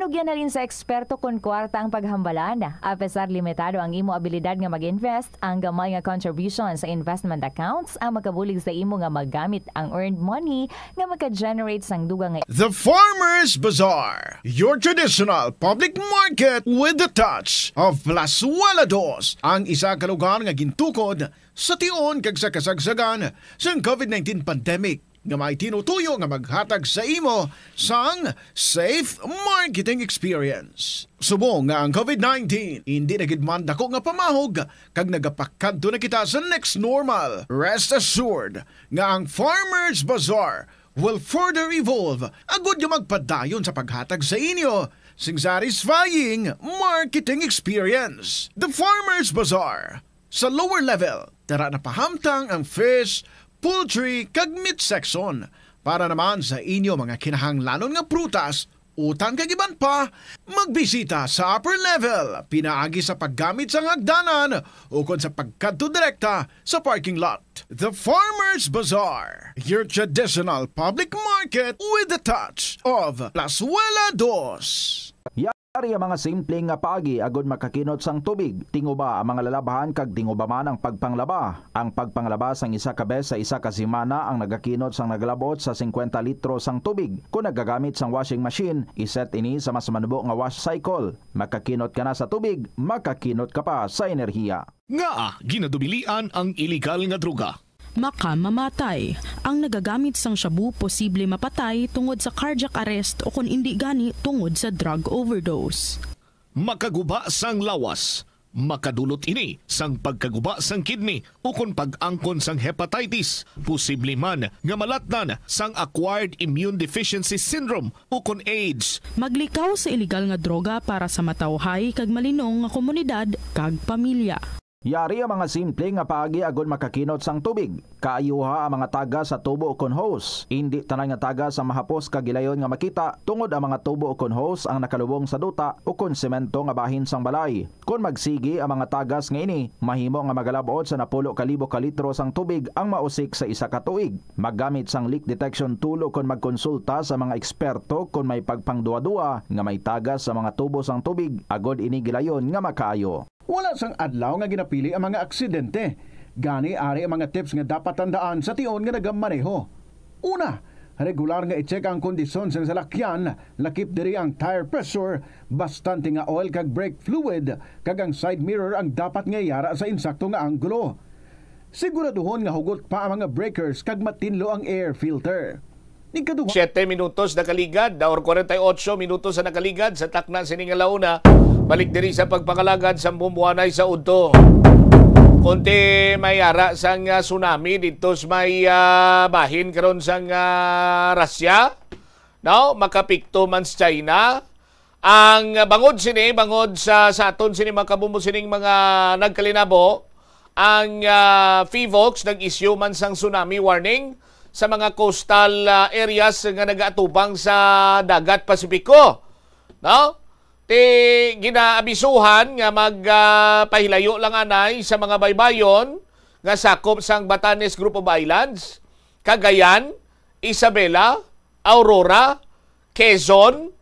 Tugyan na rin sa eksperto kon kwarta ang paghambalan. Apesar limitado ang imo abilidad nga mag-invest, ang gamay nga contribution sa investment accounts ang makabulig sa imo nga magamit ang earned money nga maka-generate sang dugang nga The Farmers Bazaar, your traditional public market with the touch of Plazuela Dos, ang isa ka lugar nga gintukod sa tion kag sa kasagsagan sang covid nineteen pandemic, nga may tinutuyo nga maghatag sa imo sang safe marketing experience. Subong nga ang covid nineteen hindi na gid man dako nga pamahog kag nagapakadto na kita sa next normal, rest assured nga ang Farmers Bazaar will further evolve agud nga magpadayon sa paghatag sa inyo sing satisfying marketing experience. The Farmers Bazaar, sa lower level, tara na pahamtang ang fish, poultry, kag meat section. Para naman sa inyo mga kinahanglanon nga prutas, utan kag iban pa, magbisita sa upper level pinaagi sa paggamit sang hagdanan ukon sa pagkadto direkta sa parking lot. The Farmers Bazaar, your traditional public market with the touch of Plazuela Dos. Yari ang mga simple nga paagi agud makakinot sang tubig. Tinguba ang mga lalabhan kag tinguba man ang pagpanglaba. Ang pagpanglaba sang isa ka bes sa isa ka semana ang nagakinot sang nagalabot sa singkwenta litro sang tubig. Kon nagagamit sang washing machine, iset ini sa mas manubo nga wash cycle. Makakinot ka na sa tubig, makakinot ka pa sa enerhiya. Ngaa ginadubilian ang iligal nga droga? Makamamatay. Ang nagagamit sang shabu posible mapatay tungod sa cardiac arrest o kon indi gani tungod sa drug overdose. Makaguba sang lawas. Makadulot ini sang pagkaguba sang kidney ukon pag-angkon sang hepatitis, posible man nga malatnan sang acquired immune deficiency syndrome ukon AIDS. Maglikaw sa iligal nga droga para sa matawhay kag malinong nga komunidad kag pamilya. Yari ang mga simple nga paagi agod makakinot sang tubig. Kaayuha ang mga tagas sa tubo ukon hose. Indi tanan nga tagas ang mahapos kag gilayon nga makita, tungod ang mga tubo ukon hose ang nakalubong sa duta ukon semento nga bahin sang balay. Kon magsigi ang mga tagas nga ini, mahimo nga magalab-ot sa napulo ka libo ka litro sang tubig ang mausik sa isa ka tuig. Maggamit sang leak detection tool ukon magkonsulta sa mga eksperto kon may pagpangduwa-duwa nga may tagas sa mga tubo sang tubig agod ini gilayon nga makaayo. Wala sang adlaw nga ginapili ang mga aksidente. Gani, ari ang mga tips nga dapat tandaan sa tion nga nagamaneho. Una, regular nga i-check ang kondisyon sang salakyan, lakip diri ang tire pressure, bastante nga oil kag brake fluid, kag ang side mirror ang dapat nga yara sa insakto nga anggulo. Siguraduhon nga hugot pa ang mga breakers kag matinlo ang air filter. Ikaduha. Siyete minutos nakaligad, or kwarenta y ocho minutos na nakaligad sa takna sini nga launa. Balik diri sa pagpangalagad sa bumbuanay sa udto. Konti may ara sang, ah, tsunami didto sa may, ah, bahin karon sang, ah, Russia. No? Makapikto man sa China. Ang, ah, bangod sini, bangod sa, sa aton sini mga kabumbo sining mga nagkalinabo, ang, ah, PHIVOLCS nag-issue man sang tsunami warning sa mga coastal, ah, areas nga nagaatubang sa dagat Pasipiko. No? Ti ginaabisuhan nga mag, ah, pahilayo lang anay sa mga baybayon nga sakop sang Batanes Group of Islands, Cagayan, Isabela, Aurora, Quezon,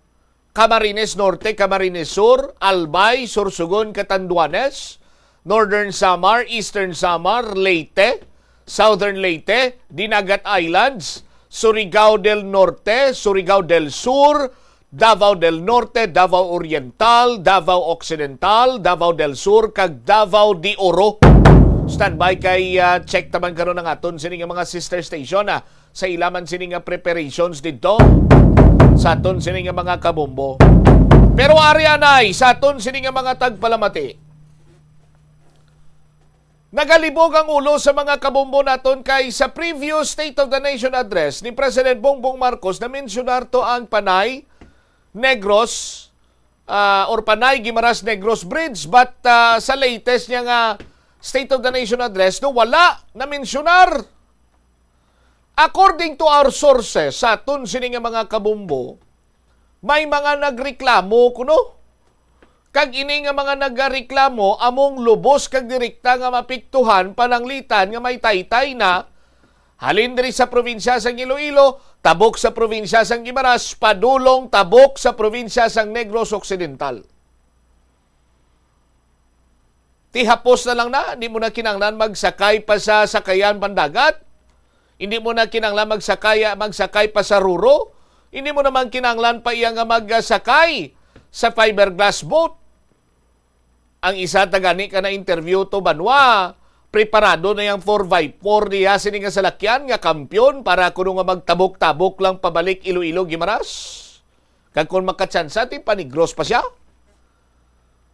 Camarines Norte, Camarines Sur, Albay, Sorsogon, Catanduanes, Northern Samar, Eastern Samar, Leyte, Southern Leyte, Dinagat Islands, Surigao del Norte, Surigao del Sur, Davao del Norte, Davao Oriental, Davao Occidental, Davao del Sur, kag Davao de Oro. Standby kay, ah, check taman karon ang aton sini nga mga sister station, ah, sa ila man sini nga preparations didto sa aton sini nga mga kabombo. Pero ari anay sa aton sini nga mga tagpalamati. Nagalibog ang ulo sa mga kabombo naton kay sa previous State of the Nation Address ni President Bongbong Marcos, na-mensionar to ang Panay Negros, ah, or Panay Guimaras Negros Bridge, but, ah, sa latest niya nga State of the Nation Address, no, wala na-mensionar. According to our sources, sa aton sini nga mga kabombo, may mga nagreklamo kuno. Kag ini nga mga nagareklamo among lubos kag direkta nga mapiktuhan pananglitan nga may taytay na Halin diri sa probinsya sang Iloilo, tabok sa probinsya sang Guimaras, padulong tabok sa probinsya sang Negros Occidental. Tihapos na lang na, hindi mo na kinahanglan magsakay pa sa sakayan pandagat. Hindi mo na kinahanglan magsakay, magsakay pa sa ruro. Hindi mo naman kinahanglan pa iya nga magsakay sa fiberglass boat. Ang isa ta gani ka na-interview to banwa, preparado na yang four by four niya sini nga salakyan nga kampiyon para kuno nga magtabok-tabok lang pabalik Iloilo, Guimaras. Kag kung makatsansa, ti pa-Negros pa siya.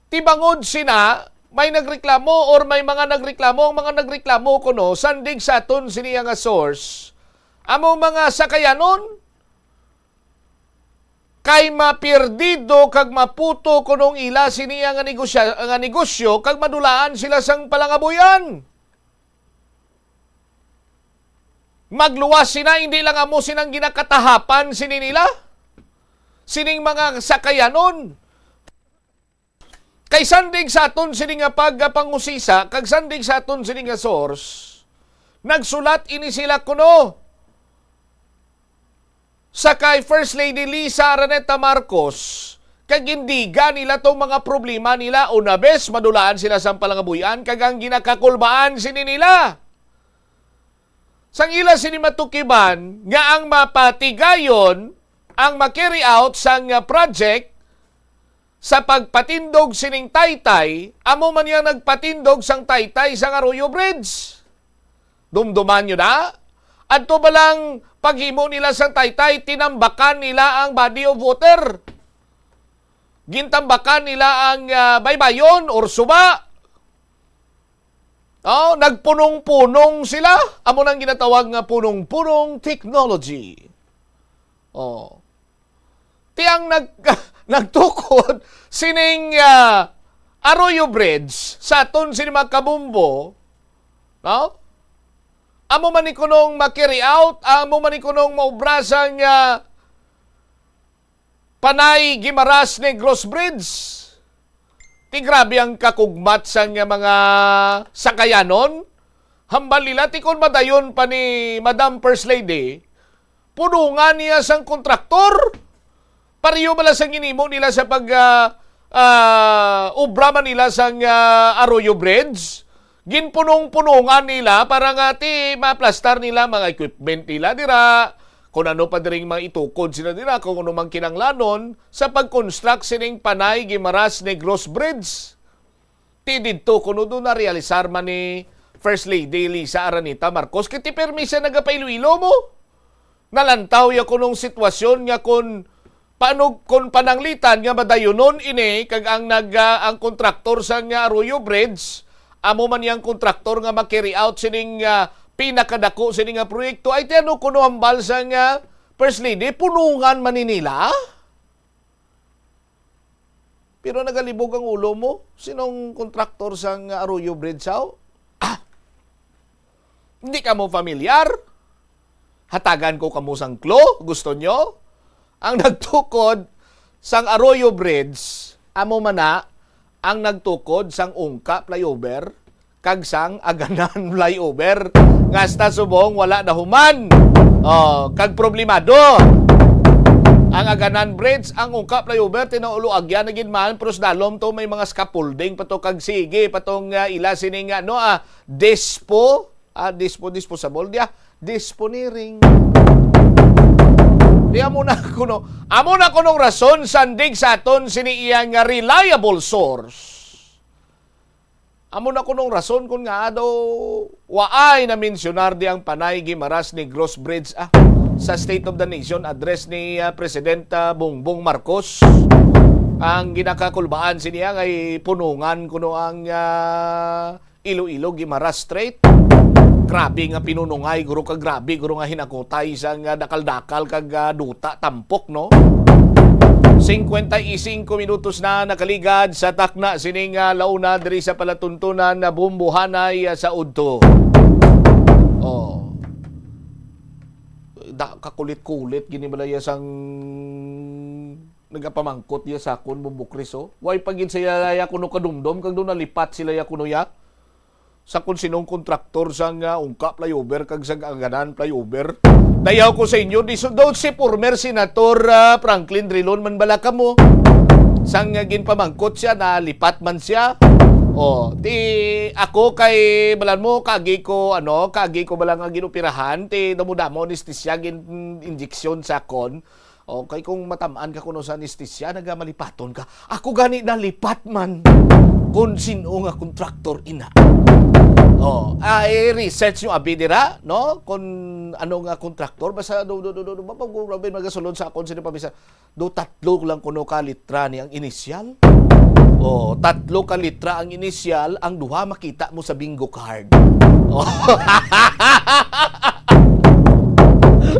Ti bangod sina, may nagreklamo or may mga nagreklamo, ang mga nagreklamo kuno, sandig sa aton sini nga source, amo mga sakayanon, kay mapirdido kag maputo kunong ila sini nga negosya-, nga negosyo kag madulaan sila sang palangabuyan. Magluwas sina, hindi lang amo sinang ginakatahapan sini nila, sining mga sakayanon. Kay sandig sa aton sini nga pagpangusisa, kag sandig sa aton sini nga source, nagsulat ini sila kuno sa kay First Lady Liza Araneta Marcos, kag gindiga nila tong mga problema nila, una bes madulaan sila sang palangabuyan, kag ang ginakakulbaan sini nila. Sang ila sini matukiban nga ang mapatigayon ang ma-carry out sang, ah, project sa pagpatindog sining taytay, amo man yang nagpatindog sang taytay sang Arroyo Bridge. Dumduman nyo na? Adto ba lang paghimo nila sang taytay, tinambakan nila ang body of water? Gintambakan nila ang, ah, baybayon or suba? Oh, nagpunong-punong sila. Amo nang ginatawag nga punong-punong technology. Oh. Ti ang nag-, nagtukod sining, ah, Arroyo Bridge sa aton sini mga kabumbo, no? Amo man ni kunong ma-carry out, amo man ni kunong maobra sang, ah, Panay Guimaras Negros Bridge. Ti grabe ang kakugmat sang mga sakayanon. Hambal nila ti kon madayon pa ni Madam First Lady, punungan niya sang kontraktor. Pareho bala sang ginhimo nila sa pag, ah, ah, obra man nila sang, ah, Arroyo Bridge. Ginpunong-punongan nila para nga ti maplastar nila mga equipment nila dira, kung ano pa diring mga itukod sila dira, kung ano mang kinanglanon sa pag-construct sining Panay Guimaras Negros Bridge. Ti didto kuno do na-realisar man ni First Lady Liza Araneta Marcos, kay ti pirmi siya nagapailoilo mo. Nalantaw ya kunong sitwasyon nga kun paano, kun pananglitan nga madayunon ini kag ang nag-, ah, ang kontraktor sang, ah, Arroyo Bridge, amo man yang kontraktor nga ma-carry out sining, ah, pinakadako sini nga proyekto, ay ti ano kuno hambal sang, ah, First Lady, punungan man ni nila? Pero nagalibog ang ulo mo? Sinong kontraktor sang Arroyo Bridge, haw? Ah! Hindi kamo familiar? Hatagan ko kamo sang clue? Gusto nyo? Ang nagtukod sang Arroyo Bridge, amo man na ang nagtukod sang Ungka Flyover kag sang Aganan Flyover, nga hasta subong wala nahuman. Oh, kag problemado ang Aganan Bridge, ang Ungka Flyover, tinaulo agyan na gid man, pero sa dalom to may mga scaffolding pa to, kag sige pa tong, ah, ila sining, ano, ah, dispo, ah, dispo, disposable, di, ah, disponiring. Di, amo na kuno, amo na kunong rason sandig sa aton sini iya nga reliable source. Amo na kunong rason kun ngaa daw waay na-mensyonar di ang Panay Guimaras Negros Bridge, ah, sa State of the Nation Address ni, ah, President, ah, Bongbong Marcos. Ang ginakakulbaan siniya ngay punungan kuno ang, ah, Iloilo Guimaras Strait. Grabe nga pinunungay, guro, ka grabe, guro, nga hinakutay sa nga dakal-dakal kag, ah, duta tampok, no? Cincuenta y cinco minutos na nakaligad sa takna sining, ah, launa diri sa palatuntunan na Bumbuhanay, ah, sa udto. Oh. Da, kakulit-kulit gini balaya sang nagapamangkot iya sa akon, Bumbukris, oh. Way pa gid saya ya kuno kadumdom, kag doon nalipat sila ya kuno ya. sa kung sinong kontraktor sang, ah, Ungka Flyover kag sang Anganan Flyover. Dayaw ko sa inyo, di su-, daw si former Senator, ah, Franklin Drilon man bala kamo. Sang, ah, ginpamangkot siya, nalipat man siya. Oh, ti ako kay balan mo, kagi ko, ano, kagi ko bala nga ginoperahan, ti damo-damo anesthesia, gin-, injection sa akon. Okay, kung matamaan ka kuno sa anesthesia, nagamalipaton ka. Ako gani nalipat man kung sino nga kontraktor ina. Oh, ah, i-research nyo abi dira, no? Kung ano nga kontraktor, basta do, do, do, do, do, mapag-, grabe, magasulod sa akon sila pabisa. Do tatlo lang kuno ka litra ni ang inisyal. Oh, tatlo ka litra ang inisyal, ang duha makita mo sa bingo card. Oh.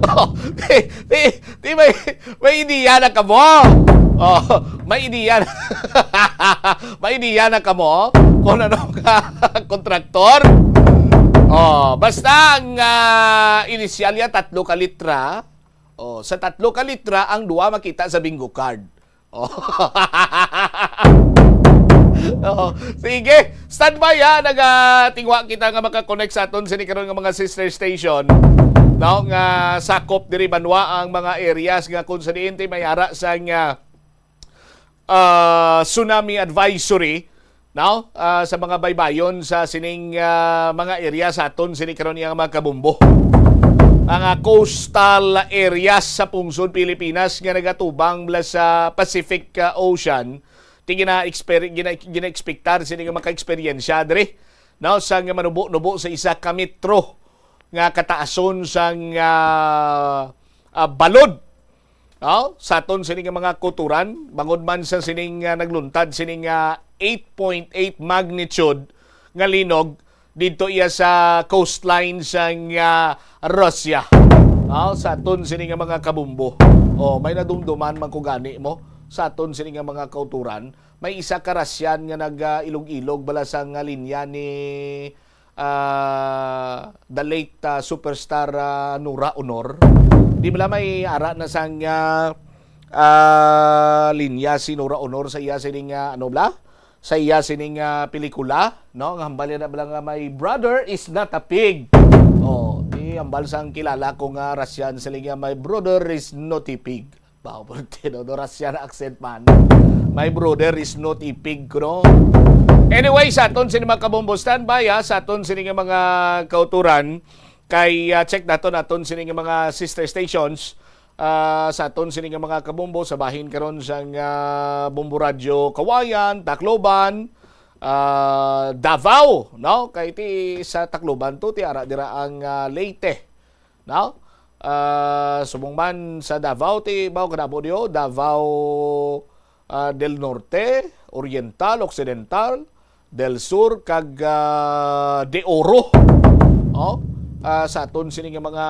Oh, di, di, di may, may ideya na kamo. Oh, may ideya na. May ideya na kamo kung ano ka kontraktor. Oh, basta ang, ah, inisyal niya tatlo ka litra. Oh, sa tatlo ka litra ang duha makita sa bingo card. Oh. Oh, sige, standby ha, nagatingwa kita nga makakonect sa aton sini karon nga mga sister station, no, nga sakop diri banwa ang mga areas nga kung sa diin ti may ara sang, ah, ah, tsunami advisory, no, ah, sa mga baybayon sa sining, ah, mga area sa aton sini karon nga mga kabumbo. Mga coastal areas sa pungsod Pilipinas nga nagatubang bala sa Pacific, ah, Ocean, ti gina-exper-, gina-, gina-expectar sini nga maka-eksperyensya diri, no, sa nga manubo-nubo sa isa ka metro nga kataason sang, ah, ah, balod. No? Sa aton sini nga mga kuturan, bangod man sa sining, ah, nagluntad sining, ah, eight point eight magnitude nga linog didto iya sa coastline sang, ah, Russia. No? Sa aton sini nga mga kabumbo. Oh, may nadumduman man ko gani mo sa aton sini nga mga kauturan. May isa ka Russian nga nag, ah, ilog-ilog bala sang, ah, linya ni ah, the late, ah, superstar, ah, Nora Honor. Di bala may ara na sang, ah, ah, linya si Nora Honor sa iya sining, ah, ano bala? Sa iya sining, ah, pelikula, no? Nga hambal na bala nga "My brother is not a pig." Oh, di hambal sang kilala ko nga Russian sa linya, "My brother is not a pig." Wow, pero tinudo Russian accent man. My brother is not a pig, no? Anyway, sa aton sini mga kabombo, standby ha, sa aton sini nga mga kauturan, kay, ah, check naton aton sini nga mga sister stations, ah, sa aton sini nga mga kabombo, sa bahin karon sang, ah, Bombo Radyo Kawayan, Tacloban, ah, Davao, no? Kay ti sa Tacloban to, ti ara dira ang, ah, Leyte. No? Ah, subong man sa Davao, ti, bao ka na po diyo? Davao, ah, del Norte, Oriental, Occidental, del Sur, kag, ah, de Oro. Oh? Ah, sa aton sini nga mga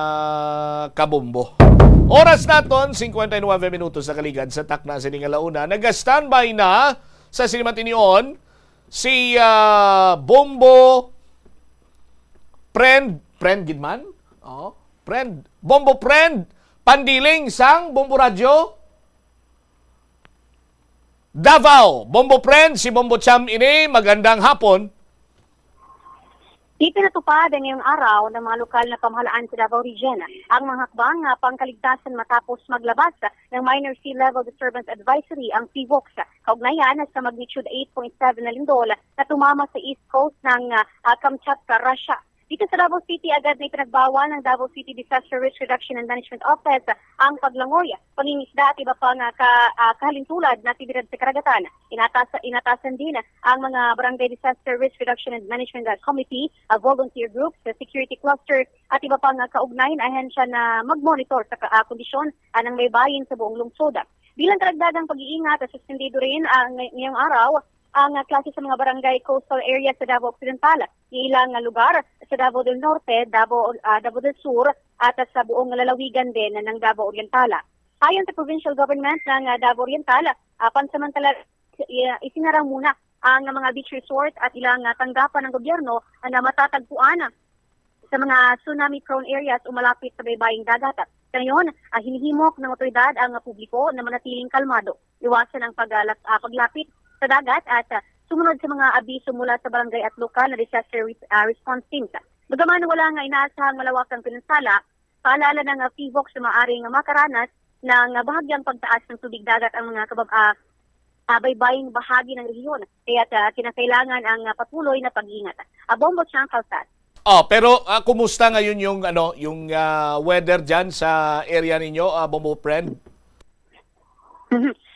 kabombo. Oras naton, cincuenta y nueve minutos na kaligad sa takna sini nga launa. Naga-standby na sa sini matinion si, ah, Bombo Friend, friend gid man. Oh, friend. Bombo friend, Pandiling sang Bombo Radyo Davao. Bombo friend, si Bombo Cham ini. Magandang hapon. Ipinatupad ngayong araw ng mga lokal na pamahalaan sa Davao Region ang mga hakbang nga pangkaligtasan matapos maglabas ng Minor Sea Level Disturbance Advisory ang PHIVOLCS, kaugnayan sa magnitude eight point seven na lindol na tumama sa east coast ng, ah, ah, Kamchatka, Russia. Dito sa Davao City, agad na ipinagbawal ng Davao City Disaster Risk Reduction and Management Office ang paglangoy, pangingisda at iba pa nga ka, ah, kahalintulad na aktibidad sa karagatan. Inatas-, inatasan din ang mga Barangay Disaster Risk Reduction and Management Committee, ah, volunteer groups, security cluster, at iba pa nga kaugnay na ahensya na magmonitor sa ka-, ah, kondisyon, ah, ng baybayin sa buong lungsod. Bilang karagdagang pag-iingat, suspindido rin ang ngay-, ngayong araw ang, ah, klase sa mga barangay coastal area sa Davao Occidental, ilang, ah, lugar sa Davao del Norte, Davao, ah, Davao del Sur, at sa buong lalawigan din ng Davao Oriental. Ayon sa provincial government ng, ah, Davao Oriental, ah, pansamantala, i-, isinara muna ang mga beach resort at ilang, ah, tanggapan ng gobyerno na matatagpuan sa mga tsunami-prone areas o malapit sa baybaying dagat. Sa ngayon, ah, hinihimok ng otoridad ang, ah, publiko na manatiling kalmado, iwasan ang pag-, ah, lap-, ah, paglapit sa dagat at, ah, sumunod sa mga abiso mula sa barangay at lokal na disaster re-, ah, response teams. Bagaman wala nga inaasahang malawakang pinsala, paalala na nga PHIVOLCS na maaari nga makaranas ng, ah, bahagyang pagtaas ng tubig dagat ang mga kabab-, ah, ah, baybaying bahagi ng rehiyon. Kaya, ah, kinakailangan ang, ah, patuloy na pag-iingat. Ah, Bombo Chang Calzat. Oh, pero, ah, kumusta ngayon yung, ano, yung, ah, weather diyan sa area ninyo, ah, Bombo friend?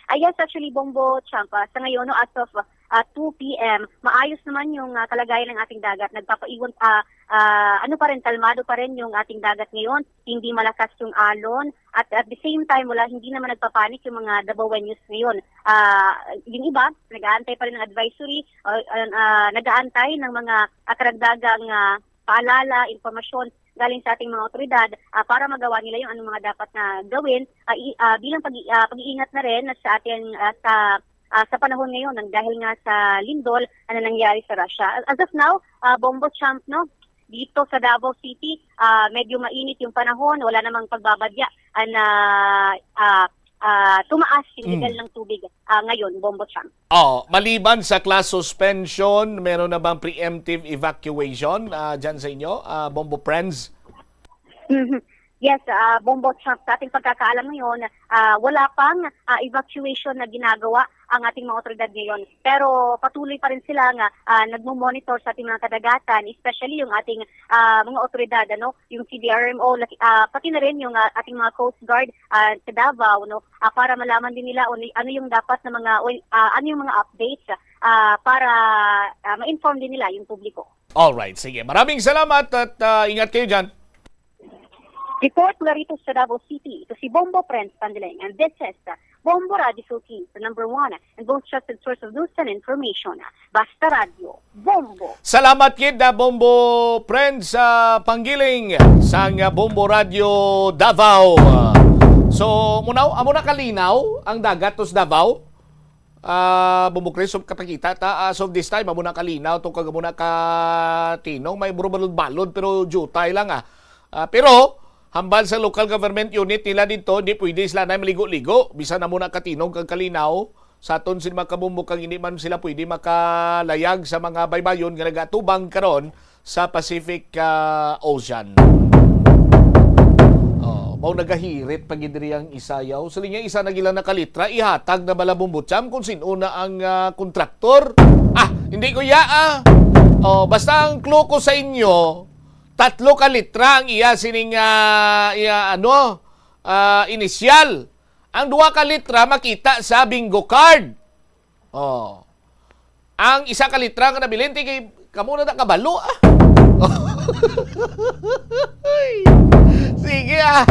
Ah, yes, actually, Bombo Champa, sa ngayon, no, as of, ah, two p m, maayos naman yung, ah, kalagayan ng ating dagat. Nagpapaiwan, ah, ah, ano pa rin, kalmado pa rin yung ating dagat ngayon. Hindi malakas yung alon. At at the same time, wala, hindi naman nagpapanik yung mga Dabawenyos ngayon. Ah, yung iba, nag-aantay pa rin ng advisory, o, ah, ah, nag-aantay ng mga, ah, karagdagang, ah, paalala, impormasyon galing sa ating mga otoridad, ah, para magawa nila yung anong mga dapat na gawin, ah, i-, ah, bilang pag-i-, ah, pag-iingat na rin sa ating, ah, sa, ah, sa panahon ngayon, nang dahil nga sa lindol, ano nangyari sa Russia. As of now, ah, Bombo Champ, no, dito sa Davao City, ah, medyo mainit yung panahon, wala namang pagbabadya, ah, na, ah, ah, tumaas yung Mm. level ng tubig, ah, ngayon, Bombo Champ. Oh, maliban sa class suspension, meron na bang preemptive evacuation, ah, dyan sa inyo, ah, Bombo Friends? Mhm. Yes, ah, Bombo Champ, sa ating pagkakaalam ngayon, ah, wala pang, ah, evacuation na ginagawa ang ating mga otoridad ngayon. Pero patuloy pa rin sila nga, ah, nagmo-monitor sa ating mga kadagatan, especially yung ating, ah, mga otoridad, ano, yung C D R M O, laki-, ah, pati na rin yung, ah, ating mga Coast Guard, ah, sa Davao, no, ah, para malaman din nila o ni-, ano yung dapat na mga, o, ah, ano yung mga updates, ah, para, ah, ma-inform din nila yung publiko. Alright, sige. Maraming salamat at, ah, ingat kayo dyan. Report mula rito sa Davao City, ito si Bombo Prince Pandiling, and this is, uh, Bombo Radio Philippines, the number one and most trusted source of news and information. Basta Radio, Bombo. Salamat gid, ah, Bombo Prince, ah, Pandiling sang, ah, Bombo Radio Davao. So, munaw, amo na kalinaw ang dagat to sa Davao. Ah, Bombo Chris, so, katakita ta, as of this time, amo na kalinaw to, kag amo na katinong, may buro balod-balod, pero jutay lang, ah. Ah, pero, hambal sa local government unit nila dito, di pwede sila na maligo-ligo, bisan amo na katinong kag kalinaw. Sa aton sin mga kabombo, kag hindi man sila pwede makalayag sa mga baybayon nga nagatubang karon sa Pacific, ah, Ocean. Oh, mao nagahirit pa gid diri ang isayaw. Sa linya isa na gila nakalitra, ihatag na bala Bombo Cham kung sin-o na ang, ah, kontraktor? Ah, hindi ko iya, ah. Oh, basta ang clue ko sa inyo, tatlo ka litra ang iya sining, ah, iya, ano, ah, inisyal. Ang duha ka litra makita sa bingo card. Oh. Ang isa ka litra nga nabilin, ti kay kamo na nakabalo, ah. Sige, ah.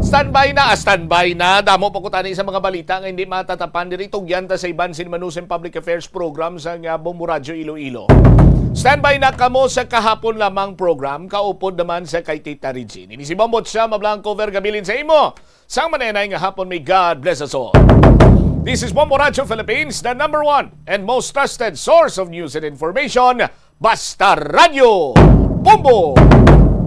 Standby na, ah, standby na. Damo pa ko tani sa mga balita nga hindi matatapan diri. Tugyan ta sa iban sin Manusim Public Affairs Program sa nga Bombo Radyo Iloilo. Standby na kamo sa kahapon lamang program. Kaupod naman sa kay Tita Regine. Ini si Bombo siya, mablang cover gabilin sa imo. Sang manenay nga hapon, may God bless us all. This is Bombo Radyo Philippines, the number one and most trusted source of news and information. Basta Radyo Bombo!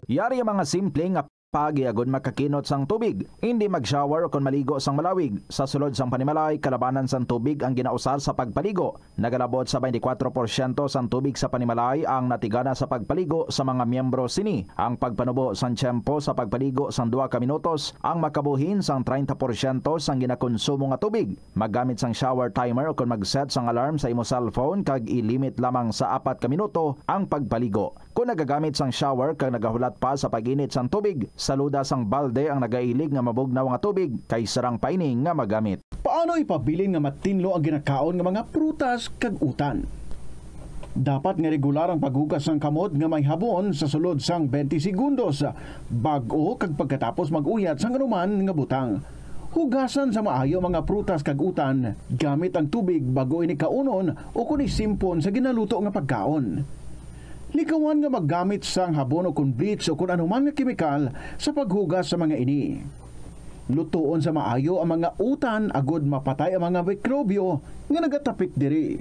Yari ang mga simple nga pagi agud makakinot sang tubig. Hindi mag-shower o kon maligo sang malawig. Sa sulod sang panimalay, kalabanan sang tubig ang ginausar sa pagpaligo. Nagalabot sa twenty-four porsyento sang tubig sa panimalay ang natigana sa pagpaligo sa mga miyembro sini. Ang pagpanubo sang tiyempo sa pagpaligo sang duha ka minutos ang makabuhin sang treinta porsyento sang ginakonsumo nga tubig. Maggamit sang shower timer ukon mag-set sang alarm sa imo cellphone kag i-limit lamang sa apat ka minuto ang pagpaligo. Kon nagagamit sang shower kag nagahulat pa sa pag-init sang tubig, saluda sang balde ang nagailig nga mabugnaw nga tubig, kay sarang pa ini nga magamit. Paano ipabilin nga matinlo ang ginakaon nga mga prutas kag utan? Dapat nga regular ang paghugas sang kamot nga may habon sa sulod sang twenty segundos, bag-o kag pagkatapos mag-uyat sang anuman nga butang. Hugasan sa maayo ang mga prutas kag utan gamit ang tubig bag-o ini kaunon ukon isimpon sa ginaluto nga pagkaon. Likawan nga maggamit sang habon ukon bleach ukon anuman nga kemikal sa paghugas sa mga ini. Lutoon sa maayo ang mga utan agod mapatay ang mga mikrobyo nga nagatapik diri.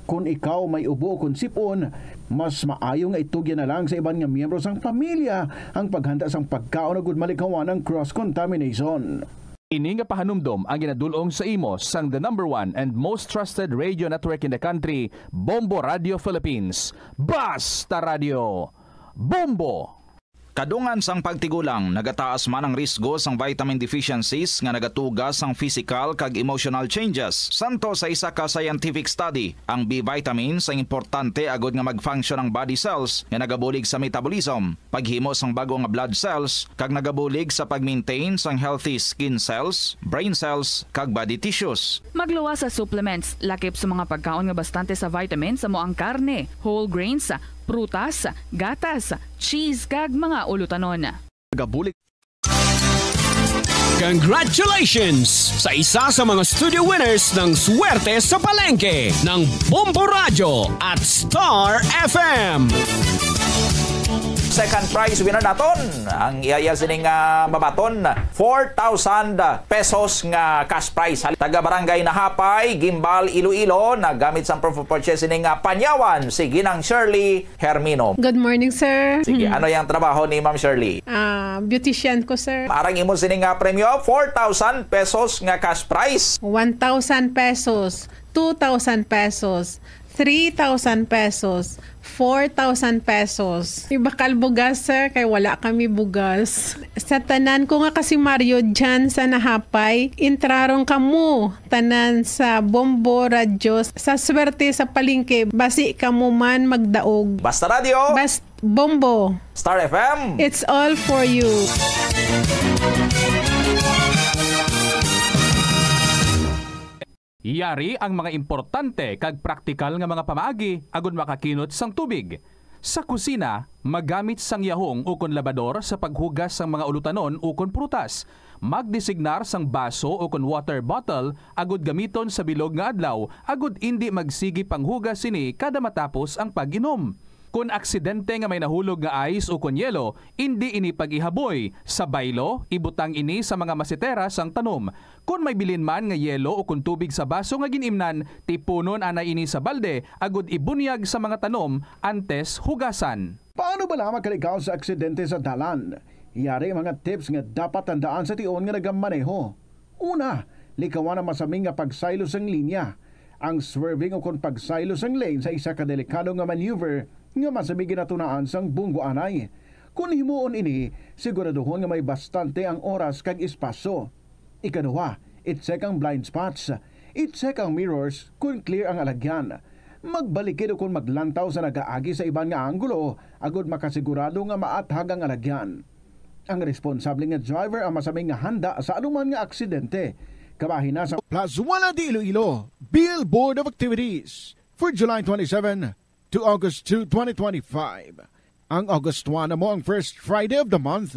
Kon ikaw may ubo ukon sip-on, mas maayo nga itugyan na lang sa iban nga miyembro sang pamilya ang paghanda sang pagkaon agud malikawan ang cross contamination. Ini nga pahanumdom ang ginadul-ong sa imo sang the number one and most trusted radio network in the country, Bombo Radio Philippines. Basta Radio, Bombo! Kadungan sang pagtigulang, nagataas man ang risgo sang vitamin deficiencies nga nagatuga sang physical kag emotional changes. Santo sa isa ka scientific study, ang B vitamins ang importante agud nga mag-function ang body cells nga nagabulig sa metabolism, paghimo sang bag-o nga blood cells, kag nagabulig sa pag-maintain sang healthy skin cells, brain cells, kag body tissues. Magluwas sa supplements, lakip sa mga pagkaon nga bastante sa vitamins, amo ang karne, whole grains, prutas, gatas, cheese, kag mga ulutanon. Nagabulig. Congratulations sa isa sa mga studio winners ng Swerte sa Palengke ng Bombo Radyo at Star F M. Second prize winner naton, ang iya-iya sining, ah, mabaton, four thousand pesos nga cash prize. Taga Barangay Nahapay, Guimbal, Iloilo, nagamit sang proof of purchase sining, ah, panyawan, si Ginang Shirley Hermino. Good morning, sir. Sige, Hmm. ano yung trabaho ni Ma'am Shirley? Ah, beautician ko, sir. Arang imo sini nga premyo, four thousand pesos nga cash prize. One thousand pesos, two thousand pesos, three thousand pesos, four thousand pesos. May bakal bugas, sir, kay wala kami bugas. Sa tanan ko nga kasimaryo dyan sa Nahapay, intraron kamo tanan sa Bombo Radyo sa Swerte sa Palengke, basi kamo man magdaog. Basta Radyo. Bas-, Bombo. Star F M. It's all for you. Yari ang mga importante kag praktikal nga mga pamaagi agud makakinot sang tubig. Sa kusina, magamit sang yahong ukon labador sa paghugas sang mga ulutanon ukon prutas. Magdesignar sang baso ukon water bottle agud gamiton sa bilog nga adlaw agud indi magsigi panghugas sini kada matapos ang pag-inom. Kon aksidente nga may nahulog nga ice ukon yelo, indi ini pag-ihaboy. Sa baylo, ibutang ini sa mga masitera sang tanom. Kon may bilin man nga yelo ukon tubig sa baso nga gin-imnan, tipunon anay ini sa balde agud ibunyag sa mga tanom antes hugasan. Paano bala makalikaw sa aksidente sa dalan? Yari mga tips nga dapat tandaan sa tion nga nagamaneho. Una, likawan ang masami nga pagsaylo sang linya. Ang swerving ukon pagsaylo sang lane sa isa ka delikado nga maneuver nga masami ginatunaan sang bunggo anay. Kon himuon ini, siguraduhon nga may bastante ang oras kag espasyo. Ikaduha, i-check ang blind spots. I-check ang mirrors kon clear ang alagyan. Magbalikid ukon maglantaw sa nagaagi sa iban nga anggulo agud makasigurado nga maathag ang alagyan. Ang responsable nga driver ang masami nga handa sa anuman nga aksidente. Kabahin na sa Plazuela de Iloilo, Bill Board of Activities for July twenty-seven to August two, twenty twenty-five. Ang August one amo ang first Friday of the month.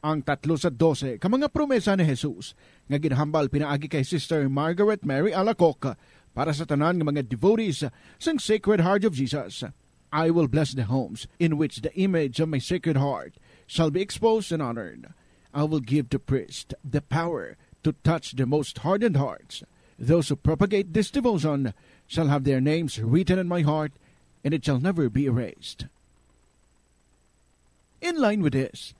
Ang tatlo sa dose ka mga promesa ni Jesus nga ginhambal pinaagi kay Sister Margaret Mary Alacoque para sa tanan nga mga devotees sang Sacred Heart of Jesus. "I will bless the homes in which the image of my Sacred Heart shall be exposed and honored. I will give to priests the power to touch the most hardened hearts. Those who propagate this devotion shall have their names written in my heart, and it shall never be erased." In line with this,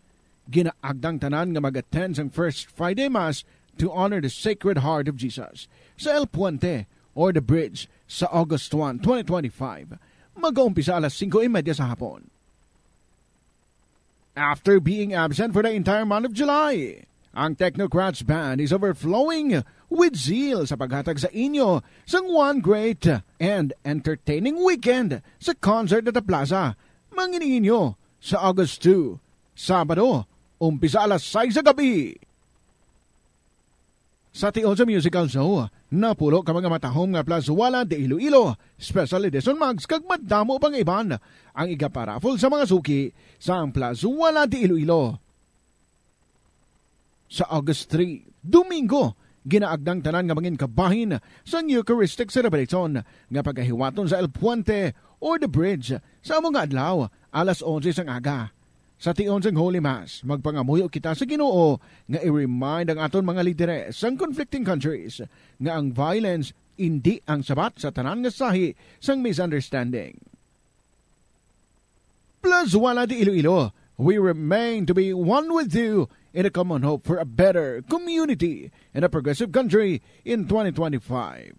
ginaagdang tanan nga mag-attend sang First Friday Mass to honor the Sacred Heart of Jesus sa El Puente or the Bridge sa August one, twenty twenty-five. Mag-uumpisa alas singko y media sa hapon. After being absent for the entire month of July, ang Technocrats Band is overflowing with zeal sa paghatag sa inyo sang one great and entertaining weekend sa concert at the plaza. Mangin-inyo sa August two, Sabado, umpisa alas sais sa gabi. Sa tion sa musical show, napulo ka mga matahom nga Plazuela de Iloilo, special edition mugs, kag madamo pang iban ang igaparaffle sa mga suki sa ang Plazuela de Iloilo. Sa August three, Domingo, ginaagdang tanan nga mangin kabahin sang Eucharistic celebration nga pagahiwaton sa El Puente or the Bridge sa amo nga adlaw, alas onse sang aga. Sa tion sang Holy Mass, magpangamuyo kita sa Ginoo nga i-remind ang aton mga lideres sang conflicting countries nga ang violence indi ang sabat sa tanan nga sahi sang misunderstanding. Plazuela de Iloilo, we remain to be one with you in a common hope for a better community and a progressive country in twenty twenty-five.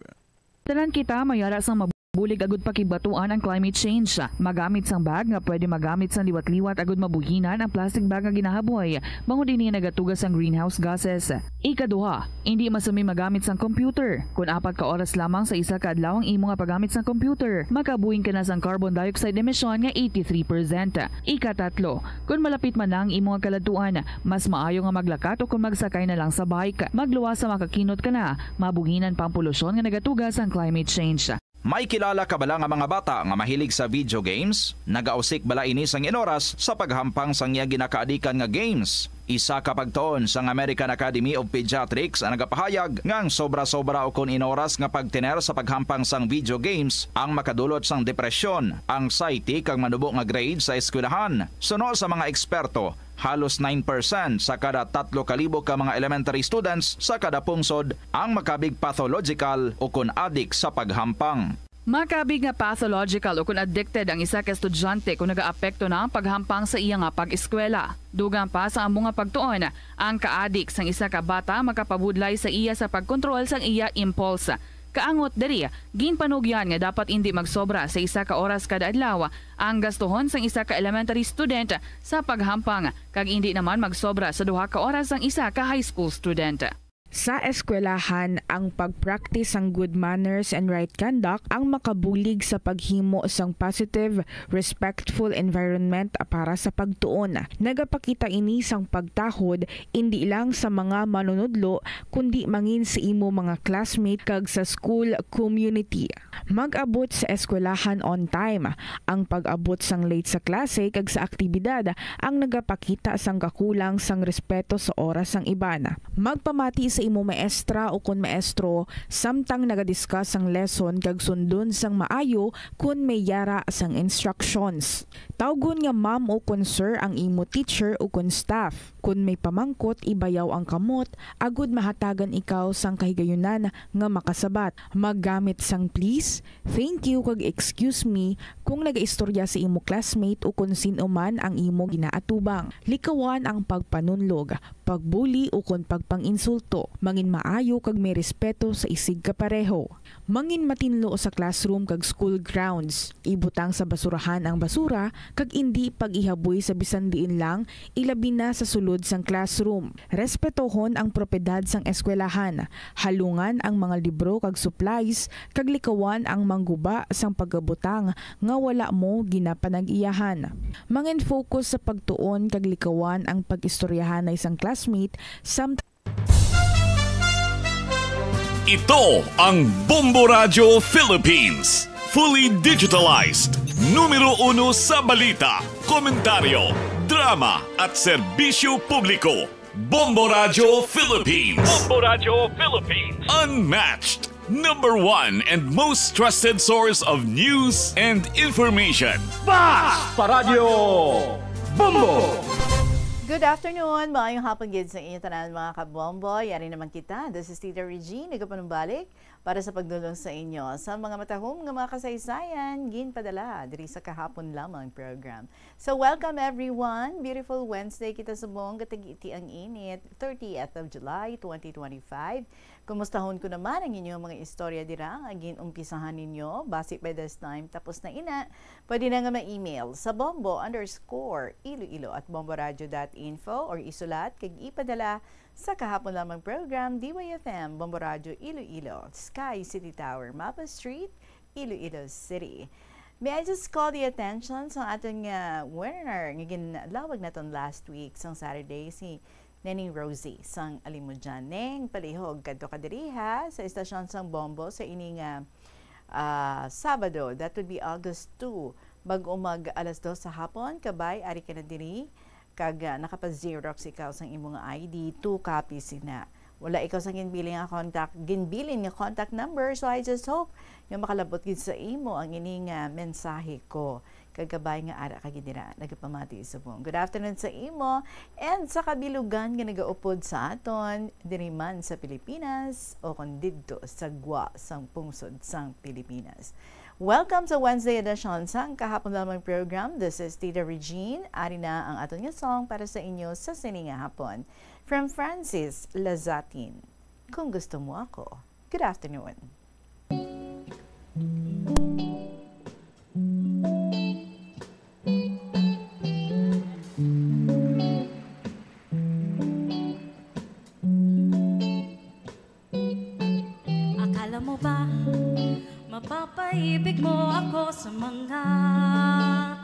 Tanan kita mayara sang mabulig agud pakigbatuan ang climate change. Magamit sang bag nga pwede magamit sang liwat-liwat agud mabuhinan ang plastic bag nga ginahaboy, bangod ini nagatuga sang greenhouse gases. Ikaduha, indi masumi magamit sang computer. Kon apat ka oras lamang sa isa ka adlaw ang imo nga paggamit sang computer, makabuhing ka na sang carbon dioxide emission nga eighty-three percent. Ikatatlo, kon malapit man na ang imo nga kaladtuan, mas maayo nga maglakat o kon magsakay na lang sa bike. Magluwas sa makakinot ka na, mabuhinan pa ang polusyon nga nagatuga sang climate change. May kilala ka bala nga mga bata nga mahilig sa video games? Nagausik bala ini sang inoras sa paghampang sang iya ginakaadikan nga games? Isa ka pagtuon sang American Academy of Pediatrics ang nagapahayag nga ang sobra-sobra ukon inoras nga pagtener sa paghampang sang video games ang makadulot sang depresyon, anxiety, kag manubo nga grade sa eskwelahan. Suno sa mga eksperto, halos nine percent sa kada tatlo ka libo ka mga elementary students sa kada pungsod ang makabig pathological ukon adik sa paghampang. Makabig nga pathological ukon addicted ang isa ka estudyante kon nagaapekto na ang paghampang sa iya nga pag-eskwela. Dugang pa sa amo nga pagtuon, ang kaadik sang isa ka bata makapabudlay sa iya sa pagkontrol sang iya impulse. Kaangot diri, ginpanugyan nga dapat indi magsobra sa isa ka oras kada adlaw ang gastuhon sang isa ka elementary student sa paghampang, kag indi naman magsobra sa duha ka oras ang isa ka high school student. Sa eskwelahan, ang pag-practice sang good manners and right conduct ang makabulig sa paghimo sang positive, respectful environment para sa pagtuon. Nagapakita ini sang pagtahod indi lang sa mga manunudlo, kundi mangin sa imo mga classmate kag sa school community. Mag-abot sa eskwelahan on time. Ang pag-abot sang late sa klase kag sa aktibidad ang nagapakita sang kakulang sang respeto sa oras sang iban. Magpamati sa imo maestra ukon maestro samtang nagadiscuss sang lesson kag sundon sang maayo kon may yara sang instructions. Tawgon nga ma'am ukon sir ang imo teacher ukon staff. Kon may pamangkot, ibayaw ang kamot agud mahatagan ikaw sang kahigayunan nga makasabat. Maggamit sang please, thank you, kag excuse me kung nagaistorya sa imo classmate ukon sin-o man ang imo ginaatubang. Likawan ang pagpanunlog, pagbuli, ukon pagpang-insulto. Mangin maayo kag may respeto sa isigkapareho. Mangin matinlo sa classroom kag school grounds. Ibutang sa basurahan ang basura kag indi pag-ihaboy sa bisan diin lang, ilabi na sa sulod sang classroom. Respetohon ang propiedad sang eskwelahan. Halungan ang mga libro kag supplies, kag likawan ang mangguba sang pagabutang nga wala mo ginapanag-iyahan. Mangin-focus sa pagtuon kag likawan ang pag-istoryahanay sang classmate samtang Ito ang Bombo Radyo Philippines. Fully digitalized. Numero uno sa balita, komentaryo, drama at serbisyo publiko. Bombo Radyo Philippines. Bombo Radyo Philippines. Unmatched. Number one and most trusted source of news and information. Bas! Paradyo! Bombo! Good afternoon! Maayong hapon gid sa inyo tanan, mga kabombo. Yari naman kita. This is Tita Regine, nagapanumbalik para sa pagdulong sa inyo sa mga matahom nga mga kasaysayan ginpadala diri sa Kahapon Lamang program. So welcome everyone! Beautiful Wednesday kita subong, katag-iti ang init, thirtieth of July, twenty twenty-five. Kumustahon ko naman ang inyong mga istorya dira nga gin-umpisahan ninyo. Basi by this time, tapos na ina. Pwede na nga ma-email sa bombo underscore iloilo at bomboradio dot info or isulat kag ipadala sa Kahapon Lamang Program, D Y F M, Bombo Radyo Iloilo, Sky City Tower, Mapa Street, Iloilo City. May I just call the attention sa aton nga winner nga ginlawag naton last week, sang Saturday, si Neneng Rosie sang Alimodian. Neng, palihog kadto ka diri, ha, sa estasyon sang Bombo sa ini nga, ah, Sabado, that would be August two. Bag-o mag alas dos sa hapon, kabay, ari ka na diri. Kag, ah, nakapa-xerox ikaw sang imo nga I D, two copies ina. Wala ikaw sang ginbilin nga contact, ginbilin nga contact number, so I just hope nga makalabot gid sa imo ang ini nga mensahe ko. kag kabay nga ara ka gid dira nagapamati subong. Good afternoon sa imo and sa kabilugan nga nagaupod sa aton, diri man sa Pilipinas o kon didto sa gwa sang pungsod sang Pilipinas. Welcome sa Wednesday edition sang Kahapon Lamang program. This is Tita Regine. Ari na ang aton nga song para sa inyo sa sini nga hapon. From Francis Lazatin, Kung Gusto Mo Ako. Good afternoon. Akala mo ba mapapaibig mo ako sa mga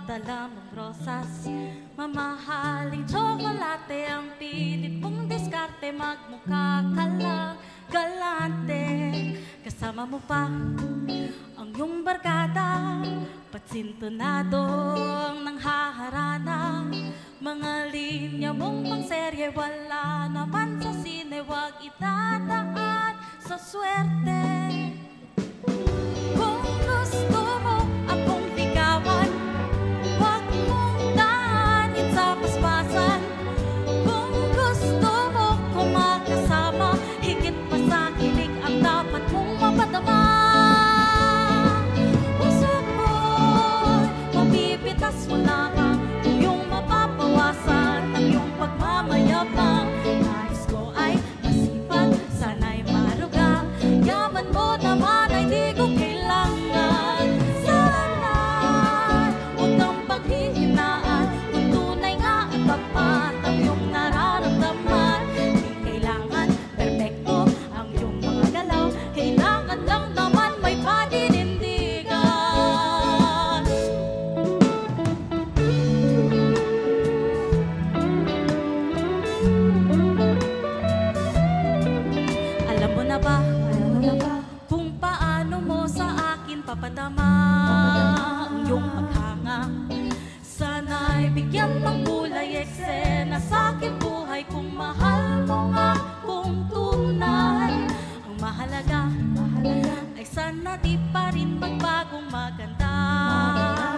dala mong rosas? Mamahaling tsokolate ang pilit mong diskarte, magmukha ka lang galante. Kasama mo pa ang iyong barkada, patsintonado ang nanghaharana. Mga linya mong pangserye, wala naman sa sine, wag idadaan sa swerte. Kung gusto mo akong ligawan, wag mong daanin sa paspasan. Kung gusto mo ko makasama, higit pa sa kilig ang dapat mong mapadama. Puso ko'y mapipitas mo lamang, kung iyong mapapawasan ang iyong pagmamayabang. Nais ko ay masipag, sana'y maruga, yaman mo naman ay di ko kailangan. Sana'y huwag kang paghihinaan, kung tunay nga at tapat ang iyong nararamdaman. Di kailangan perpekto ang iyong mga galaw, kailangan lang naman may paninindigan. Alam mo na ba, alam mo na ba, kung paano mo sa akin papadama ang iyong paghanga? Sana'y bigyan ng kulay eksena sa aking buhay kung mahal mo nga kung tunay. Ang mahalaga, mahalaga ay sana di pa rin magbagong maganda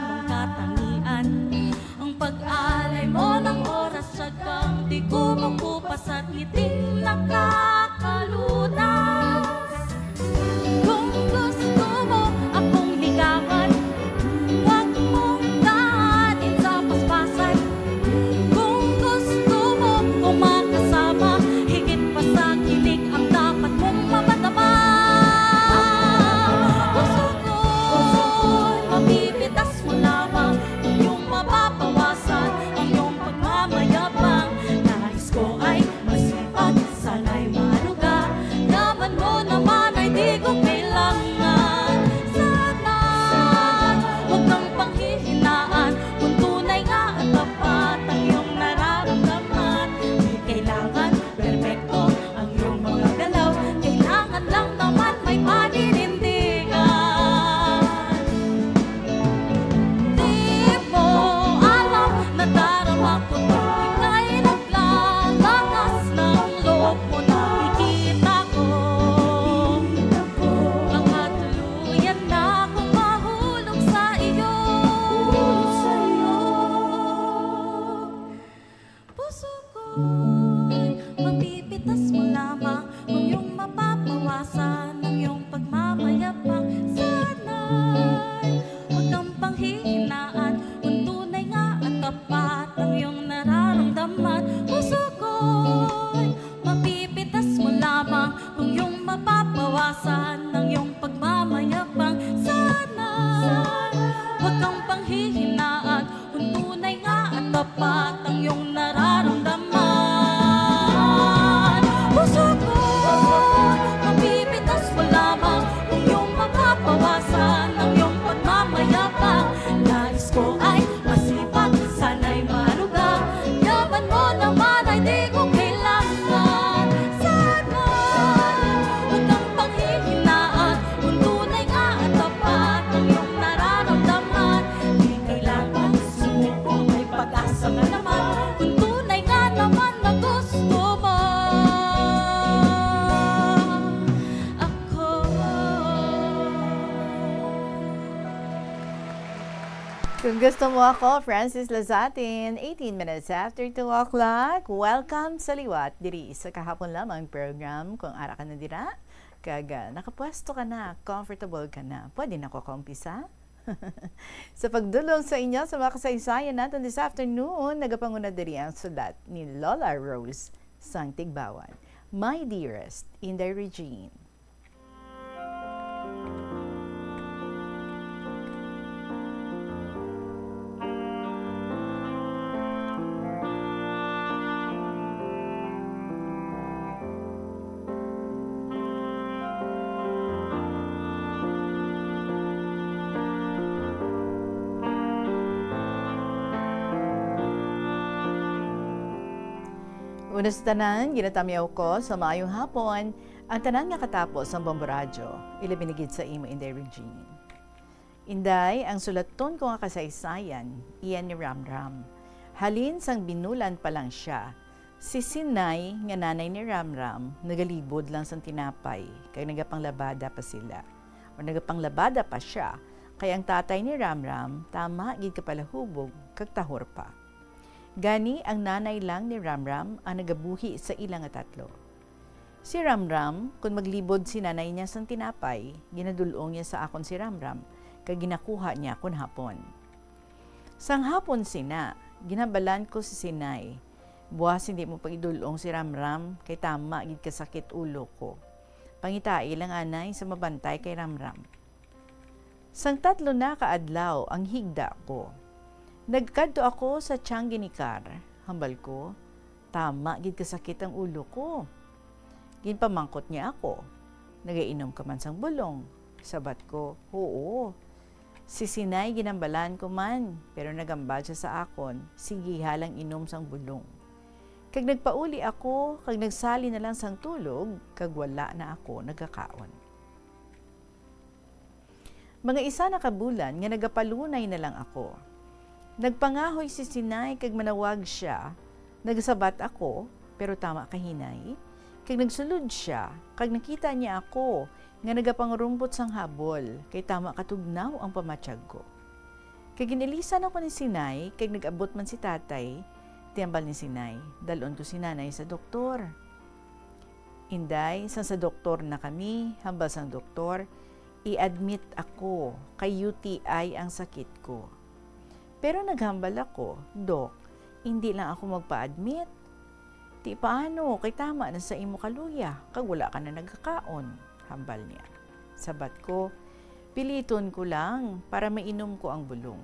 mong katangian. Ang pag-alay mo ng oras, tiyagang di kumukupas at ngiting nakakalunas. Kung gusto mo akong ligawan, wag mong daanin sa paspasan. Kung gusto mo ko makasama, higit pa sa kilig ang dapat mong mapadama. Puso ko'y mapipitas mo lamang, kung iyong mapapawasan ang iyong pagmamayabang. Nais ko ay masipag, sana'y maruga, yaman mo naman ay di ko kailangan. Sana huwag kang panghihinaan, kung tunay nga at tapat ang iyong nararamdaman. Di kailangan perpekto ang iyong mga galaw, kailangan lang naman may paninindigan. Di mo alam, nadarama ko, ika'y naglalangas ng loob mo, nakikita ko. Baka tuluyan na akong mahulog sa iyo. Puso ko'y mapipitas mo lamang, kung iyong mapapawasan ang iyong pagmamayabang. Sana'y huwag kang panghihinaan, kung tunay nga at tapat ang iyong nararamdaman. Puso ko'y mapipitas mo lamang, kung iyong mapapawasan ang iyong pagmamayabang. Sana'y huwag kang panghihinaan, kung tunay nga at tapat ang iyong nararamdaman. Puso ko, mapipitas mo lamang, kung iyong mapapawasan ang iyong pagmamayabang. Nais ko ay masipag, sana'y maruga, yaman mo naman ay di ko kailangan. Sana huwag kang panghihinaan. Kung gusto mo ako, Francis Lazatin, eighteen minutes after two o'clock. Welcome sa liwat diri sa Kahapon Lamang program. Kung ara ka na dira, kag, ah, nakapwesto ka na, comfortable ka na, pwede na ko kaumpisa. Sa pagdulong sa inyo sa mga kasaysayan naton this afternoon, nagapanguna diri ang sulat ni Lola Rose sang Tigbawan, My Dearest Inday Regine. Una sa tanan, ginatamyaw ko sa maayong hapon ang tanan nga katapo sang Bombo Radyo, ilabi na gid sa imo, Inday Regine. Inday, ang sulaton ko nga kasaysayan, iya ni Ramram. Halin sang binulan pa lang sia, si Sinay nga nanay ni Ramram nagalibod lang sang tinapay kag nagapanglabada pa sila, o nagapanglabada pa sia, kay ang tatay ni Ramram tama gid ka palahubog kag tahor pa. Gani, ang nanay lang ni Ramram ang nagabuhi sa ila nga tatlo. Si Ramram, kon maglibod si nanay niya sang tinapay, ginadul-ong niya sa akon si Ramram, kag ginakuha niya kon hapon. Sang hapon sina, ginhambalan ko si Sinay, "Buas hindi mo pag-idul-ong si Ramram, kay tama gid ka sakit ulo ko. Pangitai lang anay sa mabantay kay Ramram." Sang tatlo na ka adlaw ang higda ko, nagkadto ako sa tiyang ginikar. Hambal ko, "Tama gid kasakit ang ulo ko." Ginpamangkot niya ako, "Nagainom ka man sang bulong?" Sabat ko, "Huo. Si Sinay ginhambalan ko man, pero naghambal siya sa akon, sigiha lang inom sang bulong." Kag nagpauli ako, kag nagsali na lang sang tulog, kag wala na ako nagakaon. Mga isa na ka bulan nga nagapalunay na lang ako. Nagpangahoy si Sinay kag manawag sia. Nagsabat ako, pero tama ka hinay. Kag nagsulod sia, kag nakita niya ako nga nagapangarumpot sang habol, kay tama ka tugnaw ang pamatyag ko. Kag ginilisan ako ni Sinay, kag nag-abot man si Tatay. Ti hambal ni Sinay, "Dal-on ko si Nanay sa doktor." "Inday, sang sa doktor na kami," hambal sang doktor, "i-admit ako, kay U T I ang sakit ko." Pero naghambal ako, "Dok, indi lang ako magpa-admit. Ti paano, kay tama na sa imo kaluya, kag wala ka na nagakaon," hambal niya. Sabat ko, "Piliton ko lang para mainom ko ang bulong."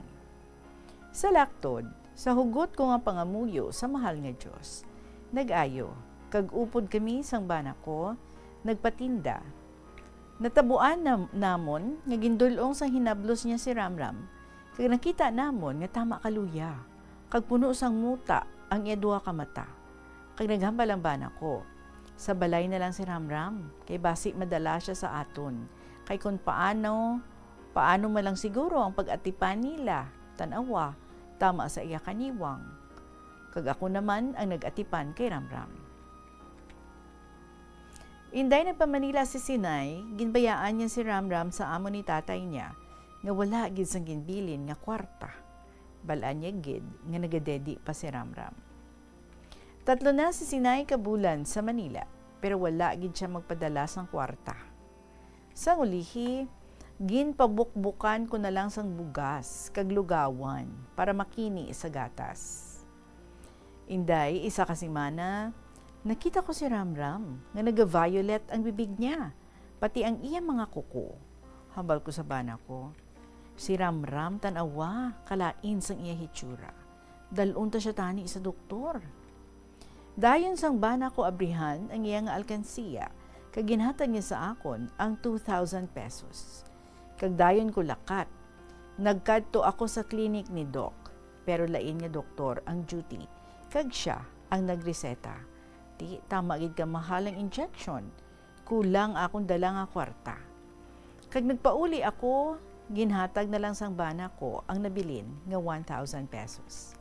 Sa laktod, sa hugot ko nga pangamuyo sa mahal nga Dios, nag-ayo, kag upod kami sang bana ko, nagpatinda. Natabuan nam-, namon nga gindul-ong sang hinablos niya si Ramram, kag nakita namon nga tama kaluya, kag puno sang muta ang iya duha ka mata. Kag naghambal ang bana ko, "Sa balay na lang si Ramram, kay basi madala sia sa aton, kay kon paano, paano man lang siguro ang pag-atipan nila, tan-awa, tama sa iya kaniwang." Kag ako naman ang nag-atipan kay Ramram. Inday, nagpa-Manila si Sinay, ginbayaan niya si Ramram sa amo ni tatay niya, nga wala gid sang ginbilin nga kwarta. Bal-an niya gid nga nagadedi pa si Ramram. Tatlo na si Sinay ka bulan sa Manila, pero wala gid sia magpadala sang kwarta. Sang ulihi, ginpabukbukan ko na lang sang bugas kag lugawan para makini sa gatas. Inday, isa ka semana, nakita ko si Ramram nga naga-violet ang bibig niya, pati ang iya mga kuko. Hambal ko sa bana ko, "Si Ramram, tan-awa, kalain sang iya hitsura. Dal-on ta sia tani sa doktor." Dayon sang bana ko abrihan ang iya nga alkansiya, kag ginhatag niya sa akon ang two thousand pesos. Kag dayon ko lakat. Nagkadto ako sa klinik ni Doc, pero lain nga doktor ang duty, kag sia ang nagreseta. Ti, tama gid ka mahal ang injection. Kulang akong dala nga kwarta. Kag nagpauli ako, ginhatag na lang sang bana ko ang nabilin nga one thousand pesos.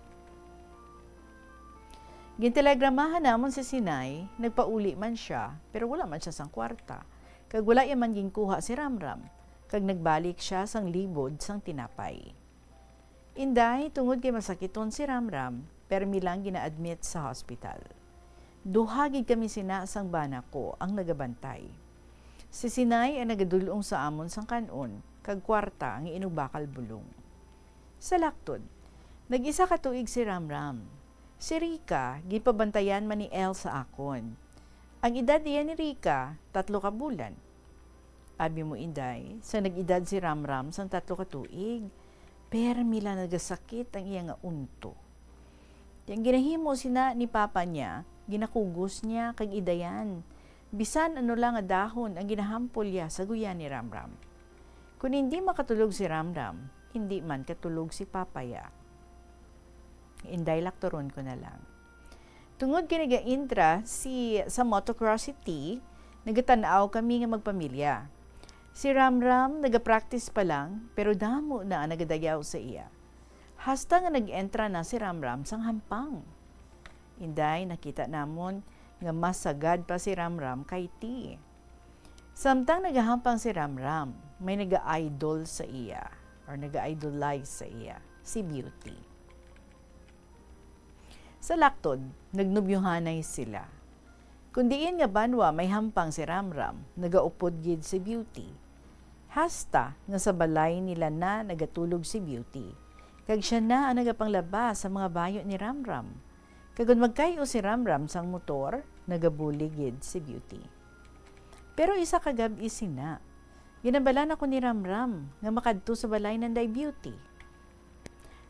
Gintelegramahan namon si Sinay, nagpauli man sia, pero wala man sia sang kwarta, kag wala iya man ginkuha si Ramram, kag nagbalik sia sang libod sang tinapay. Inday, tungod kay masakiton si Ramram, permi lang gina-admit sa hospital. Duha gid kami sina sang bana ko ang nagabantay. Si Sinay ang nagadul-ong sa amon sang kan-on kag kwarta nga inubakal bulong. Sa laktod, nag-isa ka tuig si Ramram. Si Rica, ginpabantayan man ni El sa akon. Ang edad iya ni Rica, tatlo ka bulan. Abi mo, Inday, sa nag-edad si Ramram sang tatlo ka tuig, permi lang nagasakit ang iya nga unto. Ti ang ginahimo sina ni papa niya, ginakugos niya kag idayan. Bisan ano lang nga dahon ang ginahampol niya sa guya ni Ramram. Kon hindi makatulog si Ramram, hindi man katulog si papa ya. Inday, lakturon ko na lang. Tungod kay naga-intra si, sa motocross si T, nagatan-aw kami nga magpamilya. Si Ramram nagapractice pa lang, pero damo na ang nagadayaw sa iya. Hasta nga nag-entra na si Ramram sang hampang. Inday, nakita namon nga mas sagad pa si Ramram kay T. Samtang nagahampang si Ramram, may naga-idol sa iya or naga-idolize sa iya, si Beauty. Sa laktod, nagnubyuhanay sila. Kon diin nga banwa may hampang si Ramram, nagaupod gid si Beauty. Hasta nga sa balay nila na nagatulog si Beauty, kag sia na ang nagapanglaba sa mga bayo ni Ramram. Kag kon magkay-o si Ramram sang motor, nagabulig gid si Beauty. Pero isa ka gab-i sina, ginhambalan ako ni Ramram nga makadto sa balay nanday Beauty.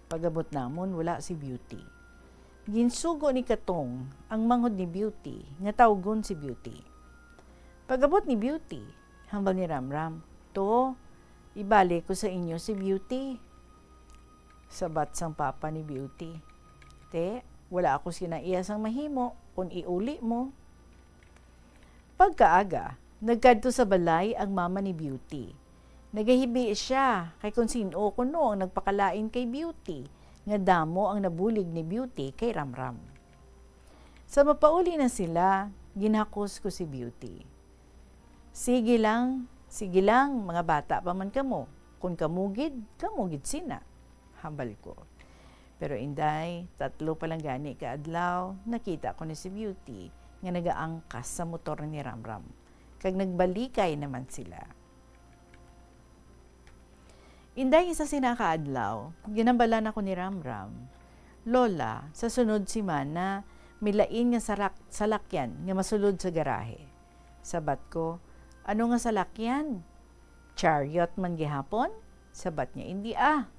Pag-abot namon, wala si Beauty. Ginsugo ni Katong ang manghod ni Beauty nga tawgon si Beauty. Pag-abot ni Beauty, hambal ni Ramram, "To, ibalik ko sa inyo si Beauty." Sabat sang papa ni Beauty, "Te, wala ako sinaiya sang mahimo kon iuli mo." Pagkaaga, nagkadto sa balay ang mama ni Beauty. Nagahibi sia kay kon sin-o kuno ang nagpakalain kay Beauty, nga damo ang nabulig ni Beauty kay Ramram. Sa mapauli na sila, ginhakos ko si Beauty. "Sige lang, sige lang, mga bata pa man kamo. Kon kamo gid, kamo gid sina," hambal ko. Pero, Inday, tatlo pa lang gani ka adlaw, nakita ko ni si Beauty nga nagaangkas sa motor ni Ramram, kag nagbalikay naman sila. Inday, isa sina ka adlaw, ginhambalan ako ni Ramram, "Lola, sa sunod semana, may lain nga sarak-, salakyan nga masulod sa garahe." Sabat ko, "Ano nga salakyan? Chariot man gihapon?" Sabat niya, "Indi ah,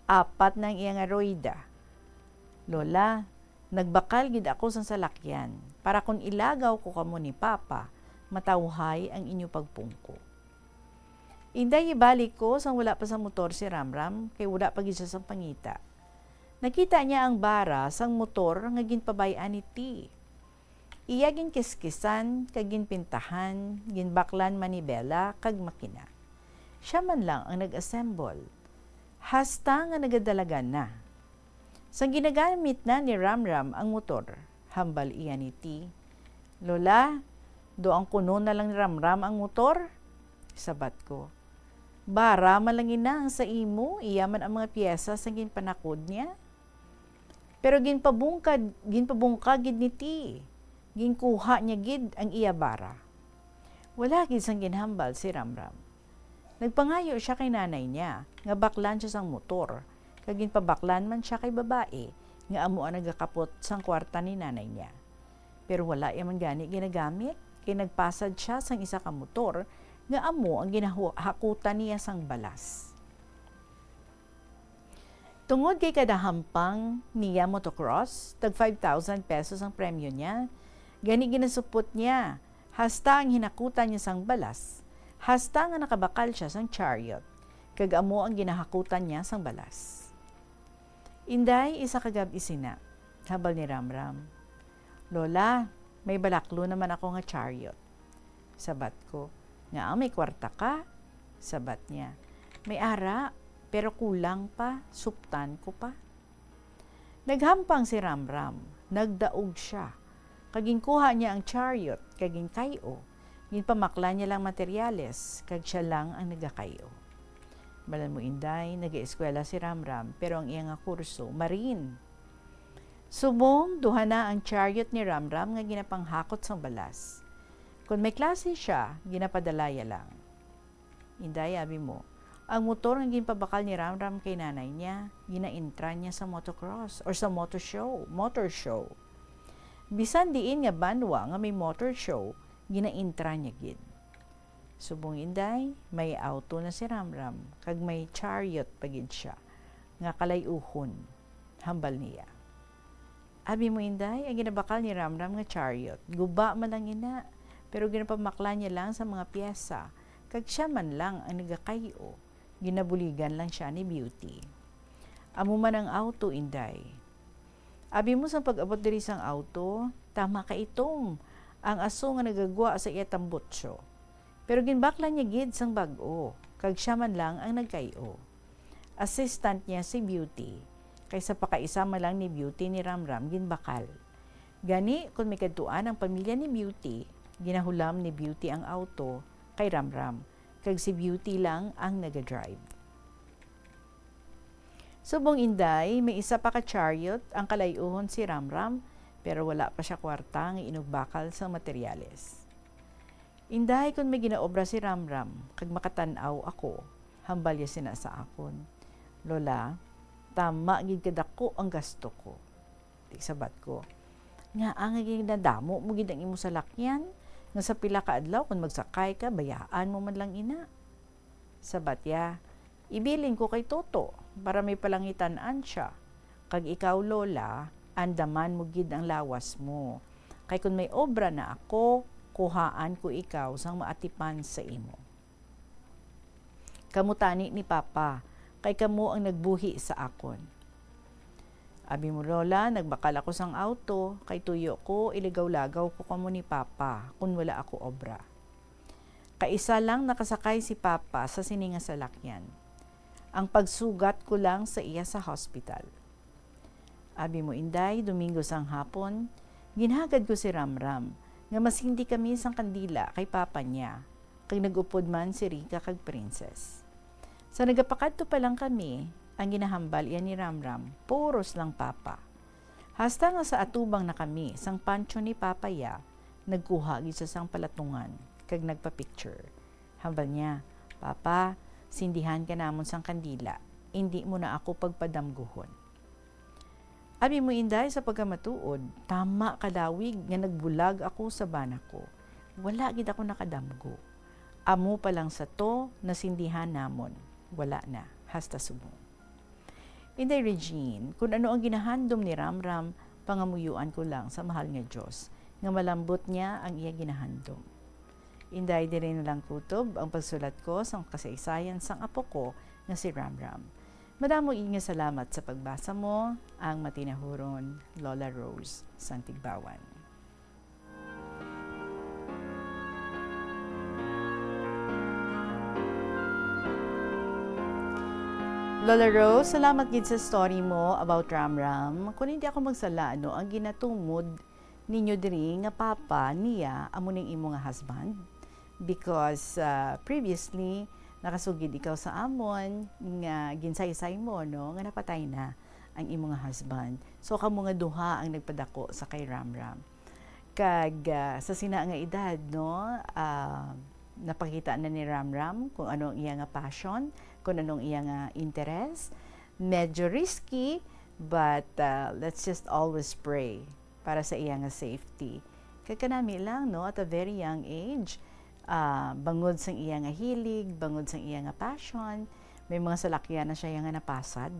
apat na ang iya nga rueda." "Lola, nagbakal gid ako sang salakyan para kon ilagaw ko kamo ni Papa, matawhay ang inyo pagpungko." Inday, ibalik ko sang wala pa sa motor si Ramram, kay wala pa gid siya sang pangita. Nakita niya ang bara sang motor nga ginpabay-an ni T. Iya ginkiskisan kag ginpintahan, ginbaklan manibela kag makina. Sia man lang ang nag-assemble. Hasta nga nagadalagan na. Sang ginagamit na ni Ramram ang motor, hambal iya ni T, "Lola, do ang kuno na lang ni Ramram ang motor?" Sabat ko, "Bara man lang ina ang sa imo, iya man ang mga piyesa sang ginpanakod niya." Pero ginpabungkad, ginpabungkag gid ni T. Ginkuha niya gid ang iya bara. Wala gid sang ginhambal si Ramram. Nagpangayo sia kay nanay niya nga baklan sia sang motor, kag ginpabaklan man sia kay babayi nga amo ang nagakapot sang kwarta ni nanay niya. Pero wala iya man gani ginagamit, kay nagpasad sia sang isa ka motor nga amo ang ginahakutan niya sang balas. Tungod kay kada hampang niya motocross, tag five thousand pesos ang premyo niya. Gani ginasupot niya, hasta ang hinakutan niya sang balas, hasta nga nakabakal sia sang chariot, kag amo ang ginahakutan niya sang balas. Inday, isa ka gab-i sina, hambal ni Ramram, "Lola, may balaklo naman ako nga chariot." Sabat ko, "Ngaa, may kwarta ka?" Sabat niya, "May ara, pero kulang pa, suptan ko pa." Naghampang si Ramram, nagdaog sia, kag ginkuha niya ang chariot kag ginkay-o. Ginpamaklan niya lang materyales, kag sia lang ang nagakay-o. Balan mo, Inday, nagaeskwela si Ramram, pero ang iya nga kurso, marine. Subong, duha na ang chariot ni Ramram nga ginapanghakot sang balas. Kon may klase siya, ginapadala ya lang. Inday, abi mo, ang motor nga ginpabakal ni Ramram kay nanay niya, ginaintra niya sa motocross or sa motor show, motor show. Bisan diin nga banwa nga may motor show, ginaintra niya gid. Subong, Inday, may auto na si Ramram, kag may chariot pa gid siya, nga kalay-uhon, hambal niya. Abi mo, Inday, ang ginabakal ni Ramram nga chariot, guba man lang ina, pero ginapamakla niya lang sa mga pyesa, kag siya man lang ang nagakay-o. Ginabuligan lang siya ni Beauty. Amo man ang auto, Inday. Abi mo, sang pag-abot diri sang auto, tama ka itom ang aso nga nagagwa sa iya tambutso. Pero ginbaklan niya gid sang bag-o, kag siya man lang ang nagkay-o. Assistant niya si Beauty, kay sa pakaisa man lang ni Beauty ni Ramram ginbakal. Gani, kon may kadtuan ang pamilya ni Beauty, ginahulam ni Beauty ang auto kay Ramram, kag si Beauty lang ang nagadrive. Subong, Inday, may isa pa ka chariot ang kalay-uhon si Ramram, pero wala pa siya kwarta nga inugbakal sang materyales. Inday, kon may ginaobra si Ramram, kag makatan-aw ako, hambal ya sina sa akon, "Lola, tama gid kadako ang gasto ko." Di, sabat ko, "Ngaa nga ginadamo mo gid ang imo salakyan, nga sa pila ka adlaw kon magsakay ka, bayaan mo man lang ina?" Sabat ya, "Ibilin ko kay Toto para may palangitan-an siya. Kag ikaw, Lola, andaman mo gid ang lawas mo. Kay kon may obra na ako, kuhaan ko ikaw sang maatipan sa imo. Kamo tani ni Papa, kay kamo ang nagbuhi sa akon." Abi mo, Lola, nagbakal ako sang auto, kay tuyo ko, ilagaw-lagaw ko kamo ni Papa, kon wala ako obra. Kaisa lang nakasakay si Papa sa sini nga salakyan. Ang pagsugat ko lang sa iya sa hospital. Abi mo, Inday, Domingo sang hapon, ginhagad ko si Ramram, nga masindi kami sang kandila kay Papa niya, kag nag-upod man si Rica kag Princess. Sa nagapakadto pa lang kami, ang ginahambal iya ni Ramram, puros lang Papa. Hasta nga sa atubang na kami sang pancho ni Papa ya, nagkuha gid siya sang palatungan, kag nagpa-picture. Hambal niya, "Papa, sindihan ka namon sang kandila, indi mo na ako pagpadamguhon." Abi mo, Inday, sa pagkamatuod, tama kalawig nga nagbulag ako sa bana ko. Wala gid ako nakadamgo. Amo pa lang sa to, nasindihan namon. Wala na, hasta subong. Inday Regine, kun ano ang ginahandom ni Ramram, pangamuyuan ko lang sa mahal nga Dios, nga malambot niya ang iya ginahandom. Inday, diri na lang kutob ang pagsulat ko sang kasaysayan sang apo ko nga si Ramram. Madamo gid nga salamat sa pagbasa mo, ang matinahuron Lola Rose sang Tigbawan. Lola Rose, salamat gid sa story mo about Ramram. Kung hindi ako magsala, ano, ang ginatumod ninyo diri nga papa niya amo ning imo nga husband? Because, ah, previously, nakasugid ikaw sa amon nga ginsaysay mo, no, nga napatay na ang imo nga husband. So, kamo nga duha ang nagpadako sa kay Ramram. Kag, ah, sa sina nga edad, no, ah, napakita na ni Ramram kung ano ang iya nga passion, kung ano ang iya nga interes. Medyo risky, but, ah, let's just always pray para sa iya nga safety. Kag kanami lang, no, at a very young age, ah, bangod sang iya nga hilig, bangod sang iya nga passion, may mga salakyan na siya nga napasad.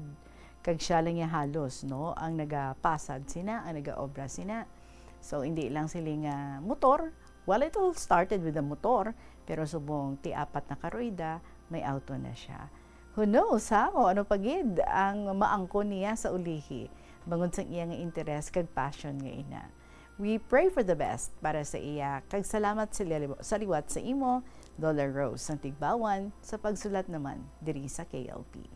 Kag siya lang ya halos, no, ang nagapasad sina, ang nagaobra sina. So, hindi lang sila nga motor. Well, it all started with the motor, pero subong ti apat na ka rueda, may auto na siya. Who knows, ha? O ano pa gid ang maangkon niya sa ulihi, bangod sang iya nga interes kag passion nga ina. We pray for the best para sa iya, kag salamat sa liwa-, sa liwat sa imo, Lola Rose sang Tigbawan, sa pagsulat naman diri sa K L P.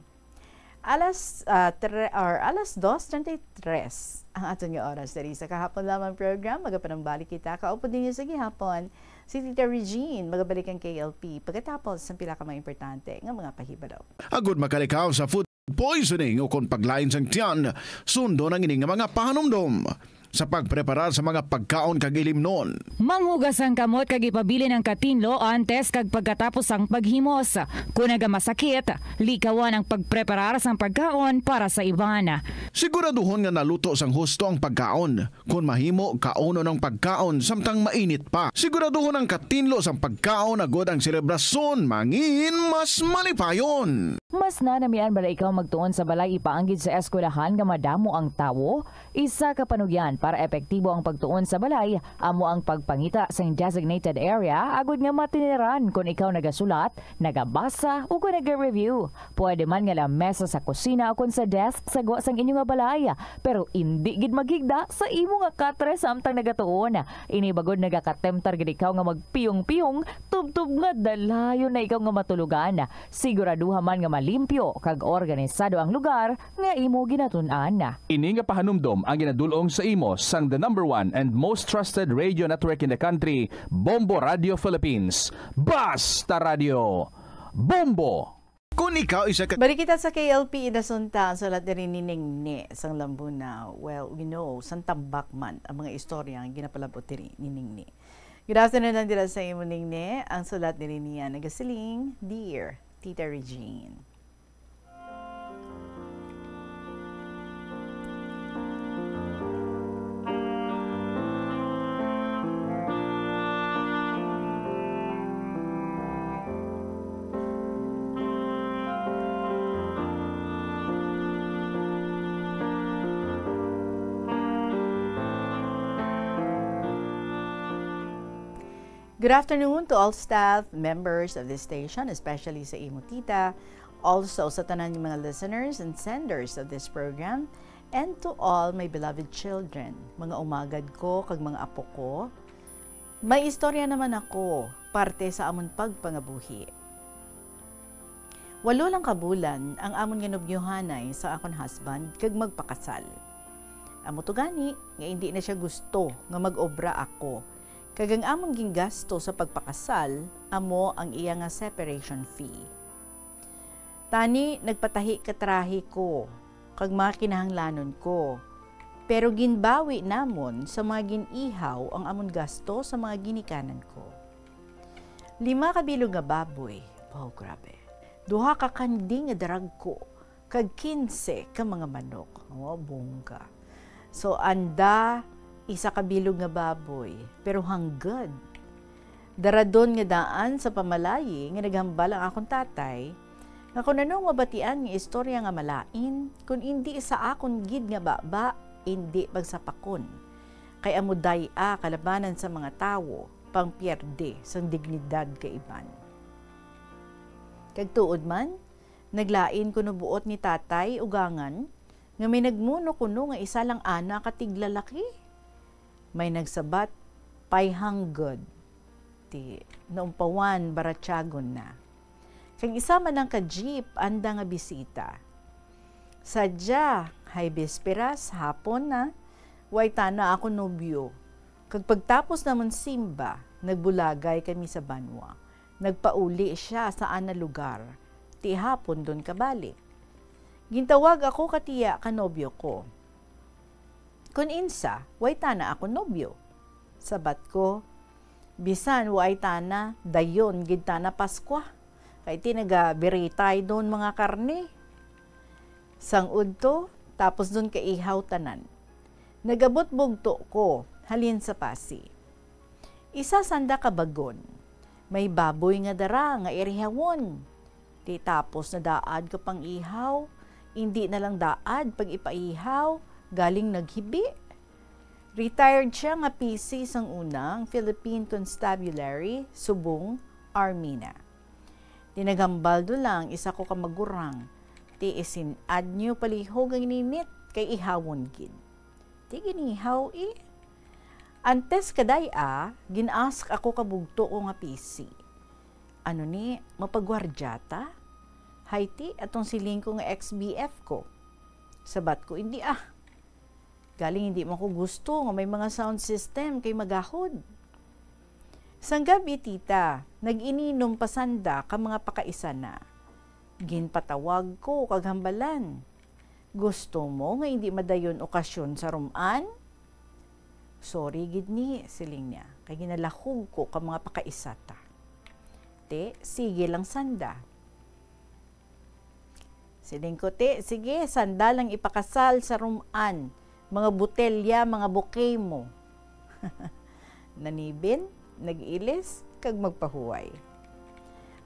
Alas, ah, tre-, or alas dos treinta y tres ang aton nga oras diri sa Kahapon Lamang program. Magapanambalik kita kaupod ninyo sa gihapon Si Tita Regine, magabalik ang K L P pagkatapos ng pila ka mga importante nga mga pahibalo. Agud makalikaw sa food poisoning o kon paglain sang tiyan, sundon ang ini nga mga pahanumdom sa pagpreparar sa mga pagkaon kag ilimnon. Manghugas ang kamot kag ipabilin ang katinlo antes kag pagkatapos sang paghimos. Kon nagamasakit, likawan ang pagpreparar sang pagkaon para sa iban. Siguraduhon nga naluto sang husto ang pagkaon. Kon mahimo, kaunon ang pagkaon samtang mainit pa. Siguraduhon ang katinlo sang pagkaon agud ang selebrasyon mangin mas malipayon. Mas nanamian bala ikaw magtuon sa balay ipaanggid sa eskwelahan nga madamo ang tawo? Isa ka panugyan para epektibo ang pagtuon sa balay amo ang pagpangita sing designated area agud nga matiniran kon ikaw nagasulat, nagabasa, o kon naga-review. Pwede man nga lamesa sa kusina o kon sa desk sa gwa sang inyo nga balay, pero indi gid maghigda sa imo nga katre samtang nagatuon. Ini bagod nagakatemtar gid ikaw nga magpiyong-piyong tubtob nga dalayon na ikaw nga matulogan. Siguraduha man nga malimpyo kag organisado ang lugar nga imo ginatun-an. Ini nga pahanumdom ang ginadul-ong sa imo sang the number one and most trusted radio network in the country, Bombo Radio Philippines. Basta Radio, Bombo! Kon ikaw isa ka Balik kita sa K L P Inasunta, ang sulat diri ni Ningni sang Lambuna. Well, we know, sang tambak man ang mga istorya nga ginapalab-ot diri ni Ningni. Good afternoon lang dira sa imo, Ningni. Ang sulat diri niya nagasiling, Dear Tita Regine. Good afternoon to all staff, members of this station, especially sa imo tita, also sa tanan nga mga listeners and senders of this program, and to all my beloved children, mga umagad ko kag mga apo ko. May istorya naman ako, parte sa amon pagpangabuhi. Walo lang ka bulan ang amon nga nobyohanay sa akon husband kag magpakasal. Amo to gani nga indi na sia gusto nga mag-obra ako, kag ang amon gingasto sa pagpakasal amo ang iya nga separation fee. Tani nagpatahi ka trahe ko kag mga kinahanglanon ko, pero ginbawi namon sa mga gin-ihaw ang amon gasto sa mga ginikanan ko. Lima ka bilog nga baboy, wow, grabe. Duha ka kandi nga daragko, kag kinse ka mga manok. Oh, bongga. So, anda, isa ka bilog nga baboy, pero hanggad. Daradon nga daan sa pamalayi nga naghambal ang akon tatay, nga kon ano ang mabatian nga istorya nga malain, kon indi sa akon gid nga baba, indi pagsapakon. Kay amo day-a kalabanan sa mga tawo, pangpierde sang dignidad kay iban. Kag tuod man, naglain kuno buot ni tatay ugangan nga may nagmuno kuno nga isa lang ana ka tiglalaki. May nagsabat, "Pay hanggad." Ti, naumpawan, baratyagon na. Kag isa man ang ka-jeep anda nga bisita. Sadya, hay bisperas, hapon na, way tana ako nobyo. Kag pagtapos namon simba, nagbulagay kami sa banwa. Nagpauli sia sa ana lugar, ti hapon don kabalik. Gintawag ako ka tiya ka nobyo ko. Kon insa, way tana ako nobyo. Sabat ko, bisan way tana, dayon gid tana Paskwa. Kay ti nagabiritay don mga karne. Sang udto, tapos don kaihaw tanan. Nagabot bugto ko, halin sa Pasi. Isa sanda ka bagon. May baboy nga dara nga irihawon. Ti tapos na daad ka pang ihaw, indi na lang daad pag ipaihaw, galing naghibi. Retired siya nga P C sang una, ang Philippine Constabulary, subong Army na. Ti naghambal do lang isa ko ka magurang, ti isin-ad niyo palihog ang ininit kay ihawon gid. Ti ginihaw, eh. Antes ka day-a, gin-ask ako ka bugto ko nga P C. Ano ni, mapagwardya ta? Hay ti, atong siling ko nga ex-B F ko. Sabat ko, indi ah. Galing indi man ko gusto nga may mga sound system kay magahod. Sang gab-i, tita, nag-ininom pa sanda ka mga pakaisa na. Ginpatawag ko kag hambalan, "Gusto mo nga indi madayon okasyon sa rum-an?" "Sorry gid ni," siling niya, "kay ginalahog ko ka mga pakaisa ta." "Te, sige lang sanda." Siling ko, "Te, sige, sanda lang ipakasal sa rum-an. Mga botelya, mga bouquet mo." Nanibin, nag-ilis, kag magpahuway.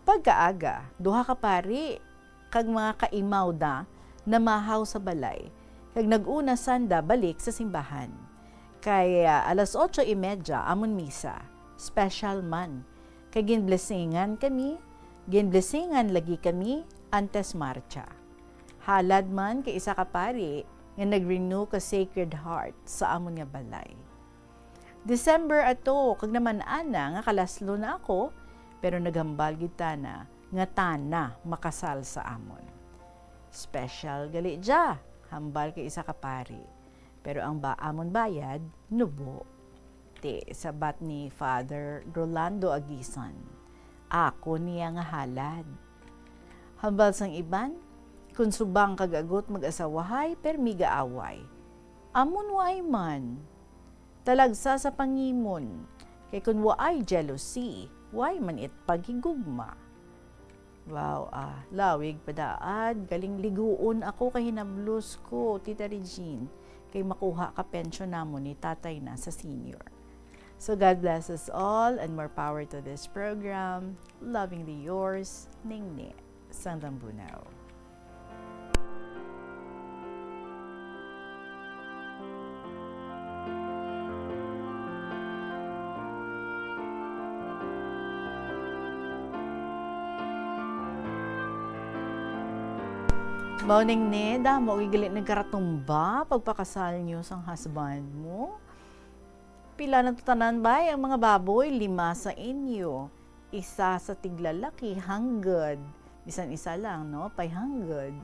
Pagkaaga, duha ka pari kag mga kaimaw da namahaw sa balay, kag nag-una sanda balik sa simbahan. Kay, ah, alas otso y media amon misa, special man. Kay ginblessingan kami, ginblessingan lagi kami antes marcha. Halad man kay isa ka pari nga nag-renew ka Sacred Heart sa amon nga balay. December ato, kag naman-an na nga kalaslo na ako, pero naghambal gid tana nga tana makasal sa amon. "Special gali dya," hambal kay isa ka pari, "pero ang ba amon bayad, nubo." Ti, sabat ni Father Rolando Aguisan, "Ako niya nga halad." Hambal sang iban, "Kon subang kag agot mag-asawahay, permi gaaway. Amon waay man. Talagsa sa pangimon, kay kon waay jealousy, waay man it paghigugma." Wow, ah, lawig pa daad, galing liguon ako kay hinablos ko, Tita Regine, kay makuha ka pensyon namon ni tatay na sa senior. So God bless us all and more power to this program. Lovingly yours, Ningni sang Tambunaw. Mao ning ni, damo gid gali nagkaratumba pagpakasal nyo sang husband mo. Pila na to tanan, bay, ang mga baboy? Lima sa inyo. Isa sa tiglalaki, hangged. Bisan isa lang, no? Pay hangged.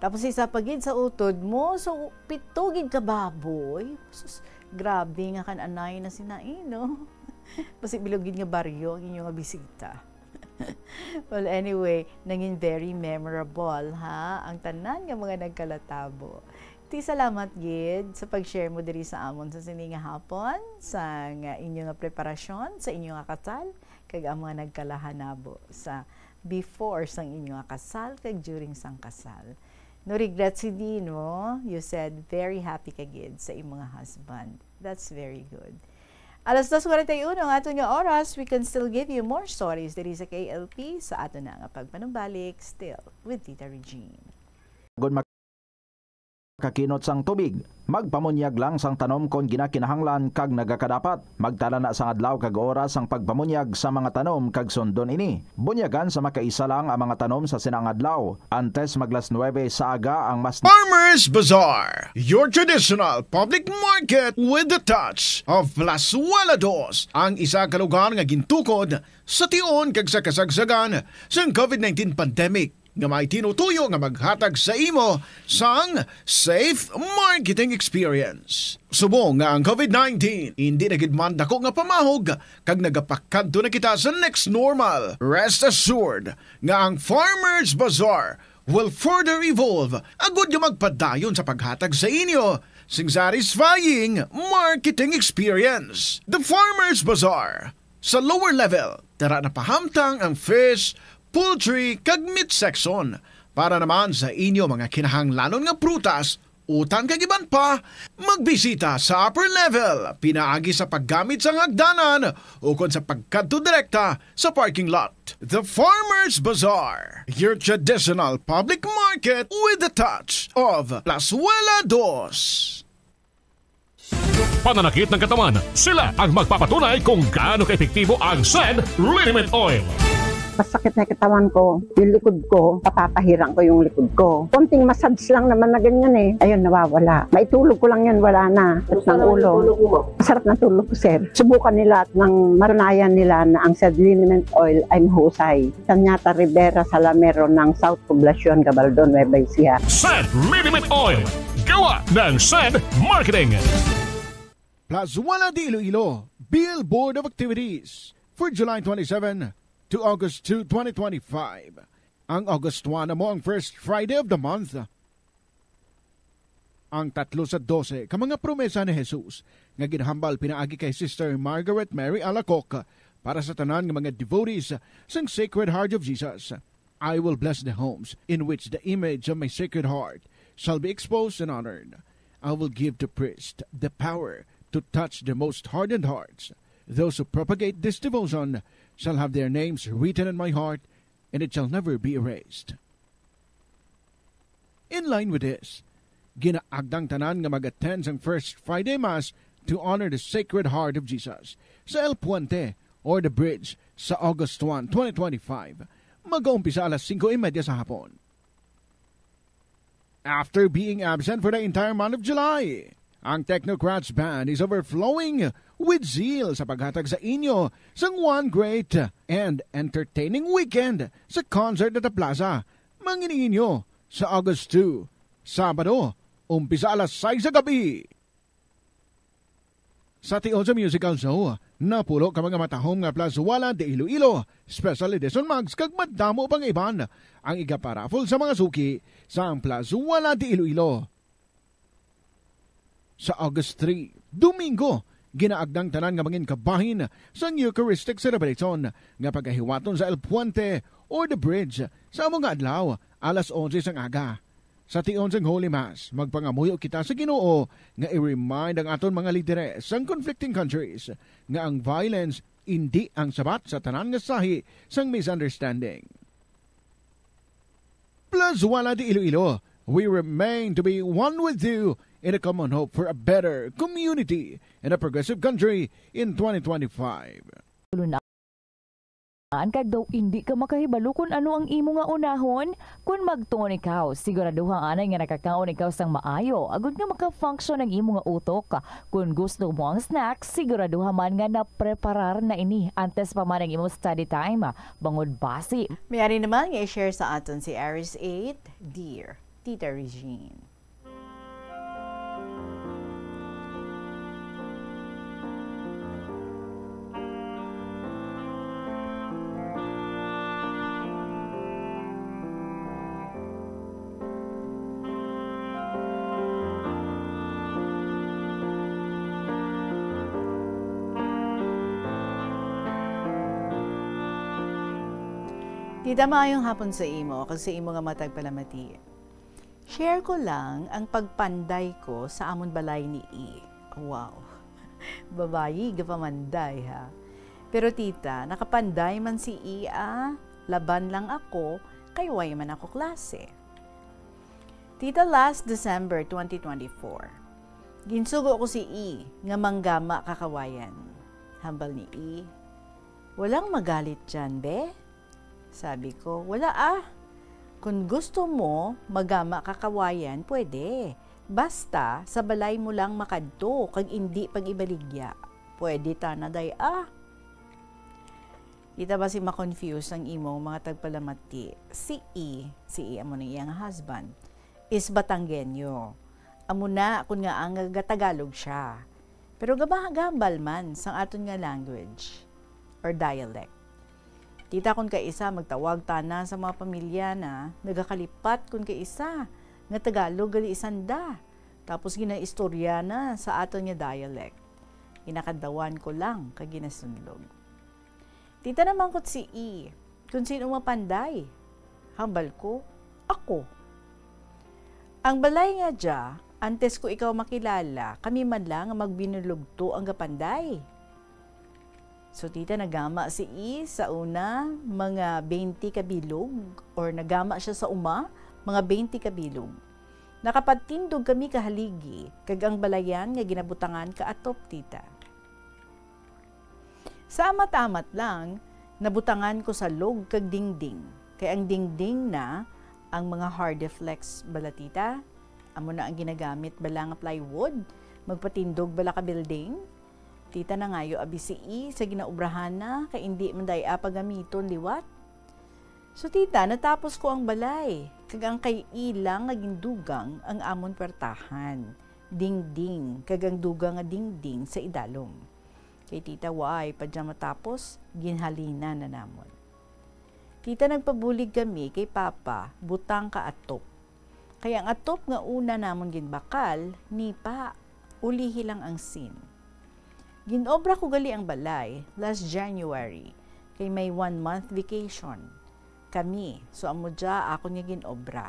Tapos isa pa gid sa utod mo. So, pito gid ka baboy. Sus, grabe nga kan-anay na sina, eh, no? Basi bilog gid nga baryo ang inyo nga bisita. Well, anyway, nangin very memorable, ha? Ang tanan nga mga nagkalatabo. Ti, salamat gid sa pag-share mo diri sa amon sa sini nga hapon, sa nga inyo nga preparasyon, sa inyo nga kasal, kag ang mga nagkalahanabo sa before sang inyo nga kasal, kag during sang kasal. No regrets, hindi, no? You said very happy ka gid sa imong nga husband. That's very good. Alas dos cuarenta y uno ang aton nga oras. We can still give you more stories diri sa K L P sa aton na nga pagpanumbalik, still with Tita Regine. Kakinot sang tubig, magpamunyag lang sang tanom kon ginakinahanglan kag nagakadapat. Magtala na sang adlaw kag oras sang pagpamunyag sa mga tanom kag sundon ini. Bunyagan sa makaisa lang ang mga tanom sa sina nga adlaw. Antes mag las nuebe sa aga ang mas Farmers Bazaar, your traditional public market with the touch of Plazuela Dos, ang isa ka lugar nga gintukod sa tion kag sa kasagsagan sang covid nineteen pandemic, nga may tinutuyo nga maghatag sa imo sang safe marketing experience. Subong nga ang covid nineteen indi na gid man dako nga pamahog kag nagapakadto na kita sa next normal, rest assured nga ang Farmers Bazaar will further evolve agud nga magpadayon sa paghatag sa inyo sing satisfying marketing experience. The Farmers Bazaar, sa lower level, tara na pahamtang ang fish, poultry, kag meat section. Para naman sa inyo mga kinahanglanon nga prutas, utang kag iban pa, magbisita sa upper level, pinaagi sa paggamit sang hagdanan ukon sa pagkadto direkta sa parking lot. The Farmers Bazaar, your traditional public market with the touch of Plazuela Dos. Pananakit ng katawan, sila ang magpapatunay kung gaano kaepektibo ang Send Liniment Oil. Masakit na yung katawan ko, yung likod ko, papapahiran ko yung likod ko. Konting massage lang naman na ganyan eh. Ayun, nawawala. Maitulog ko lang yun, wala na. Sakit ng ulo. Masarap na tulog ko, sir. Subukan nila at nang matunayan nila na ang Send Liniment Oil ay mahusay. Sanyata Rivera Salamero ng South Poblacion, Gabaldon, Nueva Ecija. Send Liniment Oil. Gawa ng Send Marketing. Plazuela de Iloilo, Bill Board of Activities. for July twenty-seven to August two, twenty twenty-five. Ang August one amo ang first Friday of the month. Ang tatlo sa dose ka mga promesa ni Jesus nga ginhambal pinaagi kay Sister Margaret Mary Alacoque para sa tanan nga mga devotees sang Sacred Heart of Jesus. "I will bless the homes in which the image of my Sacred Heart shall be exposed and honored. I will give to priests the power to touch the most hardened hearts. Those who propagate this devotion shall have their names written in my heart, and it shall never be erased." In line with this, ginaagdang tanan nga mag-attend sang First Friday Mass to honor the Sacred Heart of Jesus sa El Puente or the Bridge sa August one, twenty twenty-five. Mag-uumpisa alas singko y media sa hapon. After being absent for the entire month of July, ang Technocrats Band is overflowing with zeal sa paghatag sa inyo sang one great and entertaining weekend sa Concert at the Plaza. Mangin-inyo sa August two, Sabado, umpisa alas sais sa gabi. Sa tion sa musical show, napulo ka mga matahom nga Plazuela de Iloilo Special Edition mugs kag madamo pang iban ang igaparaffle sa mga suki sa Plazuela de Iloilo. Sa August three, Domingo, ginaagdang tanan nga mangin kabahin sang Eucharistic Celebration nga pagahiwaton sa El Puente or the Bridge sa amo nga adlaw, alas onse sang aga. Sa tion sang Holy Mass, magpangamuyo kita sa Ginoo nga i-remind ang aton mga lideres sang conflicting countries nga ang violence indi ang sabat sa tanan nga sahi sang misunderstanding. Plazuela de Iloilo, we remain to be one with you in a common hope for a better community and a progressive country in twenty twenty-five. Kag daw indi ka makahibalo kon ano ang imo nga unahon? Kon magtuon ikaw, siguraduha anay nga nakakaon ikaw sang maayo, agod nga maka-function ang imo nga utok. Kon gusto mo ang snack, siguraduha man nga napreparar na ini antes pa man ang imo study time, bangod basi. May ari naman nga i-share sa aton si Aris eight, Dear Tita Regine. Tita, maayong hapon sa imo kag sa imo nga matag palamati. Share ko lang ang pagpanday ko sa amon balay ni I. Wow. Babayi, gapamanday, ha? Pero, tita, nakapanday man si I, ah. Laban lang ako, kay way man ako klase. Tita, last December twenty twenty-four, ginsugo ko si I nga manggama kakawayan. Hambal ni I, "Walang magalit dyan, be?" Sabi ko, "Wala, ah. Kung gusto mo, magama ka kawayan, pwede. Basta, sa balay mo lang makadto, kag indi pag-ibaligya. Pwede tana, day, ah." Kita ba si ma-confuse ang imong mga tagpalamati? Si I, si I amo ni iyang husband, is Batanggenyo. Amo na kun ngaa nga gatagalog siya. Pero gabahagambal man sang aton nga language or dialect. Kita kun kaisa magtawag tana sa mga pamilya na nagakalipat kun kaisa nga Tagalog gali isanda, tapos ginaistorya na sa aton nga dialect. Ginakadlawan ko lang kag ginasunlog. Tita, namangkot si I, "Kun sin-o mapanday?" Hambal ko, "Ako." "Ang balay nga dya, antes ko ikaw makilala, kami man lang nga magbinulugto ang gapanday." So, tita, nagama si I sa una, mga twenty ka bilog, or nagama siya sa uma, mga twenty ka bilog. Nakapatindog kami ka haligi, kag ang balayan nga ginabutangan kaatop, tita. Sa amat-amat lang, nabutangan ko sa log kag dingding, kay ang dingding na ang mga Hardeflex bala, tita. Amo na ang ginagamit bala nga plywood, magpatindog bala ka building. Tita, nangayo abi si I sa ginaobrahan na, kay indi man day-a pagamiton liwat. So, tita, natapos ko ang balay, kag ang kay I lang nga gindugang ang amon puwertahan, dingding, kag ang dugang nga dingding sa idalom. Kay tita, waay pa dyan matapos, ginhalinan na namon. Tita, nagpabulig kami kay papa, butang ka atop. Kay ang atop nga una namon ginbakal, nipa, ulihi lang ang sin. Ginobra ko gali ang balay last January, kay may one month vacation kami, so amo dya akon nga ginobra.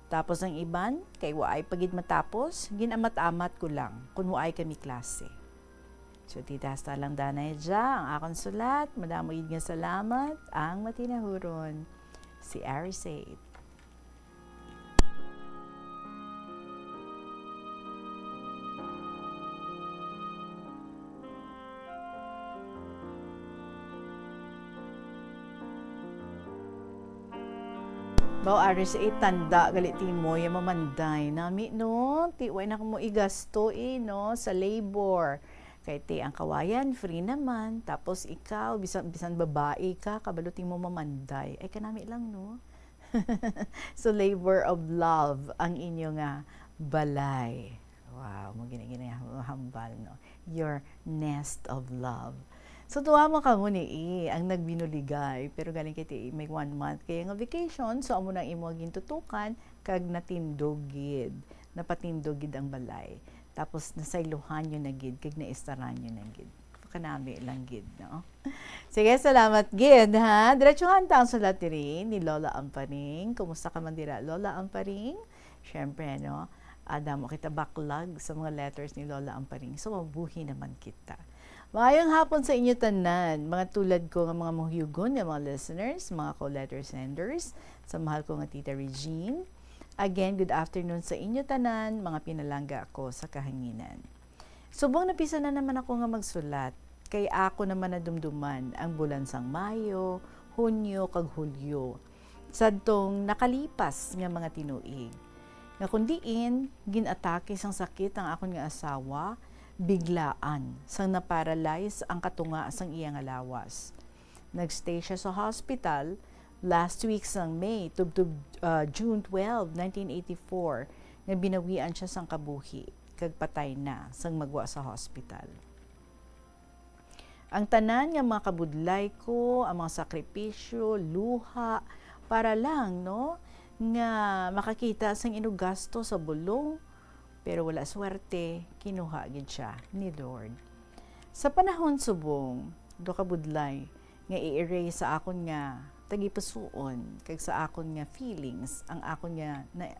Tapos ang iban, kay waay pa gid matapos, ginamat-amat ko lang kun waay kami klase. So, tita, hasta lang danay dya ang akon sulat. Madamo gid nga salamat. Ang matinahuron, si Arisate. Baw, Aris, eh, tanda gali ti mo ya mamanday nami, no? Ti, way na ko mo igasto, eh, no? Sa labor. Kay ti ang kawayan, free naman. Tapos ikaw, bisan, bisan babae ka, kabalo ti mo mamanday. Ay, kanami lang, no? So, labor of love ang inyo nga balay. Wow, mo gini-gini hambal, no? Your nest of love. So, tuwa mo kamo ni i, ang nagbinuligay, pero galing kay ti may one month kaya nga vacation, so amo nang imo gintutukan, kag natindog gid, napatindog gid ang balay. Tapos, nasaylohan nyo na gid, kag naistaran nyo na gid. Kanami lang gid, no? Sige, salamat gid, ha? Diretsuhan ta ang sulat diri ni Lola Amparing. Kumusta ka man dira, Lola Amparing? Siyempre, no? Ah, damo kita baklag sa mga letters ni Lola Amparing. So, mabuhi naman kita. Maayong hapon sa inyo tanan, mga tulad ko nga mga mahuyogon nga mga listeners, mga co-letter senders, sa mahal ko nga Tita Regine. Again, good afternoon sa inyo tanan, mga pinalangga ko sa kahanginan. Subong napisan na naman ako nga magsulat, kay ako naman nadumduman ang bulan sang Mayo, Hunyo, kag Hulyo, sadtong nakalipas nga mga tinuig, nga kun diin ginatake sang sakit ang akon nga asawa, biglaan sang na-paralyze ang katunga sang iya nga lawas. Nag-stay siya sa hospital last week sang May tubtob, ah, June twelve, nineteen eighty-four, nga binawian siya sang kabuhi kag patay na sang magwa sa hospital. Ang tanan nga mga kabudlay ko, ang mga sakripisyo, luha, para lang, no, nga makakita sang inugasto sa bulong, pero wala swerte, kinuha gid siya ni Lord. Sa panahon subong, do ka budlay nga i-erase sa akon nga tagipusoon kag sa akon nga feelings ang akon nga na,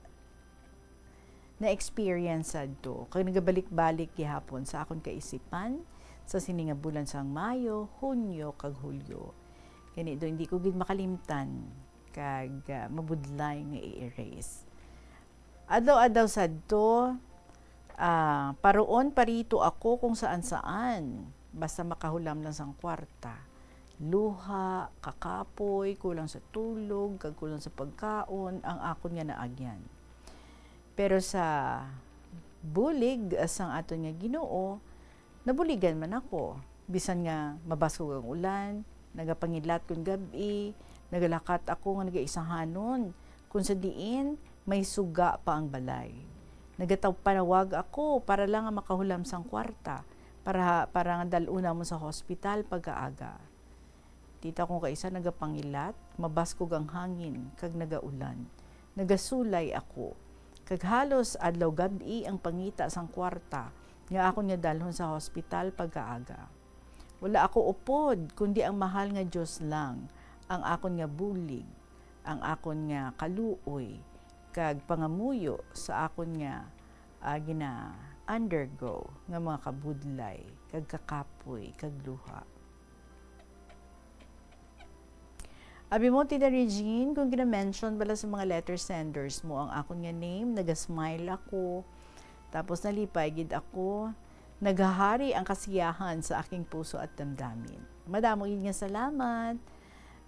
na-experience sadto, kag nagabalik-balik gihapon sa akon kaisipan sa sini nga bulan sang Mayo, Hunyo, kag Hulyo. Gani do, hindi ko gid makalimtan kag, ah, mabudlay nga i-erase. Adlaw-adlaw sadto, ah, paruon parito ako kung saan-saan, basta makahulam lang sang kwarta. Luha, kakapoy, kulang sa tulog, kag kulang sa pagkaon ang akon nga naagyan. Pero sa bulig sang aton nga Ginoo, nabuligan man ako. Bisan nga mabaskog ang ulan, nagapangilat kon gab-i, nagalakat ako nga nagaisahanon, kon sa diin may suga pa ang balay. Nagataw-, panawag ako para lang nga makahulam sang kwarta, para, para nga dal-on namon sa hospital pagkaaga. Tita, kung kaisa nagapangilat, mabaskog ang hangin, kag nagaulan. Nagasulay ako, kag halos adlaw gab-i ang pangita sang kwarta nga akon nga dalhon sa hospital pagkaaga. Wala ako upod, kundi ang mahal nga Dios lang, ang akon nga bulig, ang akon nga kaluoy, kag pangamuyo sa akon nga, ah, gina-undergo nga mga kabudlay, kag kakapoy, kag luha. Abi mo, Tita Regine, kung gina-mention bala sa mga letter senders mo ang akon nga name, naga-smile ako. Tapos nalipay gid ako. Naghahari ang kasiyahan sa aking puso at damdamin. Madamo gid nga salamat.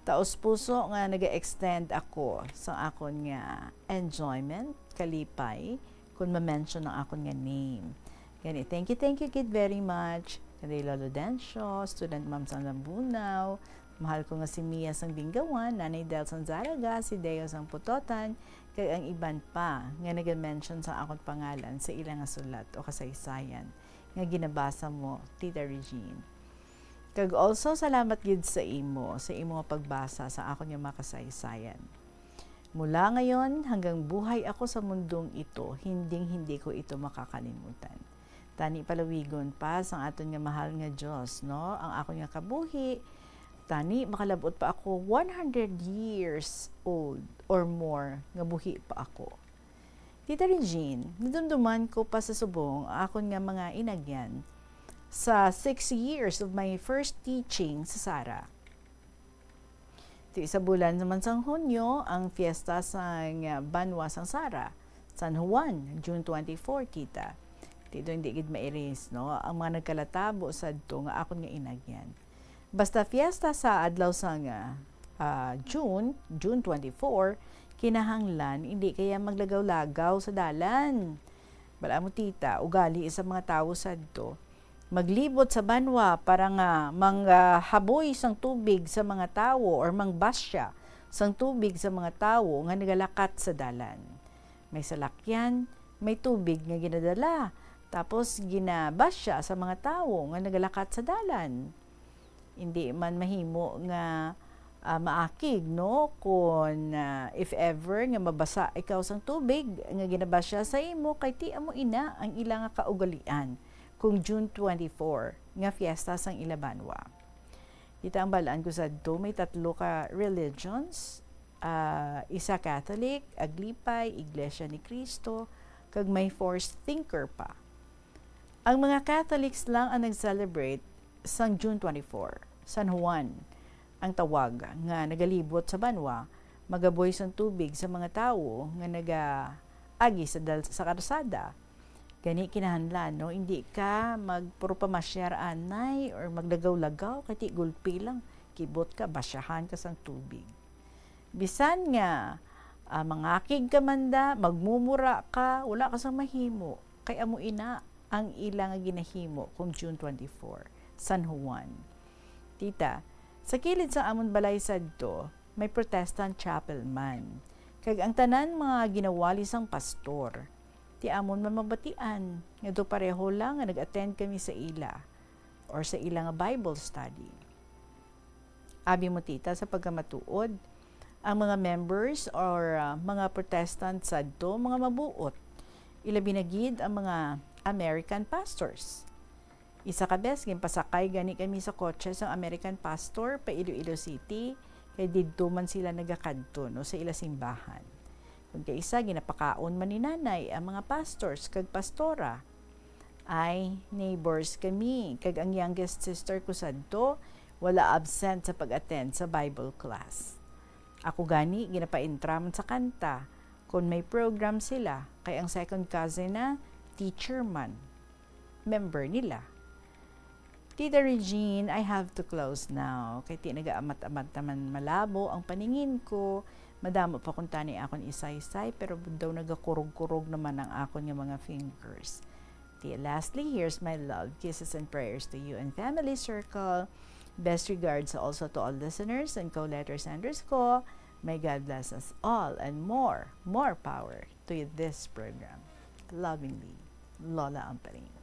Taos puso nga naga-extend ako sa akon nga enjoyment, kalipay, kung ma-mention ang akon nga name. Gani, thank you, thank you gid very much. Kanday Lolo Dencio, student ma'am sang Lambunao, mahal ko nga si Mia sang Binggawan, Nanay Del sang Zaraga, si Deo sang Putotan, kag ang iban pa nga naga-mention sa akon pangalan sa ila nga sulat o kasaysayan nga ginabasa mo, Tita Regine. Kag also, salamat gid sa imo, sa imo nga pagbasa sa akon nga mga kasaysayan. Mula ngayon hanggang buhay ako sa mundong ito, hinding-hindi ko ito makakalimutan. Tani palawigon pa sang aton nga mahal nga Dios, no, ang akon nga kabuhi, tani makalab-ot pa ako one hundred years old or more nga buhi pa ako. Tita Regine, nadumduman ko pa sa subong ang akon nga mga inagyan sa six years of my first teaching sa Sara. Ti sa bulan naman sang Hunyo ang fiesta sang, ah, banwa sang Sara, San Juan, June twenty-four, kita. Ti do hindi gid ma-erase, no? Ang mga nagkalatabo sadto nga akon nga inagyan. Basta fiesta sa adlaw sang, ah, ah, June, June twenty-four, kinahanglan hindi kaya maglagaw-lagaw sa dalan. Bala mo, tita, ugali sa mga tawo sadto, maglibot sa banwa para nga manghaboy sang tubig sa mga tawo or mangbasya sang tubig sa mga tawo nga nagalakat sa dalan. May salakyan, may tubig nga ginadala, tapos ginabasya sa mga tawo nga nagalakat sa dalan. Hindi man mahimo nga, ah, maakig, no, kon, ah, if ever nga mabasa ikaw sang tubig nga ginabasya sa imo, kay ti amo ina ang ila nga kaugalian kung June twenty-four nga fiesta sang ila banwa. Kita ang balaan ko sadto, may tatlo ka religions, ah, isa Catholic, Aglipay, Iglesia ni Cristo, kag may force thinker pa. Ang mga Catholics lang ang nag-celebrate sang June twenty-four, San Juan, ang tawag nga nagalibot sa banwa, magaboy sang tubig sa mga tawo nga nagaagi sa dal-, sa karsada. Gani kinahanglan, no, hindi ka magpurpamasyar anay or maglagaw-lagaw, kay ti gulpi lang, kibot ka, basyahan ka sang tubig. Bisan nga, ah, mangakig ka man da, magmumura ka, wala ka sang mahimo. Kay amo ina ang ila nga ginahimo kung June twenty-four, San Juan. Tita, sa kilid sa amon balay sadto, may Protestant chapel man. Kag ang tanan mga ginawali sang pastor. Ti amon man mabatian nga do pareho lang nga nag-attend kami sa ila or sa ila nga Bible study. Abi mo, tita, sa pagkamatuod, ang mga members or, ah, mga Protestant sadto, mga mabuot. Ilabi na gid ang mga American pastors. Isa ka bes, ginpasakay gani kami sa kotse sang American pastor pa Iloilo City, kay didto man sila nagakadto, no, sa ila simbahan. Kon kaisa, ginapakaon man ni nanay ang mga pastors kag pastora. Ay, neighbors kami, kag ang youngest sister ko sadto, wala absent sa pag-attend sa Bible class. Ako gani, ginapaintra man sa kanta, kon may program sila, kay ang second cousin na, teacher man, member nila. Tita Regine, I have to close now. Kay ti nagaamat-amat naman malabo ang paningin ko. Madamo pa kuntani akon isaysay, pero daw nagakurog-kurog naman ang akon nga mga fingers. Ti, lastly, here's my love, kisses and prayers to you and family circle. Best regards also to all listeners and co-letter senders ko. May God bless us all and more, more power to this program. Lovingly, Lola Amparing.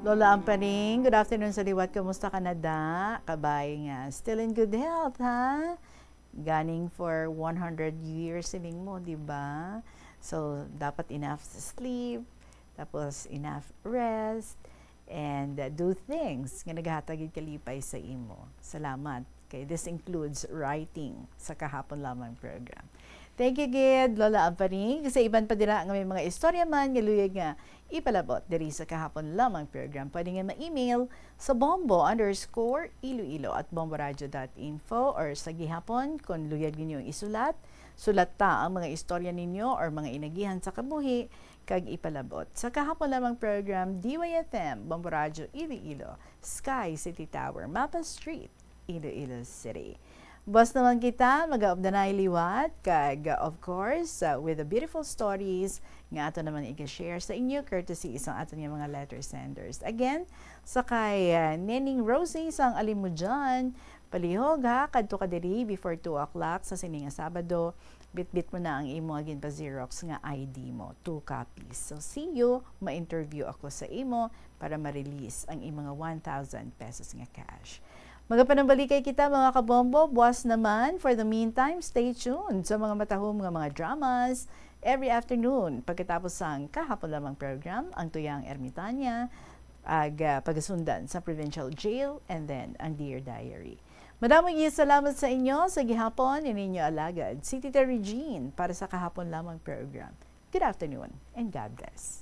Lola Amparing, good afternoon sa liwat. Kumusta ka na da? Kabay nga, still in good health, ha? Ganing for one hundred years, siling mo, di ba? So, dapat enough sleep, tapos enough rest, and, uh, do things nga naghatag gid kalipay sa imo. Salamat. Kay this includes writing sa Kahapon Lamang program. Thank you gid, Lola Amparing. Sa iban pa dira nga may mga istorya man nga luyag nga ipalabot diri sa Kahapon Lamang program, pwede nga ma-email sa bombo underscore iloilo at bomboradio dot info, or sa gihapon, kung luyag ninyo isulat, sulata ang mga istorya ninyo or mga inagihan sa kabuhi kag ipalabot sa Kahapon Lamang program, D Y F M, Bombo Radio Iloilo, Sky City Tower, Mapa Street, Iloilo City. Buwas naman kita, magaupdanay liwat, kag, of course, uh, with the beautiful stories nga ato naman i-share sa inyo, courtesy sang aton nga mga letter senders. Again, sa kay, uh, Nening Rosie sang Alimujan, Palihog ha, kadto ka diri before two o'clock sa sini nga Sabado, bitbit mo na ang imo nga ginpa-xerox nga I D mo, two copies. So see you, ma-interview ako sa imo para ma-release ang imo nga one thousand pesos nga cash. Magapanumbalikay kita, mga kabombo, buwas naman. For the meantime, stay tuned sa mga matahom nga mga dramas every afternoon pagkatapos sang Kahapon Lamang program, ang Tuyang Ermitanya, ag, ah, pagasundan sa Provincial Jail, and then ang Dear Diary. Madamo nga salamat sa inyo. Sa gihapon, ini inyo alagad, si Tita Regine, para sa Kahapon Lamang program. Good afternoon and God bless.